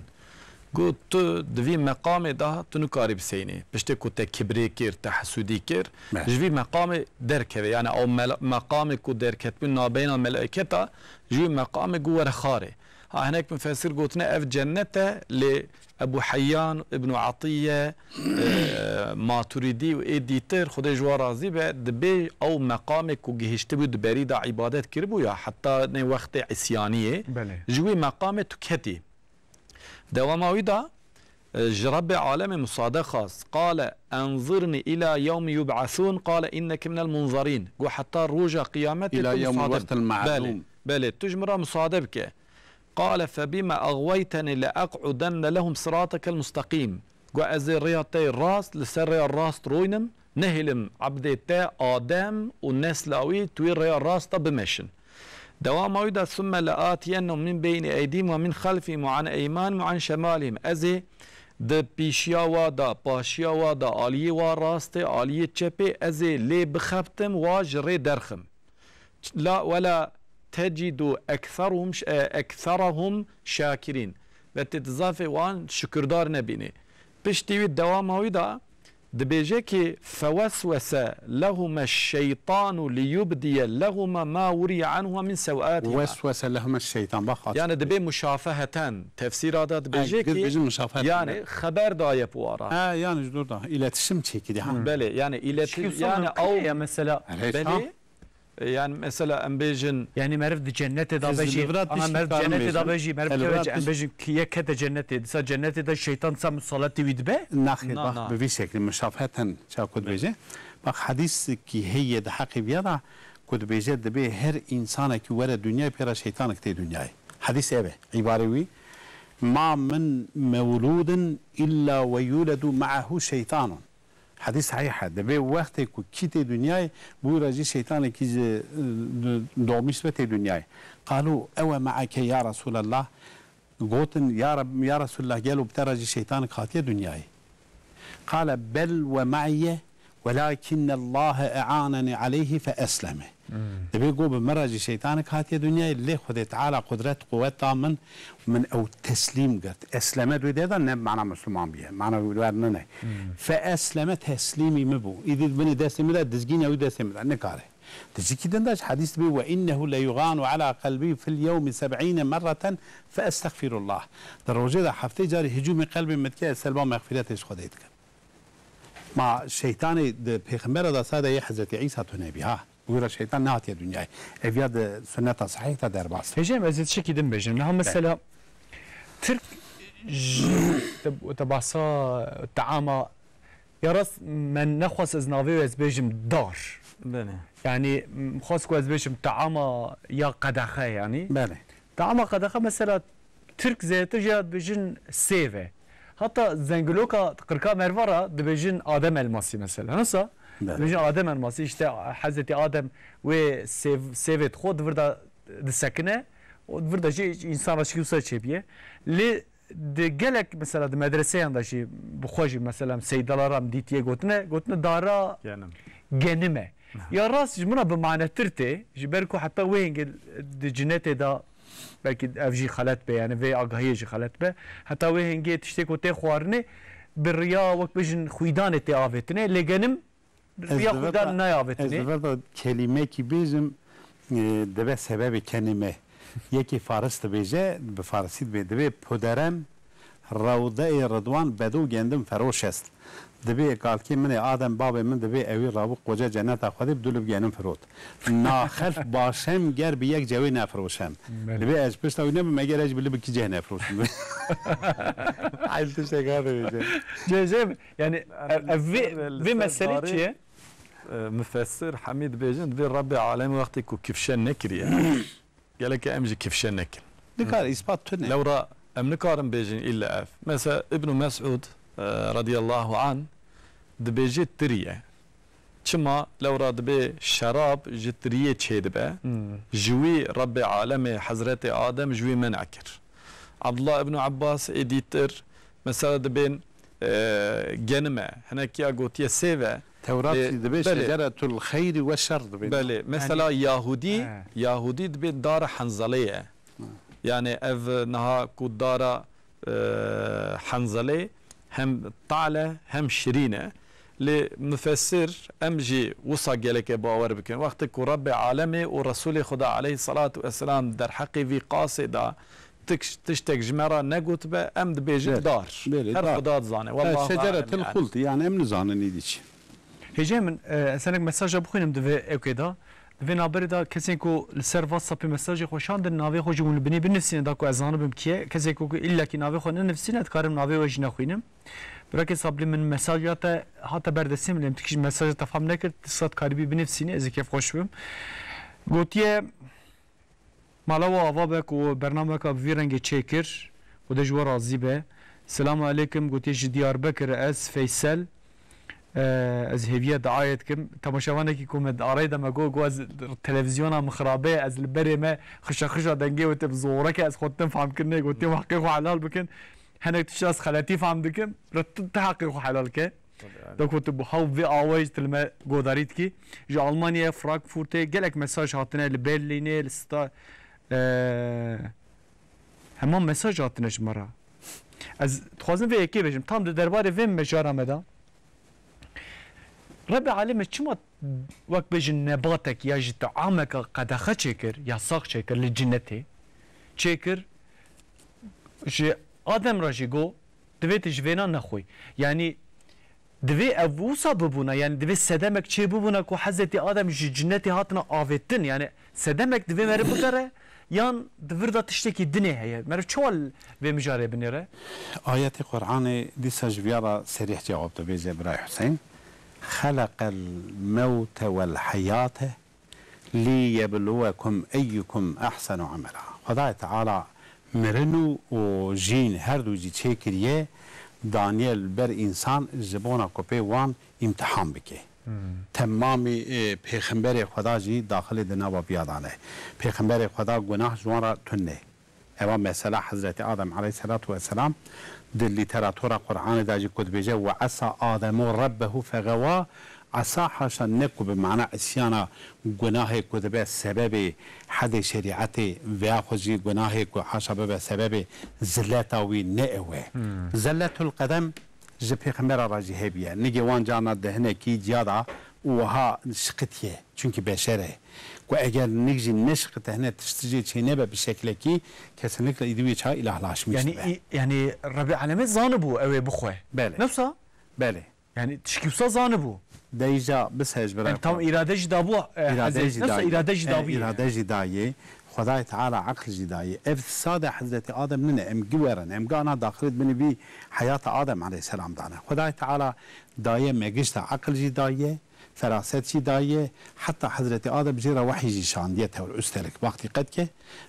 Got, "Tu di vî meqamê de tu nikarî biseynî. Piştê ku te kibrê kir, te hesûdî kir, Beh. ji vî meqamê derkeve." Yani ew mela-, meqamê ku derketibû nabeyna melaîketa, ji wî meqamê got were xarê. Ha, hinek mufessir gotine ev cennet e, lê Ebu Heyyan, Ibnu Atiye, e, Maturidî û ê dîtir, Xwedê ji wan razî be, dibê ew meqamê ku gihiştibû di berî de îbadet kiribû ya, heta nê wextê îsyaniyê, Belê. ji wî meqamê tu ketî. Dewama wî de, e, ji Rebbê alemê musade xwest. Qale enzirnî îla yewmî yub'esûn, qale înneke minel munzerîn. Got heta roja qiyametê Îla tu yewmî musade wextil me'lûm. Belê, belê, tu ji min re musade bike. Qale febîme exweytenî leeq'udenne lehum siratekel mustaqîm. Got ez ê rêya te yê rast, li ser rêya rast roynim, nehêlim ebdê te Adem û nesla wî tu wî rêya rast de bimeşin. Dewama wî de, "Summe leatiyennehum min beynî eydîhim ve min xelfihim ve an eymanihim ve an şemalihim." Ez ê di pîşiya wa de, paşiya wa de, aliyê wa rastê, aliyê çepê, ez ê lê bixebtim, wa ji rê derxim. La, "Wela tecidu ekseruhum, e, ekserahum şakirîn." Ve tê di zafê wan şukirdar nebînî. Piştî wî dewama wî de dibêje ki, "Feweswese lehuma şeytanu liyubdiye lehuma ma wuriye anhuma min sewatihima." Weswese lehuma şeytan, bak. Yani dibê muşafeheten tefsîra de dibêje He, ki, gir bêjin muşafeheten yani de. Xeber daye bi wan re. He, yani ji dûr de iletişim çekidi ha. Belê, yani ileti-, Çekî yani sonra ew ya mesela. Belê. E, yani mesela em bêjin. Yani meriv di cennetê de bejî. Ana meriv cennetê de bejî, meriv keve em bêjin ki yek kete cennetê. Disa cennetê de şeytan sa musaletê wî dibe? Naxê, Na, bak, na. Bi vî şeklî muşafeheten ça ku dibêje. Bak, hadîs ki heye di heqê viya da ku dibêje dibê her insanekî were dinyayê pê re şeytanek tê dinyayê. Hadîs ev e. Îbarê wî, "Ma min mewludin illa ve yuledu ma'ahu şeytanun." Hedîs sehîh e. Dibê wextê ku kî tê dinyayê, bi wî re jî şeytanekî ji, e, doğmuş be tê dinyayê. Qalu ewe me'eke ya Resulallah. Gotin, ya Reb-, ya Resulallah, gelo bi te re jî şeytanek hatiye dinyayê? Qale bel ve me'ye Welakinne Allahe e'aneni aleyhi fe esleme. Dibê go bi min re jî şeytanek hatiye dinyayê, lê Xwedê Teala qudret, quwet da min, min ew teslîm girt. Esleme di wê derê de ne mana Misliman bûye, mana wî wer nine. Fe esleme, teslîmî min bû. Îdî di binê destê min de, dizgîna wî destê min de, nikare. Di cikî din de jî hedîs dibê, "Ve innehu le yuganu ala qelbî fil yewmi seb'îne merreten fe estexfirullah." Di rojê de heftê carî hicûmê qelbê min dike, ez telba mexfîretê ji Xwedê dikim. Ma şeytanê di pêxembera de sade yê Hezretî Îsa tune bî, ha. Wî re şeytan nehatiye dinyayê. Ev ya di sunneta sehîh de derbas e. Hêjê em, ez ê tiştekî din bêjim. Niha mesela Tirk ji te, te bahsa teama ya rast me nexwest ez navê wê ez bêjim dar. Belê. Yanî, m, xwest ku ez bêjim teama ya qedexe yanî. Belê. Teama qedexe mesela Tirk zêdetir jê re dibêjin sêv e. Heta zengiloka qirka merva re dibêjin Adem elmasî mesela. Nasıl? Belê. Dibêjin Adem elmasî, işte Hezretî Adem wê sêv, sêvê dixwe, di vir de disekine û di vir de jî însan re şikî wisa çêbiye. Lê di gelek mesela di medreseyan de jî bi xwe jî mesela Seydala re em dîtiye gotine, gotine dara Genim. Genim e. Ya rast ji min re bi manetir tê, ji ber ku heta wê hingê di cinetê de belkî ev jî xelet be, yani vê agahiyê jî xelet be. Heta wê hingê tiştê ku tê xwarinê bi riya wek bêjin xwîdanê tê avêtine, lê genim bi Ez riya di vir xwîdan de, nayê ez avêtinê. Di vir de kelîmekî bêjim, e, dibe sebebê kenê me. Yekê faris dibêje, bi farisî dibê, dibê puderem Rewdeyê Ridwan bedo gendim feroş est. Dibê kalkê min ê Adem babê min dibê ewî rabû qoce ceneta Xwedê bi dulib genim firot. Naxelf başem ger bi yek cewê nefiroşem. Belê. Dibê ez pişta wî nebim eger ez bi libikî ceh nefiroşim. Hayl tiştek ha dibêje. Cezem, yani ev, ev vê, vê meselê çi ye? E, mufessir Hemîd bêjin, dibê Rabbê Alem wextê ku kifşe nekiriye. Geleke em jî kifşe nekin. Nikare, îspat tune. Lewra em nikarin bêjin îlle ev. Mesela Ibn Mes'ud, e, radiyallahu anh, dibêje tiriye. Çima lewra dibê şerab ji tiriyê çêdibe. Hmm. Ji wî Rabbê Alemê Hezretê Adem ji wî men'a kir. Abdullah ibn Abbas ê dîtir, mesela dibên, e, genime, hinekiya gotiye sêv e. Tewrat Lê, jî dibê belê. Şeceretul xeyrî we şer dibê. Belê. Mesela Yanî, Yahudî, he. Yahudî dibê dara henzelê ye. Hı. Yani ev niha ku dara, e, henzelê hem tal e hem şirîn e. Lê mufessir em jî wisa geleke bawer bikin. Wextê ku Rabbê Alemê û Resulê Xuda aleyhissalatu vesselam derheqê vî qasê da tik-, tiştek ji me re negotibe, em dibêjin Belê, dar. belê, Her dar. Xuda dizane. He, Wallahu şeceretil alem yani. Xuld, yani em nizanin îdî çi. Hêjê min, e, ez hinek mesaja bixwînim di vê ewkê de. Di vê navberê de kesên ku li ser WhatsAppê mesajê xwe şandin, navê xwe jî hûn li binê binivîsîne, da ku ez zanibim kî ye. Kesê ku, ku îlla kî navê xwe nenivîsîne, dikarim navê we jî nexwînim. Birakê Sablî, min mesaja te hate ber destê min, lê min tikî ji mesaja te fam nekir, tu sa dikaribî binivîsînî, ez ê kêfxweş bim. Gotiye, Mala we ava be ku bernameka bi vî rengê çêkir, Xwedê ji we razî be. Selamu aleykum, gotiye ji Diyarbekir ez, Feysel. E, ez hêviya diayê dikim. Temaşevanekî ku me di arayê de me got, got, "Ez televizyona min xirabe ye, ez li berê me xişa xişa dengê wê tê bi zoreke ez xwe ditim famkirinê." Gotiye, "Heqê xwe helal bikin." Hinek tişta ez xeletî fam dikim. Re tu, tu heqê xwe helal ke. Tabii, yani. Deko tu bi hew vê awayî tu li me godarî dikî. Ji Almanyayê, Frankfurtê gelek mesaj hatine, li Berlînê, li Sta-, eee, hema mesaj hatine ji me re. Ez dixwazim vê yekê bêjim. Tam di derbarê vê mijara me de. Rebê Alemê çima wek bêjin nebatek ya jî teameke qedexe çêkir, yasax çêkir li cinetê? Çêkir, ji Adem re jî got, divê tu ji vêna nexwî. Yanî divê ev wisa bibûna, yanî divê sedemek çê bibûna ku Hezretî Adem ji cinetê hatina avêtin. Yanî sedemek divê meriv bigere, yan di vir de tiştekî dinê heye. Meriv çawa li vê mijarê binêre? Ayetê Qur'anê dîsa ji viya re serîh cewab dibêje, Biray Huseyîn. "Xeleqel mewte wel heyate liyebluwekum eyyukum ehsenu amela." Xwedayê Teala mirin û, û jîn her du jî çêkiriye, daniye li ber însan ji bona ku pê wan îmtihan bike. Hmm. Temamî, e, pêxemberê Xweda jî daxilê di nava viya de ne. Pêxemberê Xweda gunah ji wan re tune. Eva mesela Hezretî Adem aleyhisselatu vesselam di lîteratura Qur'anê de jî ku dibêje, "Ve esa Ademu rebbehu fegewa", Esa haşa ne ku bi mana îsyana gunahê ku dibe sebebê hedê şerîetê veya xwe jî gunahê ku haşa bibe sebebê zileta wî ne ew e. Zelletul qedem ji pêxembera re jî hebiye. Nigê wan carna di hinekî ciya de û wiha şiqitiye. Çunkî beşer e. Ku eger nik jî neşiqite hine tiştî jê çênebe bi şeklekî kesinlikle îdî wê çawa îlahlaşmîş Yani, dibe. i- yani Rebî Alemê zanibû ew ê bixwe. Belê. Ne wisa? Belê. Yani tişkî wisa zanibû. Deyja bisej bira. Yani tam îrade jî dabû, e, Îrade Hezretî jî Nefsa dayê. îrade jî E, dabû. îrade jî dayê. Xwedayê Teala eql jî dayê. Ev sade Hezretî Adem nine. Em giwerin. Em gana daxilê dibinê vî heyata Adem aleyhisselam dane. Xwedayê Teala dayê me gişta eql jî dayê, feraset jî dayê. Heta Hezretî Adem jê re wehî jî şandiye tewr üstelik. Bak dîqet ke.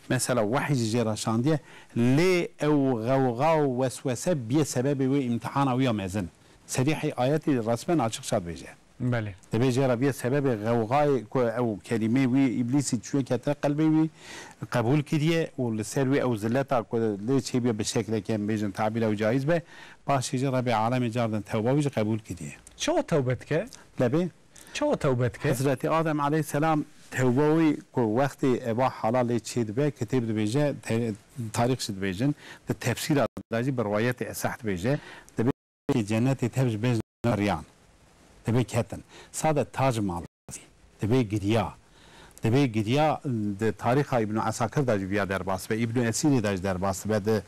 Mesela wehî jî jê re şandiye. Lê ew xewxa û weswese biye sebebê wê îmtihana wî ya mezin. Serîhê ayetê resmen açıkça dibêje. Belê. Dibê jê re bîye sebebê xewxayê ku ew kelîmeyê wî îblîsî çûye kete qelbê wî, qebûl kiriye û li ser wî ew zileta ku lê çêbûye bi şeklekê em bêjin tabîra wî caiz be, paşê jî Rebê Alemê cardin tewba wî jî qebûl kiriye. Çawa tewbe dike? Lebê? Çawa tewbe dike? Hezretî Adem aleyhisselam tewba wî ku wextê eva hala lê çê dibe, kitêb dibêje, te-, tarîx jî dibêjin, di tefsîra de jî bi riwayetê eseh dibêje, dibê Cennetê tev ji bejna riyan. Dibê ketin. Sade tac mal. Dibê giriya. Dibê giriya di tarîxa Îbnû Esakir de jî viya derbas be. Îbnû Esîrê de jî derbas dibe. Di,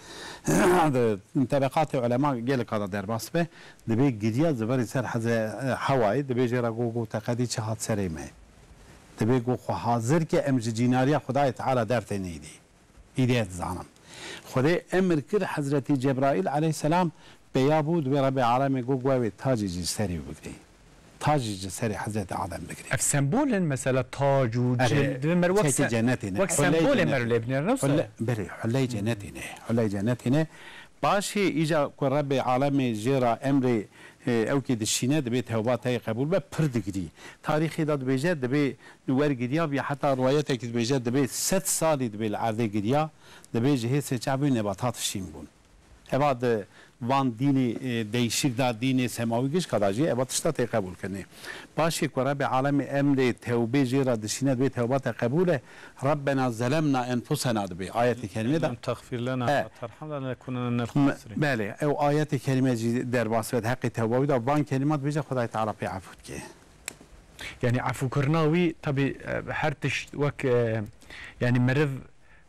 di tebeqatê ulema geleka de derbas dibe. Dibê giriya ziverî ser Heze-, Hewayê. Dibê jê re got, got, te qedî çi hat serê me? Dibê got, xwe hazir ke em ji cînariya Xwedayê Teala dertêne îdî. Îdî ez dizanim. Xwedê emir kir Hezretî Cebraîl aleyhisselam peya bû, dibê Rebê Alemê got, got ew ê tacê jî ji serê bigirê. Tacê ji serê Hezretî Adem bigirê. Ev sembol in, mesela tac û Erê, cil, dibê mer wek çekê se-, cennetê ne. Wek Hulleyê sembolê cennetê mer ne. lê binêrin, ne wisa? Hulle-, berê, hulleyê cennetê ne. Hulleyê cennetê ne. Paşê îca ku Rebê Alemê jê re emrê, e, ewkê dişîne, dibê tewba te yê qebûl be, pir digirî. Tarîxê de dibêje, dibê wergiriya bî, heta riwayetekî dibêje, dibê sed salî dibê li erdê giriya, dibê ji hêsê çavê nebatat şîn bûn. Eva di van dînê, e, değişik da dînê semawî gişka da jî eva tişta tê qebûl kirinê. Paşê ku Rebê Alemê emrê tewbê jê re dişîne, dibê tewba te qebûl e, Rabbena zelemna enfusena dibê. Ayetê kerîmê de. Lem tagfir lena He. ve terhamna lenekunenne minel Me-, xasirin. Belê, ew ayetê kerîme jî derbas be, heqê tewba wî de van kelîmat bêje, Xwedayê Teala pê efû dike. Yani efûkirina wî, tabî, e, her tişt wek, e, yani meriv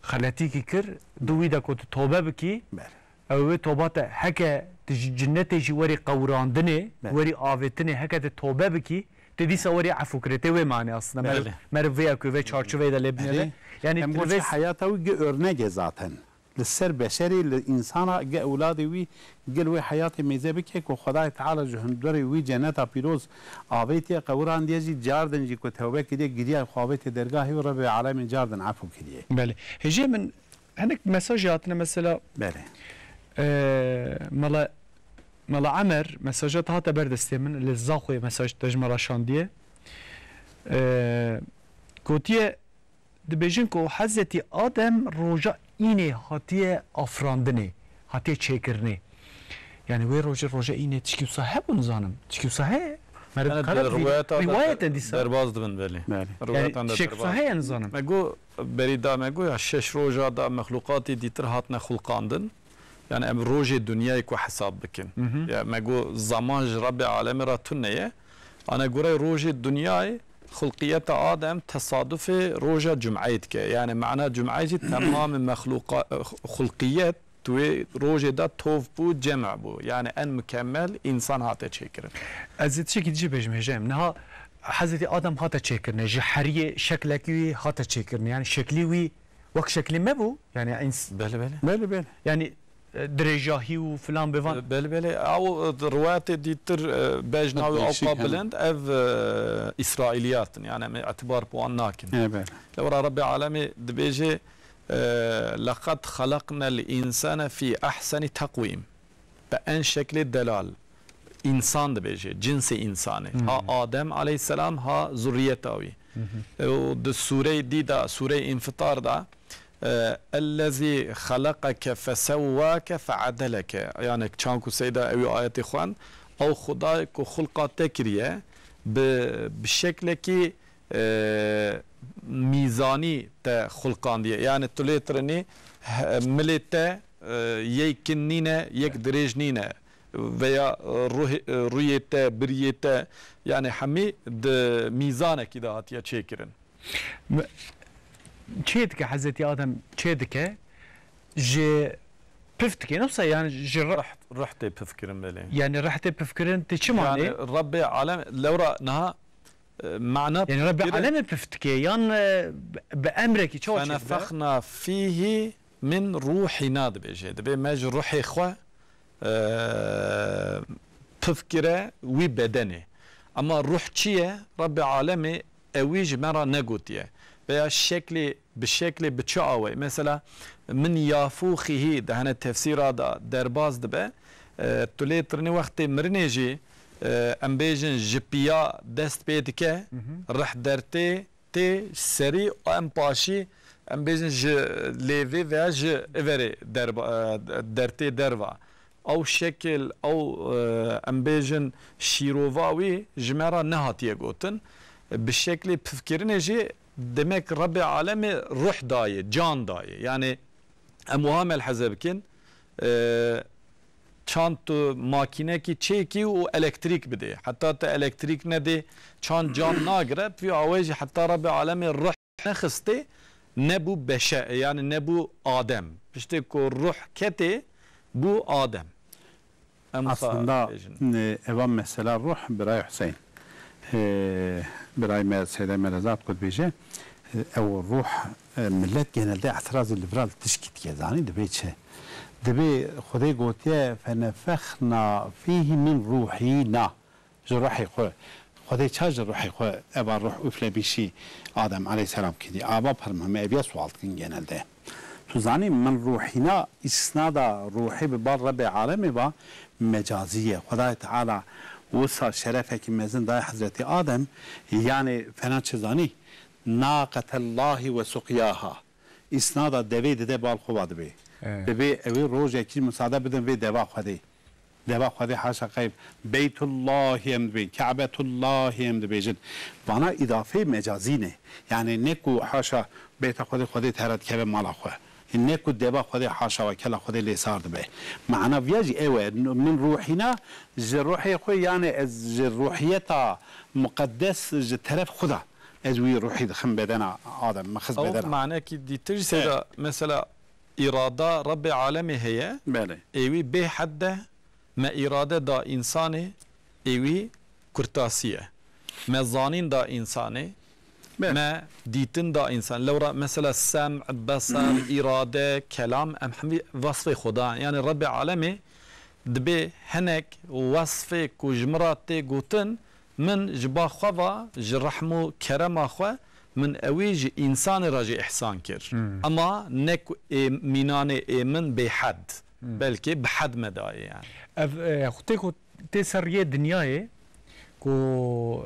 xeletîkî kir, di wî de ku tu tobe bikî, Belê. ew wê toba te heke tu ji cinnetê jî werî qewirandinê, Belê. werî avêtinê, heke tu tobe bikî, tu dîsa werî efûkirê. Tê wê manê aslında. Meriv, Belê. meriv vê yekê, vê çarçoveyê de lê binêre. Erê, Yani em tu goçî vê heyata wî gi örnek e zaten. Li ser beşerê, li însana, gi ewladê wî, gel wê heyatê mêze bike ku Xwedayê Teala ji hundirê wî cenneta pîroz avêtiye, qewirandiye jî, cardin jî ku tewbe kiriye, giriya xwe avêtiye dergahê wî, Rebê Alemên cardin efû kiriye. Belê. Hêjê min hinek mesajê hatine mesela, Belê. e, Mela, Mela Emer mesaja te hate ber destê min, li Zaxoyê mesaj te ji me re şandiye. E, gotiye, Dibêjin ku Hezretî Adem roja înê hatiye afirandinê, hatiye çêkirinê. Yani wê rojê roja înê tişkî wisa hebû nizanim. Tişkî wisa heye? Meriv Yani kare di rivayeta de rivayete dîsa. Derbas dibin belê. Belê. Yani Riwayetan de tişek wisa derbas. Heye nizanim. Me got berî da me got ya şeş roja da mexlûqatê dîtir hatine xulqandin. Yani em rojê dinyayê ku hesab bikin. Hı hı. Ya me got zaman ji Rebbê alemê re tune ye. Ana gurey rojê dinyayê xulqiyeta Adem tesadufê roja cumeyê dike. Yani mana cumeyê jî temamê mexluqa-, xulqiyet tu wê rojê de tov bû, cem bû. Yani en mükemmel insan hate çêkirin. Ez ê tiştekî dî jî bêjim hêjayê min. Niha Hezretî Adem hate çêkirine, ji heriyê şeklekî wî hate çêkirine. Yani şeklî wî wek şeklê me bû. Yani ins- Belê, belê. Belê, belê. Yani, e, dirêjahî û filan bêvan. Belê, belê. Ew, e, riwayetê dîtir, e, bejna wî Değişik, ewqa he. Bilind, ev, e, îsraîliyat in. Yani em ê îtibar bi wan nakin. He, belê. Lewra Rebbê alemê dibêje, e, "Leqed xeleqnel însane fî ehseni teqwîm." Bi en şeklê delal. Însan dibêje, cinsê însanê. Hmm. Ha Adem aleyhisselam, ha zurriyeta wî. Hı hı. E, û di sûreyê dî de, sûreyê Înfitar de, e, "Ellezî xelaqeke fesewwake feadeleke." Yani çanku seyda ewî ayetê xwend, ew Xuda ku xulqa te kiriye, bi, bi şeklekî, e, mîzanî te xulqandiye. Yani tu lê tirinî, he, milê te, e, yek kin nîne, yek dirêj nîne veya, e, ruhê, e, rûyê te, biriyê te, yani hemî di mîzanekî de hatiye çêkirin. Me-, çê dike, Hezretî Adem çê dike, ji pif dike, ne wisa, yani ji re-, Rih, rih tê pifkirin belê. Yani rih tê pifkirin, tê çi manê? Yani Rebbê alem, lewra niha, e, mana Yani Rebbê pire- alemê pif dike, yan, e, bi, bi emrekî çawa çê dibe? Fenefexna fîhî min ruhîna dibêje. Dibê me ji ruhê xwe, e, pif kire wî bedenê. Ama ruh çi ye? Rebbê alemê ewî ji me re negotiye. Veya şeklê, bi şeklê bi çi awayî? Mesela, min yafûxîhî di hene tefsîra de derbas dibe. E, tu lê tirinî wextê mirinê jî, e, em bêjin ji piya dest pê dike, Hı hı. rih dertê tê serî û em paşî, em bêjin ji lêvê veya ji iverê derba-, e, dertê derva. Ew şekil, ew, e, em bêjin şîrova wî ji me re nehatiye gotin. Bi şeklê pifkirinê jî demek Rebbê alemê ruh dayê, can dayê. Yani em wiha melheze bikin, e, çand tu makînekî çêkî û elektrîk bidê. Heta te elektrîk nedê, çand can nagire. Bi vî awayî jî heta Rebbê alemê ruh nexistê, nebû beşe-, yani nebû Adem. Piştê ku ruh ketê, bû Adem. Em wisa Aslında, bêjin. E, eva mesela ruh, birayê Hüseyin. E, birayê me, Seyda Melezat ku dibêje, e, ew ruh, e, millet genelde etirazê li vira li tişkî dike, zanî, dibê çi? Dibê Xwedê gotiye, "Fenefexna fîhî min ruhîna." Ji ruhê xwe. Xwedê ça ji ruhê xwe eva ruh üflemişî Adem aleyhisselam kidî? Ava pirma me eviya sual dikin genelde. Tu zanî min ruhîna îsnada ruhê bi bar Rebbê alemê va mecazî ye. Xwedayê Teala wisa şerefekî mezin daye Hezretî Adem, yanê fena çi zanî? Naqetellahî ve suqyaha. Îsnada devê dide bal xwe va dibê. Evet. Dibê ew ê rojekî musade bidin vê deva Xwedê. Deva Xwedê haşa qeyb. Beytullahî em dibên, Kabetullahî em dibêjin. Vana îdafeyê mecazî ne. Yani ne ku haşa beyta Xwedê, Xwedê tere dikeve mala xwe. Ne ku deva Xwedê haşa ve kela Xwedê lê sar dibe. Mana viya jî ew e. Min ruhîna ji ruhê xwe, yani ez ji ruhiyeta muqeddes ji teref xwe de ez wî ruhî dixim bedena Adem, mixist Ew bedena. Manekî dîtir jî Evet. Seyda, mesela, îrada Rebbê alemê heye, Belê. Ê wî bê hed de me îrade da însanê, ê wî kurtasî ye. Me zanîn da însanê, Belê. Me dîtin da însan. Lewra mesela sem, besar, îrade, kelam, em hemî wasfê Xudan. Yani Rebbê alemê dibê hinek wasfê ku ji min re tê gotin, min ji ba xwe va, ji rehm û kerema xwe, min ewî ji însanê re jî îhsan kir. Hmm. Ema ne ku ê mînanê ê min bêhed, Hmm. belkê bi hed me dayê yani. Ev, e, xwe tê ku tê ser riyê dinyayê ku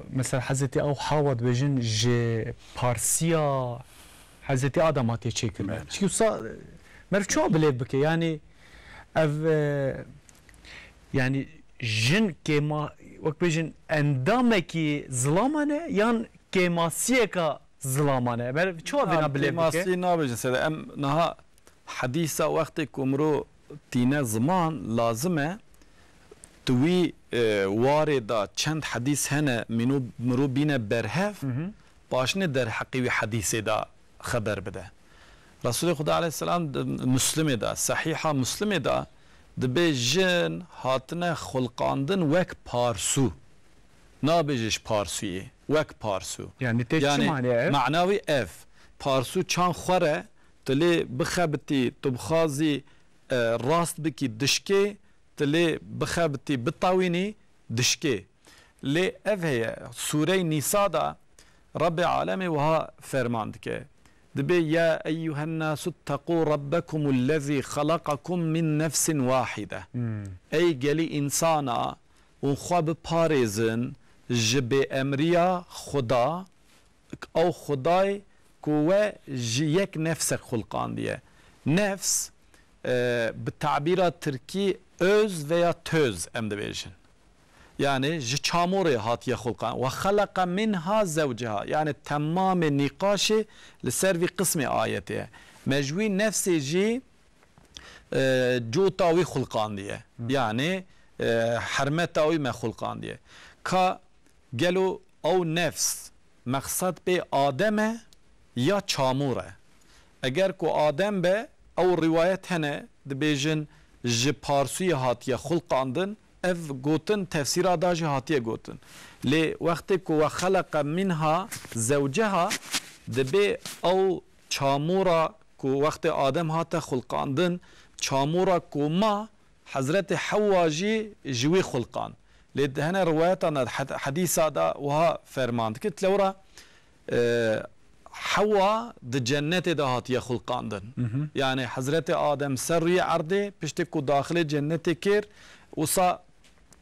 mesela Hezretî ew Hawa dibêjin ji parsiya Hezretî Adem hatiye çêkirin. Evet. Çi wisa, e, meriv çawa bilêv bike? Yani ev, e, yani jin kêma, wek bêjin endamekî zilaman e yan kêmasiyeka zilaman e? Meriv çawa vêna bilêv bike? Kêmasî nabêjin sede. Em niha hedîsa wextê ku mirov tîne ziman lazim e tu wî, e, warê de çend hedîs hene mîno mirov bîne berhev, Hı hı. paşinê derheqê wî hedîsê de xeber bide. Resulê Xuda aleyhisselam di Muslimê de, Sehîha Muslimê de dibê jin hatine xulqandin wek parsû. Nabêje ji parsûyê, wek parsû. Yani tê çi Yani mane ev? Mana wî ev. Parsû çand xwe re, tu lê bixebitî, tu bixwazî, e, rast bikî dişkê, tu lê bixebitî, bitewînî dişkê. Lê ev heye, Sûreyê Nîsa de Rebbê alemê wiha ferman dike. Dibê, "Ya eyyuhen nasu tteqû rabbekumul lezî xelaqakum min nefsin wahide." Hmm. Ey gelî însana, hûn xwe biparêzin ji bêemriya Xuda, ew Xwedayê ku we ji yek nefsek xulqandiye. Nefs, e, bi tabîra tirkî öz veya töz em dibêjin. Yani ji çamûrê hatiye xulqan. "Ve xeleqe minha zewceha." Yani temamê nîqaşê li ser vî qismê ayetê ye. Me ji wî nefsê jî, e, cota wî xulqandiye. Hı. Yani, e, hermeta wî me xulqandiye. Ka gelo ew nefs mexsed pê Adem e ya çamûr e? Eger ku Adem be, ew rîwayet hene, dibêjin ji parsûyê hatiye xulqandin, ev gotin tefsîra da jî hatiye gotin. Lê wextê ku "Ve xeleqe minha zewceha", dibê ew çamûra ku wextê Adem hate xulqandin, çamûra ku ma, Hezretê Hewa jî ji wî xulqand. Lê di hene riwayetan de, hed-, hedîsa de wiha ferman dike, lewra, e, Hewa di cennetê de hatiye xulqandin. Mhm. Yani Hezretê Adem ser rûyê erdê, piştê ku daxilê cennetê kir, wisa,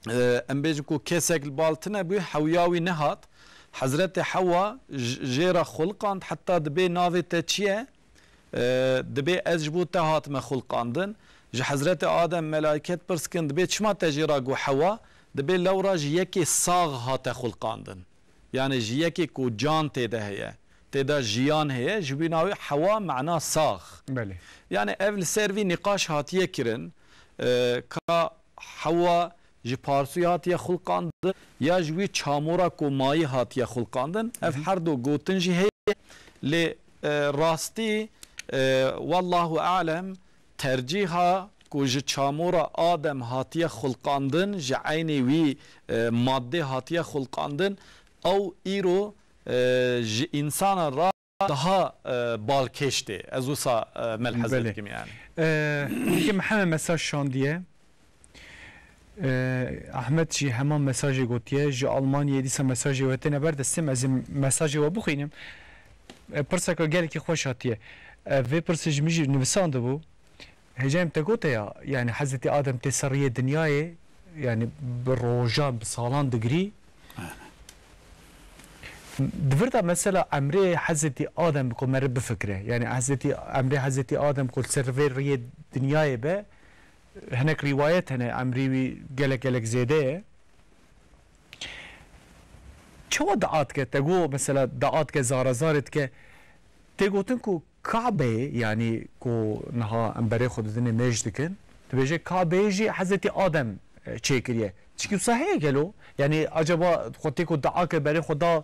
e, em bêjin ku kesek li bal tune bû, hewiya wî nehat. Hezretê Hewa j-, jê re xulqand, heta dibê navê te çi ye? E, dibê ez ji bo te hatime xulqandin. Ji Hezretê Adem melayket pirs kin, dibê çima te jê re got Hewa? Dibê lewra ji yekê sax hate xulqandin. Yani ji yekê ku can tê de heye, tê de jiyan heye, ji wî navê Hewa, mana sax. Belê. Yani ev li ser vî nîqaş hatiye kirin, e, ka Hewa ji parsûyê hatiye xulqandin ya ji wî çamûra ku mayî hatiye xulqandin. Ev Hı hı. her du gotin jî heye. Lê, e, rastî, e, wallahu alem, tercîha ku ji çamûra Adem hatiye xulqandin, ji eynê wî, e, maddê hatiye xulqandin, ew îro, e, ji însanan re daha, e, balkêş tê. Ez wisa, e, melheze Belê. dikim yani. E, Mihemed mesaj şandiye. E, Ahmet jî heman mesajê gotiye. Ji Almanyayê dîsa mesajê we têne ber destê me. Ez ê mesajê we bixwînim. E, pirseka gelekî xweş hatiye. E, vê pirsê ji min jî nivisandibû. Hêja em te gote ya, yani Hezretî Adem tê ser riyê dinyayê, yani bi rojan, bi salan digirî. Di vir de mesela emrê Hezretî Adem ku meriv bifikire. Yani Hezretî, emrê Hezretî Adem ku li ser vê riyê dinyayê be, hinek rîwayet hene, emrê wî gelek gelek zêde ye. Çawa dua dike? Te got mesela dua dike, zara zarê dike. Tê gotin ku Kabeyê, yanî ku niha em berê xwe didinê mêj dikin, dibêje Kabeyê jî Hezretî Adem, e, çêkiriye. Çikî wisa heye gelo? Yanî acaba xwe tê ku dua kir berê xwe da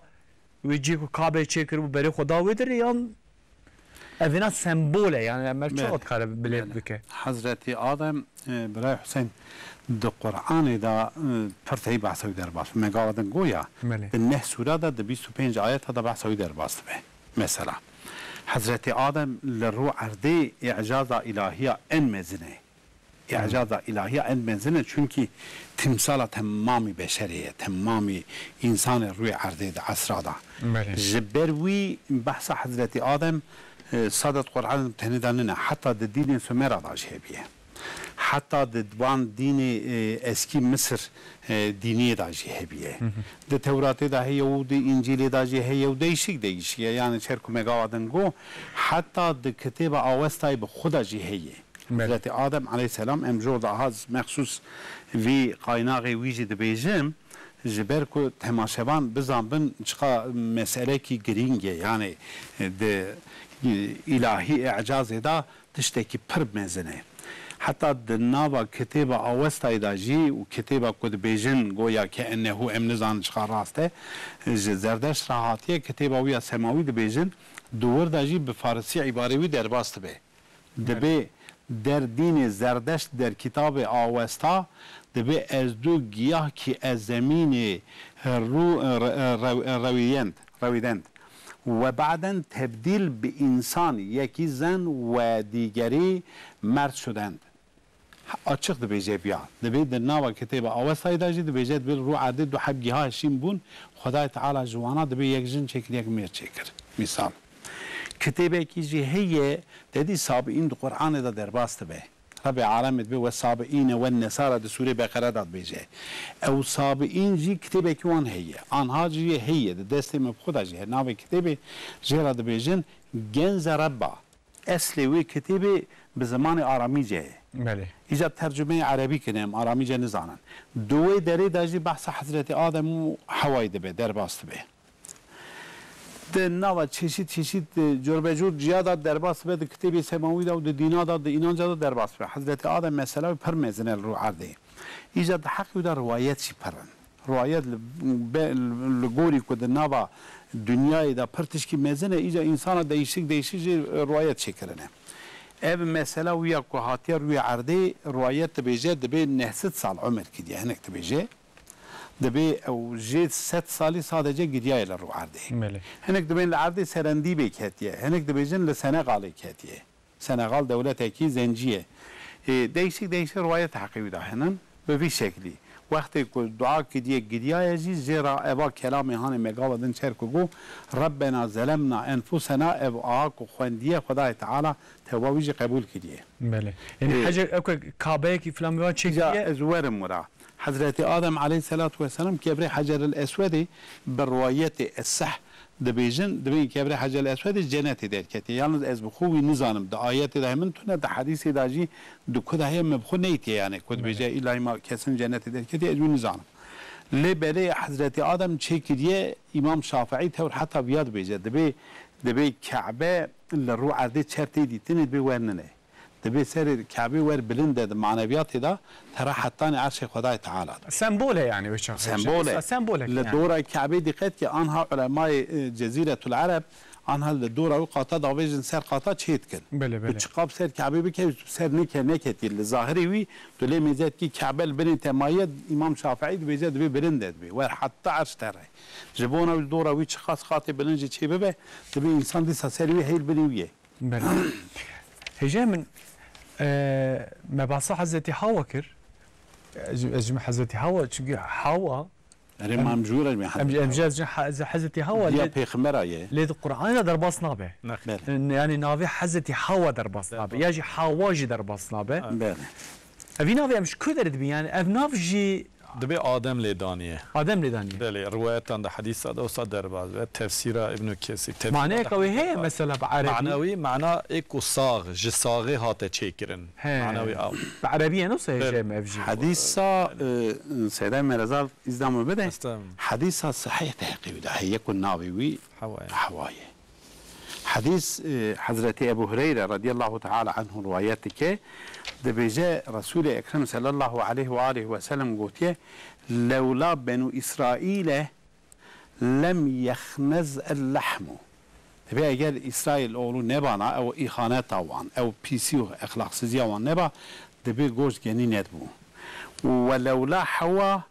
wê cihê ku Kabeyê çêkiribû berê xwe da wê dirê yan evêna sembol e? Yani em çawa dikare bilêv bike? Hezretî Adem, e, Birayê Husên, di Qur'anê de, e, pir tey behsa wî derbas. Me gava din goya, Belê. di neh sûra de, di bîst û pênc ayeta de behsa wî derbas dibe. Mesela, Hezretî Adem li rû erdê îcaza îlahiya en mezin e. Îcaza îlahiya en mezin e, çunkî timsala temamî beşerê ye, temamî însanê rûyê erdê di esra de. Belê. Ji ber wî behsa Hezretî Adem, e, sade di Qur'an tenê de nine, heta di dînê Sumera de jî hebiye. Heta di wan dînê, e, eskî Misir, e, dîniyê de jî hebiye. Hı hı. Di Tewratê de heye û di Încîlê de jî heye û değişik değişik e. Yani çer ku me gava din got, heta di kitêba Awestayê bi xwe de jî heye. Belê. Hezretî Adem aleyhisselam, em jor de az mexsûs vî qaynaxê wî jî dibêjim, ji ber ku temaşevan bizanbin çiqa meselekî girîng e. Yani, e, di, e, îlahî îcazê de tiştekî pir mezin e. Heta di nava kitêba Awestayê de jî û kitêba ku dibêjin goya ke ennehu em nizanin çiqa rast e, ji Zerdeşt re hatiye, kitêba wî ya semawî dibêjin, di wir de jî bi farisî îbarê wî derbas dibe. Dibê der dînê Zerdeşt der kitabê Awesta, dibê ez du giyah ki ez zemînê ru-, re-, re-, rewiyend, rewidend. Ve ba'den tebdîl bi însan, yekî zen ve dîgerî merd şudend. Açiq dibêje biya. Dibê di nava kitêba Awestayê de jî dibêje, dibê rû erdê du heb giha şîn bûn, Xwedayê Teala ji wana dibê yek jin çêkir, yek mêr çêkir. Mîsal. Kitêbekî jî heye, te dî Sabiîn di Qur'anê de derbas dibe. Rebê alemê dibê we Sabiîne we Nesara di sûrê Beqere de dibêje. Ew Sabiîn jî kitêbekî wan heye. Anha jî heye, di destê me bi xwe de jî heye. Navê kitêbê jê re dibêjin Genze Rebba. Eslê wê kitêbê bi zimanê aramîce ye. Belê. Îca tercumeyê erebî kirin, em aramîce nizanin. Di wê derê de jî behsa Hezretî Adem û Hewayê dibe, derbas dibe. Di nava çeşît çeşît, e, corbecor ciya de derbas dibe, di kitêbê semawî de û di dîna de, di înanca de derbas dibe. Hezretî Adem mesela wî pir mezin e li rû erdê. Îca di heqê wî de riwayet jî pir in. Riwayet li, be, li gorî ku di nava dinyayê de pir tişkî mezin e, îca însana değişik değişik jî riwayet çêkirine. Ev mesela wî ya ku hatiye rûyê erdê, riwayet dibêje, dibê neh sed sal umir kiriye, hinek dibêje. Dibê ew jê sed salî sadece gidiyaye li rû erdê. Belê. Hinek dibên li erdê serendîbê ketiye, hinek dibêjin li Senegalê ketiye. Senegal dewletekî zencî ye. Ê, değişik değişik riwayet heqê wî de hene. Bi vî şeklî. Wextê ku dua kiriye gidiyaye jî, jê re eva kelamê hanê me gava din çer ku got, "Rabbena zelemna enfusena", ev aha ku xwendiye Xwedayê Teala tewba wî jî qebûl kiriye. Belê. Yanî Ê, Hecer, ew ku Kabeyekî filan miwan çêkiriye? Ya ez werim wira. Hezretî Adem aleyhisselatu vesselam kebrê Heceril Eswedê bi riwayetê eseh dibêjin, dibên kebrê Heceril Eswedê cenetê derketiye. Yalnız ez bi xwe wî nizanim. Di ayetê de hemin tune, di hedîsê de jî di ku de heye me bi xwe neytiye yani. Ku dibêje Belê. Îlla hîma kesin cenetê derketiye, ez wî nizanim. Lê belê Hezretî Adem çêkiriye, Îmam Şafîî tewr heta viya dibêje. Dibê, dibê Ke'be li rû erdê çer tê dîtinê dibê wer nine. Dibê serê Kebê wer bilind e di maneviyatê de, tera hetanê erşê Xwedayê Teala de. Sembol e yani wê çaxê. Sembol e. Sembol e Li yani. Dora Kebê dîqet ke anha ulemayê, e, Cezîretul Ereb, anha li dora wî qata davêjin ser qata çê dikin. Belê, belê. Tu çiqap ser Kebê bike, ser nike neketî. Li zahirê wî, tu lê mêzet kî Kebe li binê te maye, Îmam Şafîî dibêje dibê bilind e dibê. Wer heta erş tere. Ji bona wî dora wî çiqas qatê bilind jî çê bibe, dibê însan dîsa ser wî heyl binê wî ye. Belê. Hêja min, e, me behsa Hezretî Hawa kir. Ez, ez ji Hezretî Hawa, çünkü Hawa, Erê, em, ma em ji wî re em, em ji Hezretî, Hezretî Hawa Diya lê, pêxembera ye. Lê di Qur'anê de derbas nabe. Belê. Yani navê Hezretî Hawa derbas nabe. Ya jî Hawa jî derbas nabe. Belê. Evî navê em ji ku derê dibî? Yani ev nav jî Dibê Adem lê daniye. Adem lê daniye. Belê, riwayetan de, hedîsa de wisa derbas be. Tefsîra Îbnû Kesîr, tefsîra Maneyeke de wê heye derbas. Mesela bi erebî? Manewî, mana ê ku sax, ji saxê hate çêkirin. He. Manewî ew. Bi erebî ye, ne wisa hêja me ev jî? Hedîsa, e, Seyda Merezal îzna min bide. Estağfurullah. Hedîsa sehîh de heqî wî de heye ku navê wî Hewa ye. Hewa ye. Hedîs, e, Hezretî Ebu Hureyre radiyallahu teala anhu riwayet dike, dibêje, Resûlê Ekrem sallallahu aleyhi ve aleyhi ve sellem gotiye, "Lewla Benû Îsraîle lem yexnez el lehmu." Dibê eger Îsraîl oğlu nebana, ew îhaneta wan, ew pîsî û exlaqsiziya wan neba, dibê goşt genî nedibû. Û we lewla Hewa,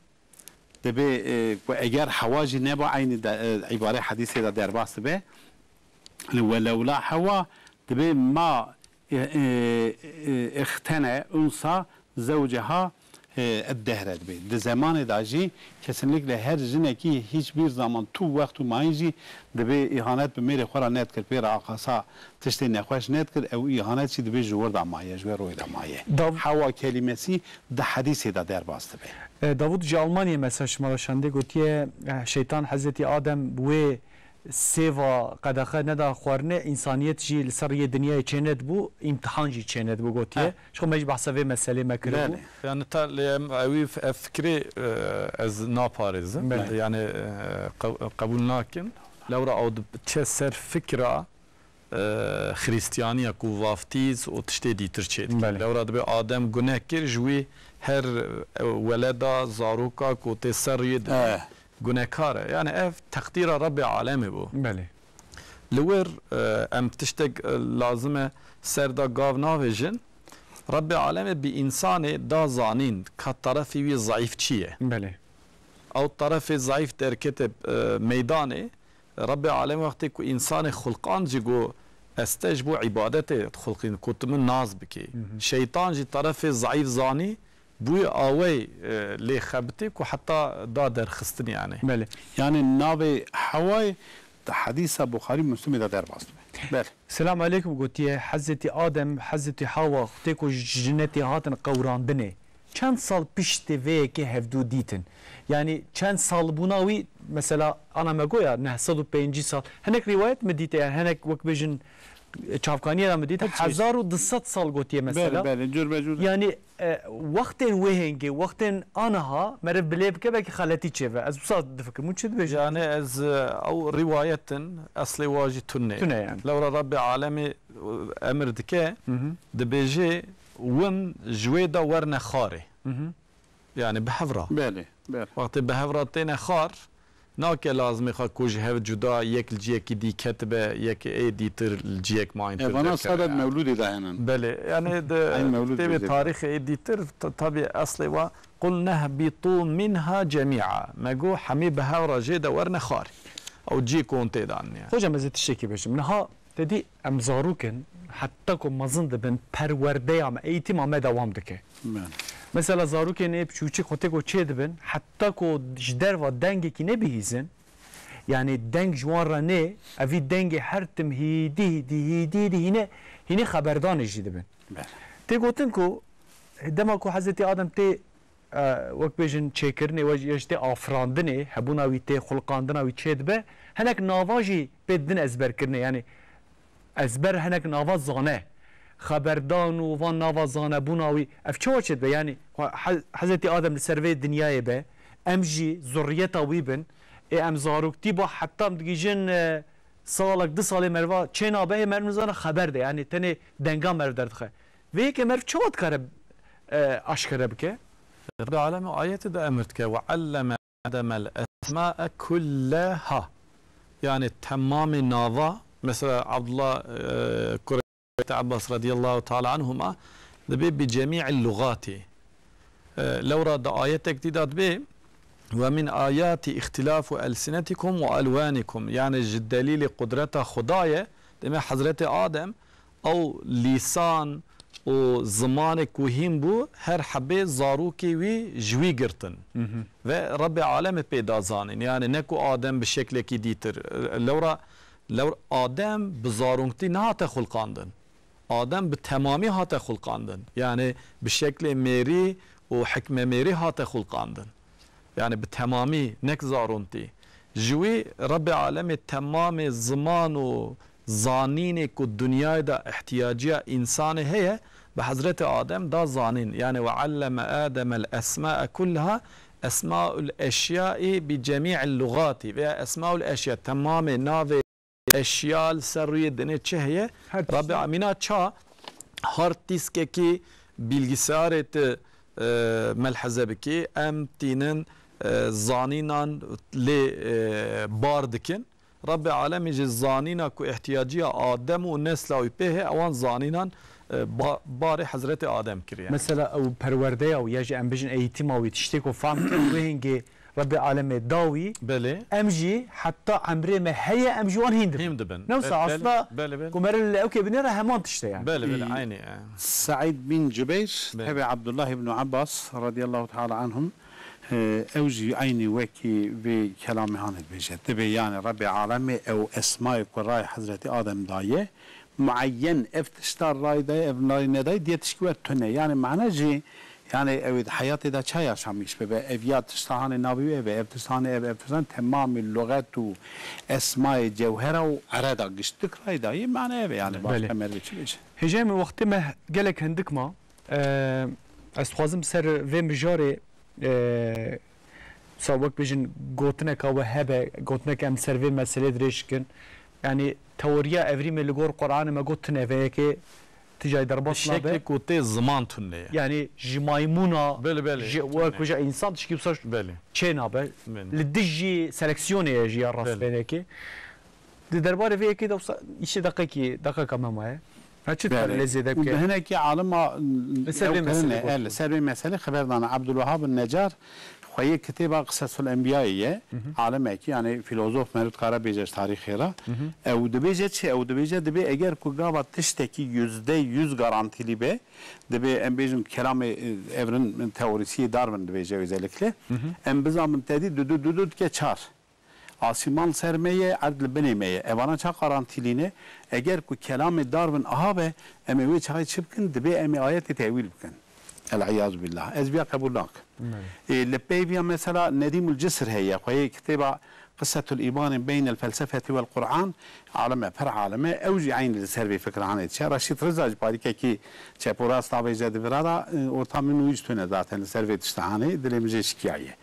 Dibê, e, ku eger Hewa jî neba eynî de, e, îbarê hedîsê de derbas dibe. Li we lewla Hewa dibê ma, e, e, e, ixtene unsa zewceha, e, ed dehre dibê. Di zemanê de jî kesinlikle her jinekî hiçbir zaman tu wextu mayîn jî dibê îhanet bi mêrê xwe re nedikir, pê re aqasa tiştê nexweş nedikir, ew îhanet jî dibê ji wir de maye, ji wê royê de maye. Dav- Hewa kelîmesî di hedîsê de derbas dibe. E, Davûd ji Almanyayê mesaj ji me re şandê, gotiye, e, şeytan Hezretî Adem wê sêva qedexe neda xwarinê, însaniyet jî li ser riyê dinyayê çênedibû, îmtihan jî çênedibû, gotiye. He. Ji xwe me jî behsa vê meselê me kiribû. Belê. Yani ta lê em, ewî f-, ev fikrê, e, ez naparêzim. Belê. Yani, e, qe-, qebûl nakin. Lewra ew diçe ser fikra e, Xrîstiyaniya ku vaftîz û tiştê dîtir çêdike. Belê. Lewra dibê Adem gune kir, ji wî her, e, weleda, zaroka ku tê ser rûyê di Eh. gunekar e. Yani ev teqdîra Rebbê Alemê bû. Belê. Li wir, e, em tiştek, e, lazim e ser da gav navêjin. Rebbê Alemê bi însanê da zanîn ka terefê wî zayîf çi ye. Belê. Ew terefê zayîf derkete, e, meydanê. Rebbê Alem wextê ku însanê xulqand jî got, ez te ji bo îbadetê dixulqînim, ku tu min nas bikî. Hı hı. Şeytan jî terefê zayîf zanî, bûyî awey, e, lê xebitî ku heta da derxistin yani. Belê. Yani navê Hewayê di hedîsa Buxarî Muslimê de derbas dibe. Belê. Selam aleykum gotiye, Hezretî Adem, Hezretî Hawa, wextê ku ji jinetê hatin qewrandinê, çend sal piştê vê yekê hevdû dîtin? Yanî çend sal bûna wî, mesela, ana me goya neh sed û pêncî sal. Hinek rîwayet mi dîte, yani hinek wek bêjin çavkaniyê de mi dîte, Her çî. hezar û du sed sal gotiye mesela. Belê, belê, cur be cur. Yani, e, wextên wê hêngê, wextên aniha meriv bi lê bike belkî xeletî çêve. Ez wisa difikirim, hûn çi dibêjin? Yani ez, e, ew rîwayetin eslê wa jî tune. Tune yani. Lewra Rabbê Alemê, e, emir dike, Hı hı. dibêje, win ji wê de werne xarê. Hı hı. Yani bi hev re. Belê, belê. Wextê bi hev re têne xar, nake lazimê xwe ku ji hev cuda yek li ciyekî dî ketibe, yek ê dîtir li ciyek mayîn Evana tevde keve sadet yani. Mewlûdê de henin. Belê, yani de Eyn Mewlûd têvê bêjê. tarîxê ê dîtir, t-, tabî eslê wa, "Qul nehbitû minha cemî'a." Me got, "Hemî bi hev re jê de werne xarê." Ew ciyê ku hûn tê de anîne. Hocam, ez ê tiştekî bêjim. Niha te dî em zarok in, heta ku mezin dibin, perwerdeya me, eğitîma me dewam dike. Belê. Mesela zarokên ê piçûçik xwe tê ku çê dibin, heta ku ji derva dengekî nebihîzin, yani deng ji wan re nê, evî dengê her tim hîdî, hîdî, hîdî, hîdî, hîne, hînê xeberdanê jî dibin. Belê. Tê gotin ku dema ku Hezretî Adem tê, e, wek bêjin çêkirinê, we ya jî tê afirandinê, hebûna wî tê xulqandina wî çê dibe, hinek nava jî pê didin ezberkirinê. Yani ezber hinek nava zane. Xeberdan û van nava zanebûna wî. Ev çawa çêdibe? Yani xwe He-, Hezretî Adem li ser vê dinyayê be, em jî zurriyeta wî bin. Ê em zaroktî ba heta em digihîjin, e, salek, du salê meriva çê nabe, hê meriv nizane xeber de. Yani tenê denga meriv derdixe. Vê yekê meriv çawa dikare, e, aşkere bike? Rabbi Alem ayetê de emir dike, "Ve alleme Ademel esma'e kulleha." Yani temamê nava, mesela Abdullah, e, kurê Abbas radiyallahu teala anhuma, dibê bi cemî'il lugati. E, lewra di ayetek dî de dibê, "Ve min ayati ihtilafu elsinetikum ve elwanikum." Yani ji delîlê qudreta Xwedayê, deme Hezretê Adem, ew lîsan û zimanê ku hîn bû, her hebê zarokê wî ji wî girtin. Hı hı. Ve Rebbê Alemê pê da zanîn. Yani ne ku Adem bi şeklekî dîtir. Lewra, lewra Adem bi zaroktî nehate xulqandin. Adem bi temamî hate xulqandin. Yani bi şeklê mêrî û hikme mêrî hate xulqandin. Yani bi temamî, nek zarontî. Ji wî Rebbê Alemê temamê ziman û zanînê ku dinyayê de ihtiyaciya însanê heye, bi Hezretê Adem da zanîn. Yani "Ve alleme Ademel esma'e kulleha", esmaul eşyai bi cemî'il lugati veya esmaul eşya, temamê navê eşya li ser rûyê dinê çi heye? Her tişt. Rabbi Amîna ça hard diskekî bilgisayarê ti, e, melheze bikî, em tînin, e, zanînan lê, e, bar dikin. Rabbi Alemî ji zanîna ku ihtiyaciya Adem û nesla wî pê heye, ewan zanînan, e, ba-, barê Hezretê Adem kiriye. Mesela ew perwerdeya wî ya jî em bijin eğitîma wî tiştê ku fehm kir wê hingê Rebbê Alemê da wî, Belê. em jî heta emrê me heye, em ji wan hîn dibin. Hîn dibin. Ne wisa Be-, belê, asla belê, belê. ku meriv li ewkê binêre heman tişt e yani. Belê, belê, Î, aynî, e. Saîd bin Cubeyr, Belê. tevê Abdullah ibn Abbas radiyallahu teala anhum, e, ew jî aynî wekî vê kelamê hanê dibêje. Dibê yani Rebbê Alemê ew esmayê ku rayê Hezretî Adem daye, muayyen ev tişta ray dayê, ev ray nedayê, diye tişkî wer tune. Yani mane jî, yani ew ê di heyatê de ça yaşamîş bibe, ev ya tişta hanê navê wê be, ev tişta hanê ev, ev tişta hanê temamê luxet û esmayê cewhera û ereda giştik ray dayê, mane ev e yani, Belê. başka mervê çi bêje? Hêjayê min, wextê me gelek hindik ma, e, ez dixwazim ser vê mijarê, e, Sa wek bêjin gotineka we hebe, gotineke em ser vê meselê dirêj dikin. Yanî teoriya evrîmê li gor Qur'anê me got tune, vê yekê ti cayî Bi derbas nabe. şeklê ku tê ziman tune ye. Yanî ji maymûna, Belê, belê, ji, tune. wek ji însan tişkî wisa Belê. çê nabe. Belê. Li dijî seleksiyonê ye jî ya Belê. rastpênekê. Di derbarê vê yekê de wisa îşê deqekî, deqeka me maye. Ha, çi dikare Belê. lê zêde Û bike? bi hinekî alima, Li ser ew vê kirine, meselê e, li gotin. ser vê meselê xeber dana. Abdulwehab Necar xweyê kitêba Qisesul Enbiyayê ye. Hı hı. Alimekî, yani filozof, meriv dikare bêje ji tarîxê re. Hı hı. Ew dibêje çi? Ew dibêje, dibê eger ku gava tiştekî yüzde yüz garantîlî be, dibê em bêjin kelamê, e, evrin teorîsiyê Darwin dibêje özellikle. Hı hı. Em bizamin tedî du du du du dike çar. Asîman li ser me ye, erd li binê me ye. Evana ça garantîlî ne? Eger ku kelamê Darwin aha be, em ê wê çaxê çi bikin? Dibê em ê ayetê tewîl bikin. El-iyazu billah. Ez viya qebûl nakim. Belê. Ê, li pey viya mesela Nedîmul Cisr heye, xweyê kitêba Qissetul Îmanê Beynel Felsefeti Wel Qur'an, alime, pir alime, ew jî eynî li ser vê fikranê diçe. Reşîd Riza jî parîkekî çep û rast avêje di vira de, ê, orta min û wî jî tune zaten li ser vê tişta hanê, dilê min jê şikiyaye.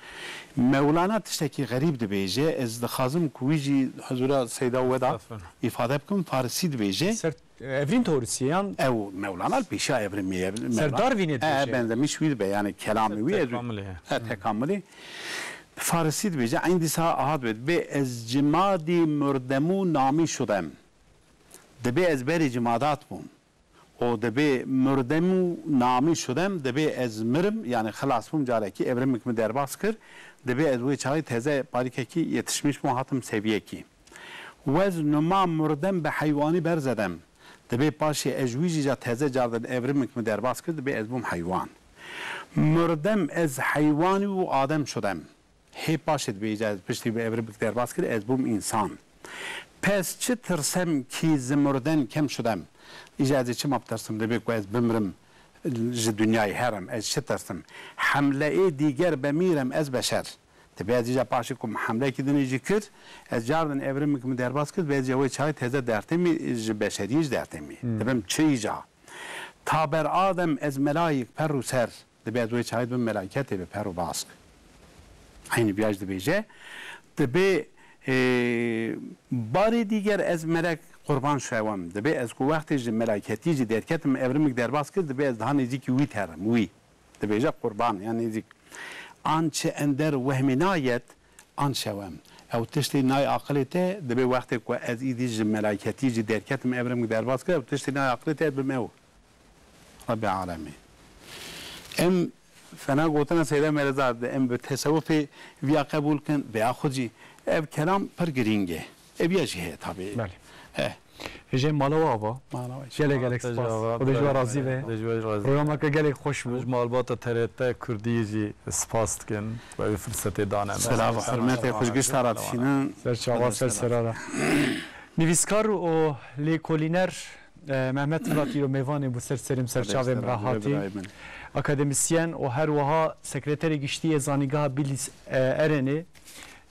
Mewlana tiştekî xerîb dibêje, ez dixwazim ku wî jî huzura Seyda we de Estağfurullah. Îfade bikim, Farisî dibêje. Ser Evrîn teorîsî yan? Ew Mewlana li pêşiya evrimê ye. Ser Mewlana Darwinê He, dibêje. Benzemiş wî dibe, yani kelamê wî ez Tekamulê, he. He, tekamulê. Bi farisî dibêje, eyn dîsa aha dibe, dibê ez cimadî murdemû namî şudem. Dibê ez berî cimadat bûm. O dibê murdemû namî şudem, dibê ez mirim, yani xilas bûm, carekî evrimik min derbas kir. Dibê ez wê çaxê teze parîkekî yetişmiş bûm, hatim seviyekî. Wez numa murdem bi heywanî berzedem. Dibê paşê ez ji wî jî ca teze cardin evrimik min derbas kir, dibê ez bûm heywan. Murdem ez heywanî û adem şudem. Hê paşê dibê îca ez piştî bi evrimik derbas kir, ez bûm însan. Pes çi tirsem kî zi murden kem şudem. Îca ez ê çima bitirsim, dibê ku ez bimrim, ji dinyayê herim, ez çi tirsim. Hemleyê dîger bemirem ez beşer. Dibê ez îca paşê ku min hemlekî dinê jî kir, ez cardin evrimik min derbas kir, dibê ez îca wê çaxê teze dertêmî, ji beşeriyê jî dertêmî. Hmm. Dibim çi îca. Ta ber Adem ez melayik per û ser, dibê ez wê çaxê dibim melayketê bi per û bask. Eynî viya jî dibêje. Dibê, e, barê dîger ez melek qurban şewem. Dibê ez ku wextê ji melayketiyê jî derketim evrimik derbas kir, dibê ez daha nêzîkî wî terim, wî. Dibêje qurban, yan nêzîk. An çi ender wehmî nayet, an şewem. Ew tiştê nayê aqilê te, dibê wextê ku ez îdî ji melayketî jî derketim, evrim derbas kir, ew tiştê nayê aqilê te, ez bim ew. Rebbê alemî. Em fena gotina Seyda Mereza de, em bi tesewufê viya qebûl kin, veya xwe jî. Ev kelam pir girîng e. Ev ya jî heye tabî. Belê. Eh. Hêjê mala we ava. Mala we. Gelek gelek Hêjê spas. ava, Xwedê ji we razî be. Hêjê we razî be. Programeke gelek xweş bû. Ji malbata T R T Kurdî jî spas dikin. Bi vê firsetê dane me. Selav û hurmetê xweş gişta re dişînin. Ser çava, ser sera re. Nivîskar û lêkolîner, e, Mehmet Filat îro mêvanê bû ser serê min, ser çavê min re hatî. Akademisyen û her wiha sekreterê giştî yê Zanîngeha Bîlîs, e, Erenê.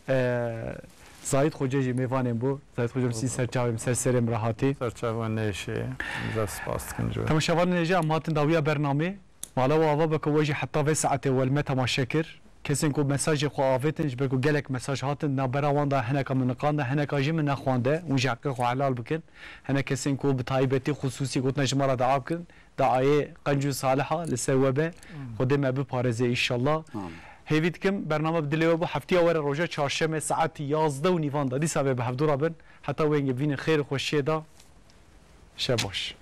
E, Zahîd Xoce jî mêvanên bû. Zahîd Xoce, min sî ser çavê min, ser serê min re hatî. Ser çavê we nêşê. Zaf spas dikim ji we. Temaşevanên hêja, em hatin dawiya bernamê. Mala we ava be ku we jî heta vê saetê we li me temaşe kir. Kesên ku mesajê xwe avêtin, ji ber ku gelek mesaj hatin, di navbera wan de hineka min niqande, hineka jî min nexwande. Hûn jî heqê xwe helal bikin. Hinek kesên ku bi taybetî xusûsî gotina ji me re dua bikin. Duayê qenc û saliha li ser we be. Amin. Xwedê me biparêze înşallah. Amin. Hêvî dikim bername bi dilê we bû. Heftiya were roja çarşemê saet yazdeh û nîvan de dîsa vê bi hevdû re bin. Heta wengê bivînin xêr û xweşiyê de. Şev baş.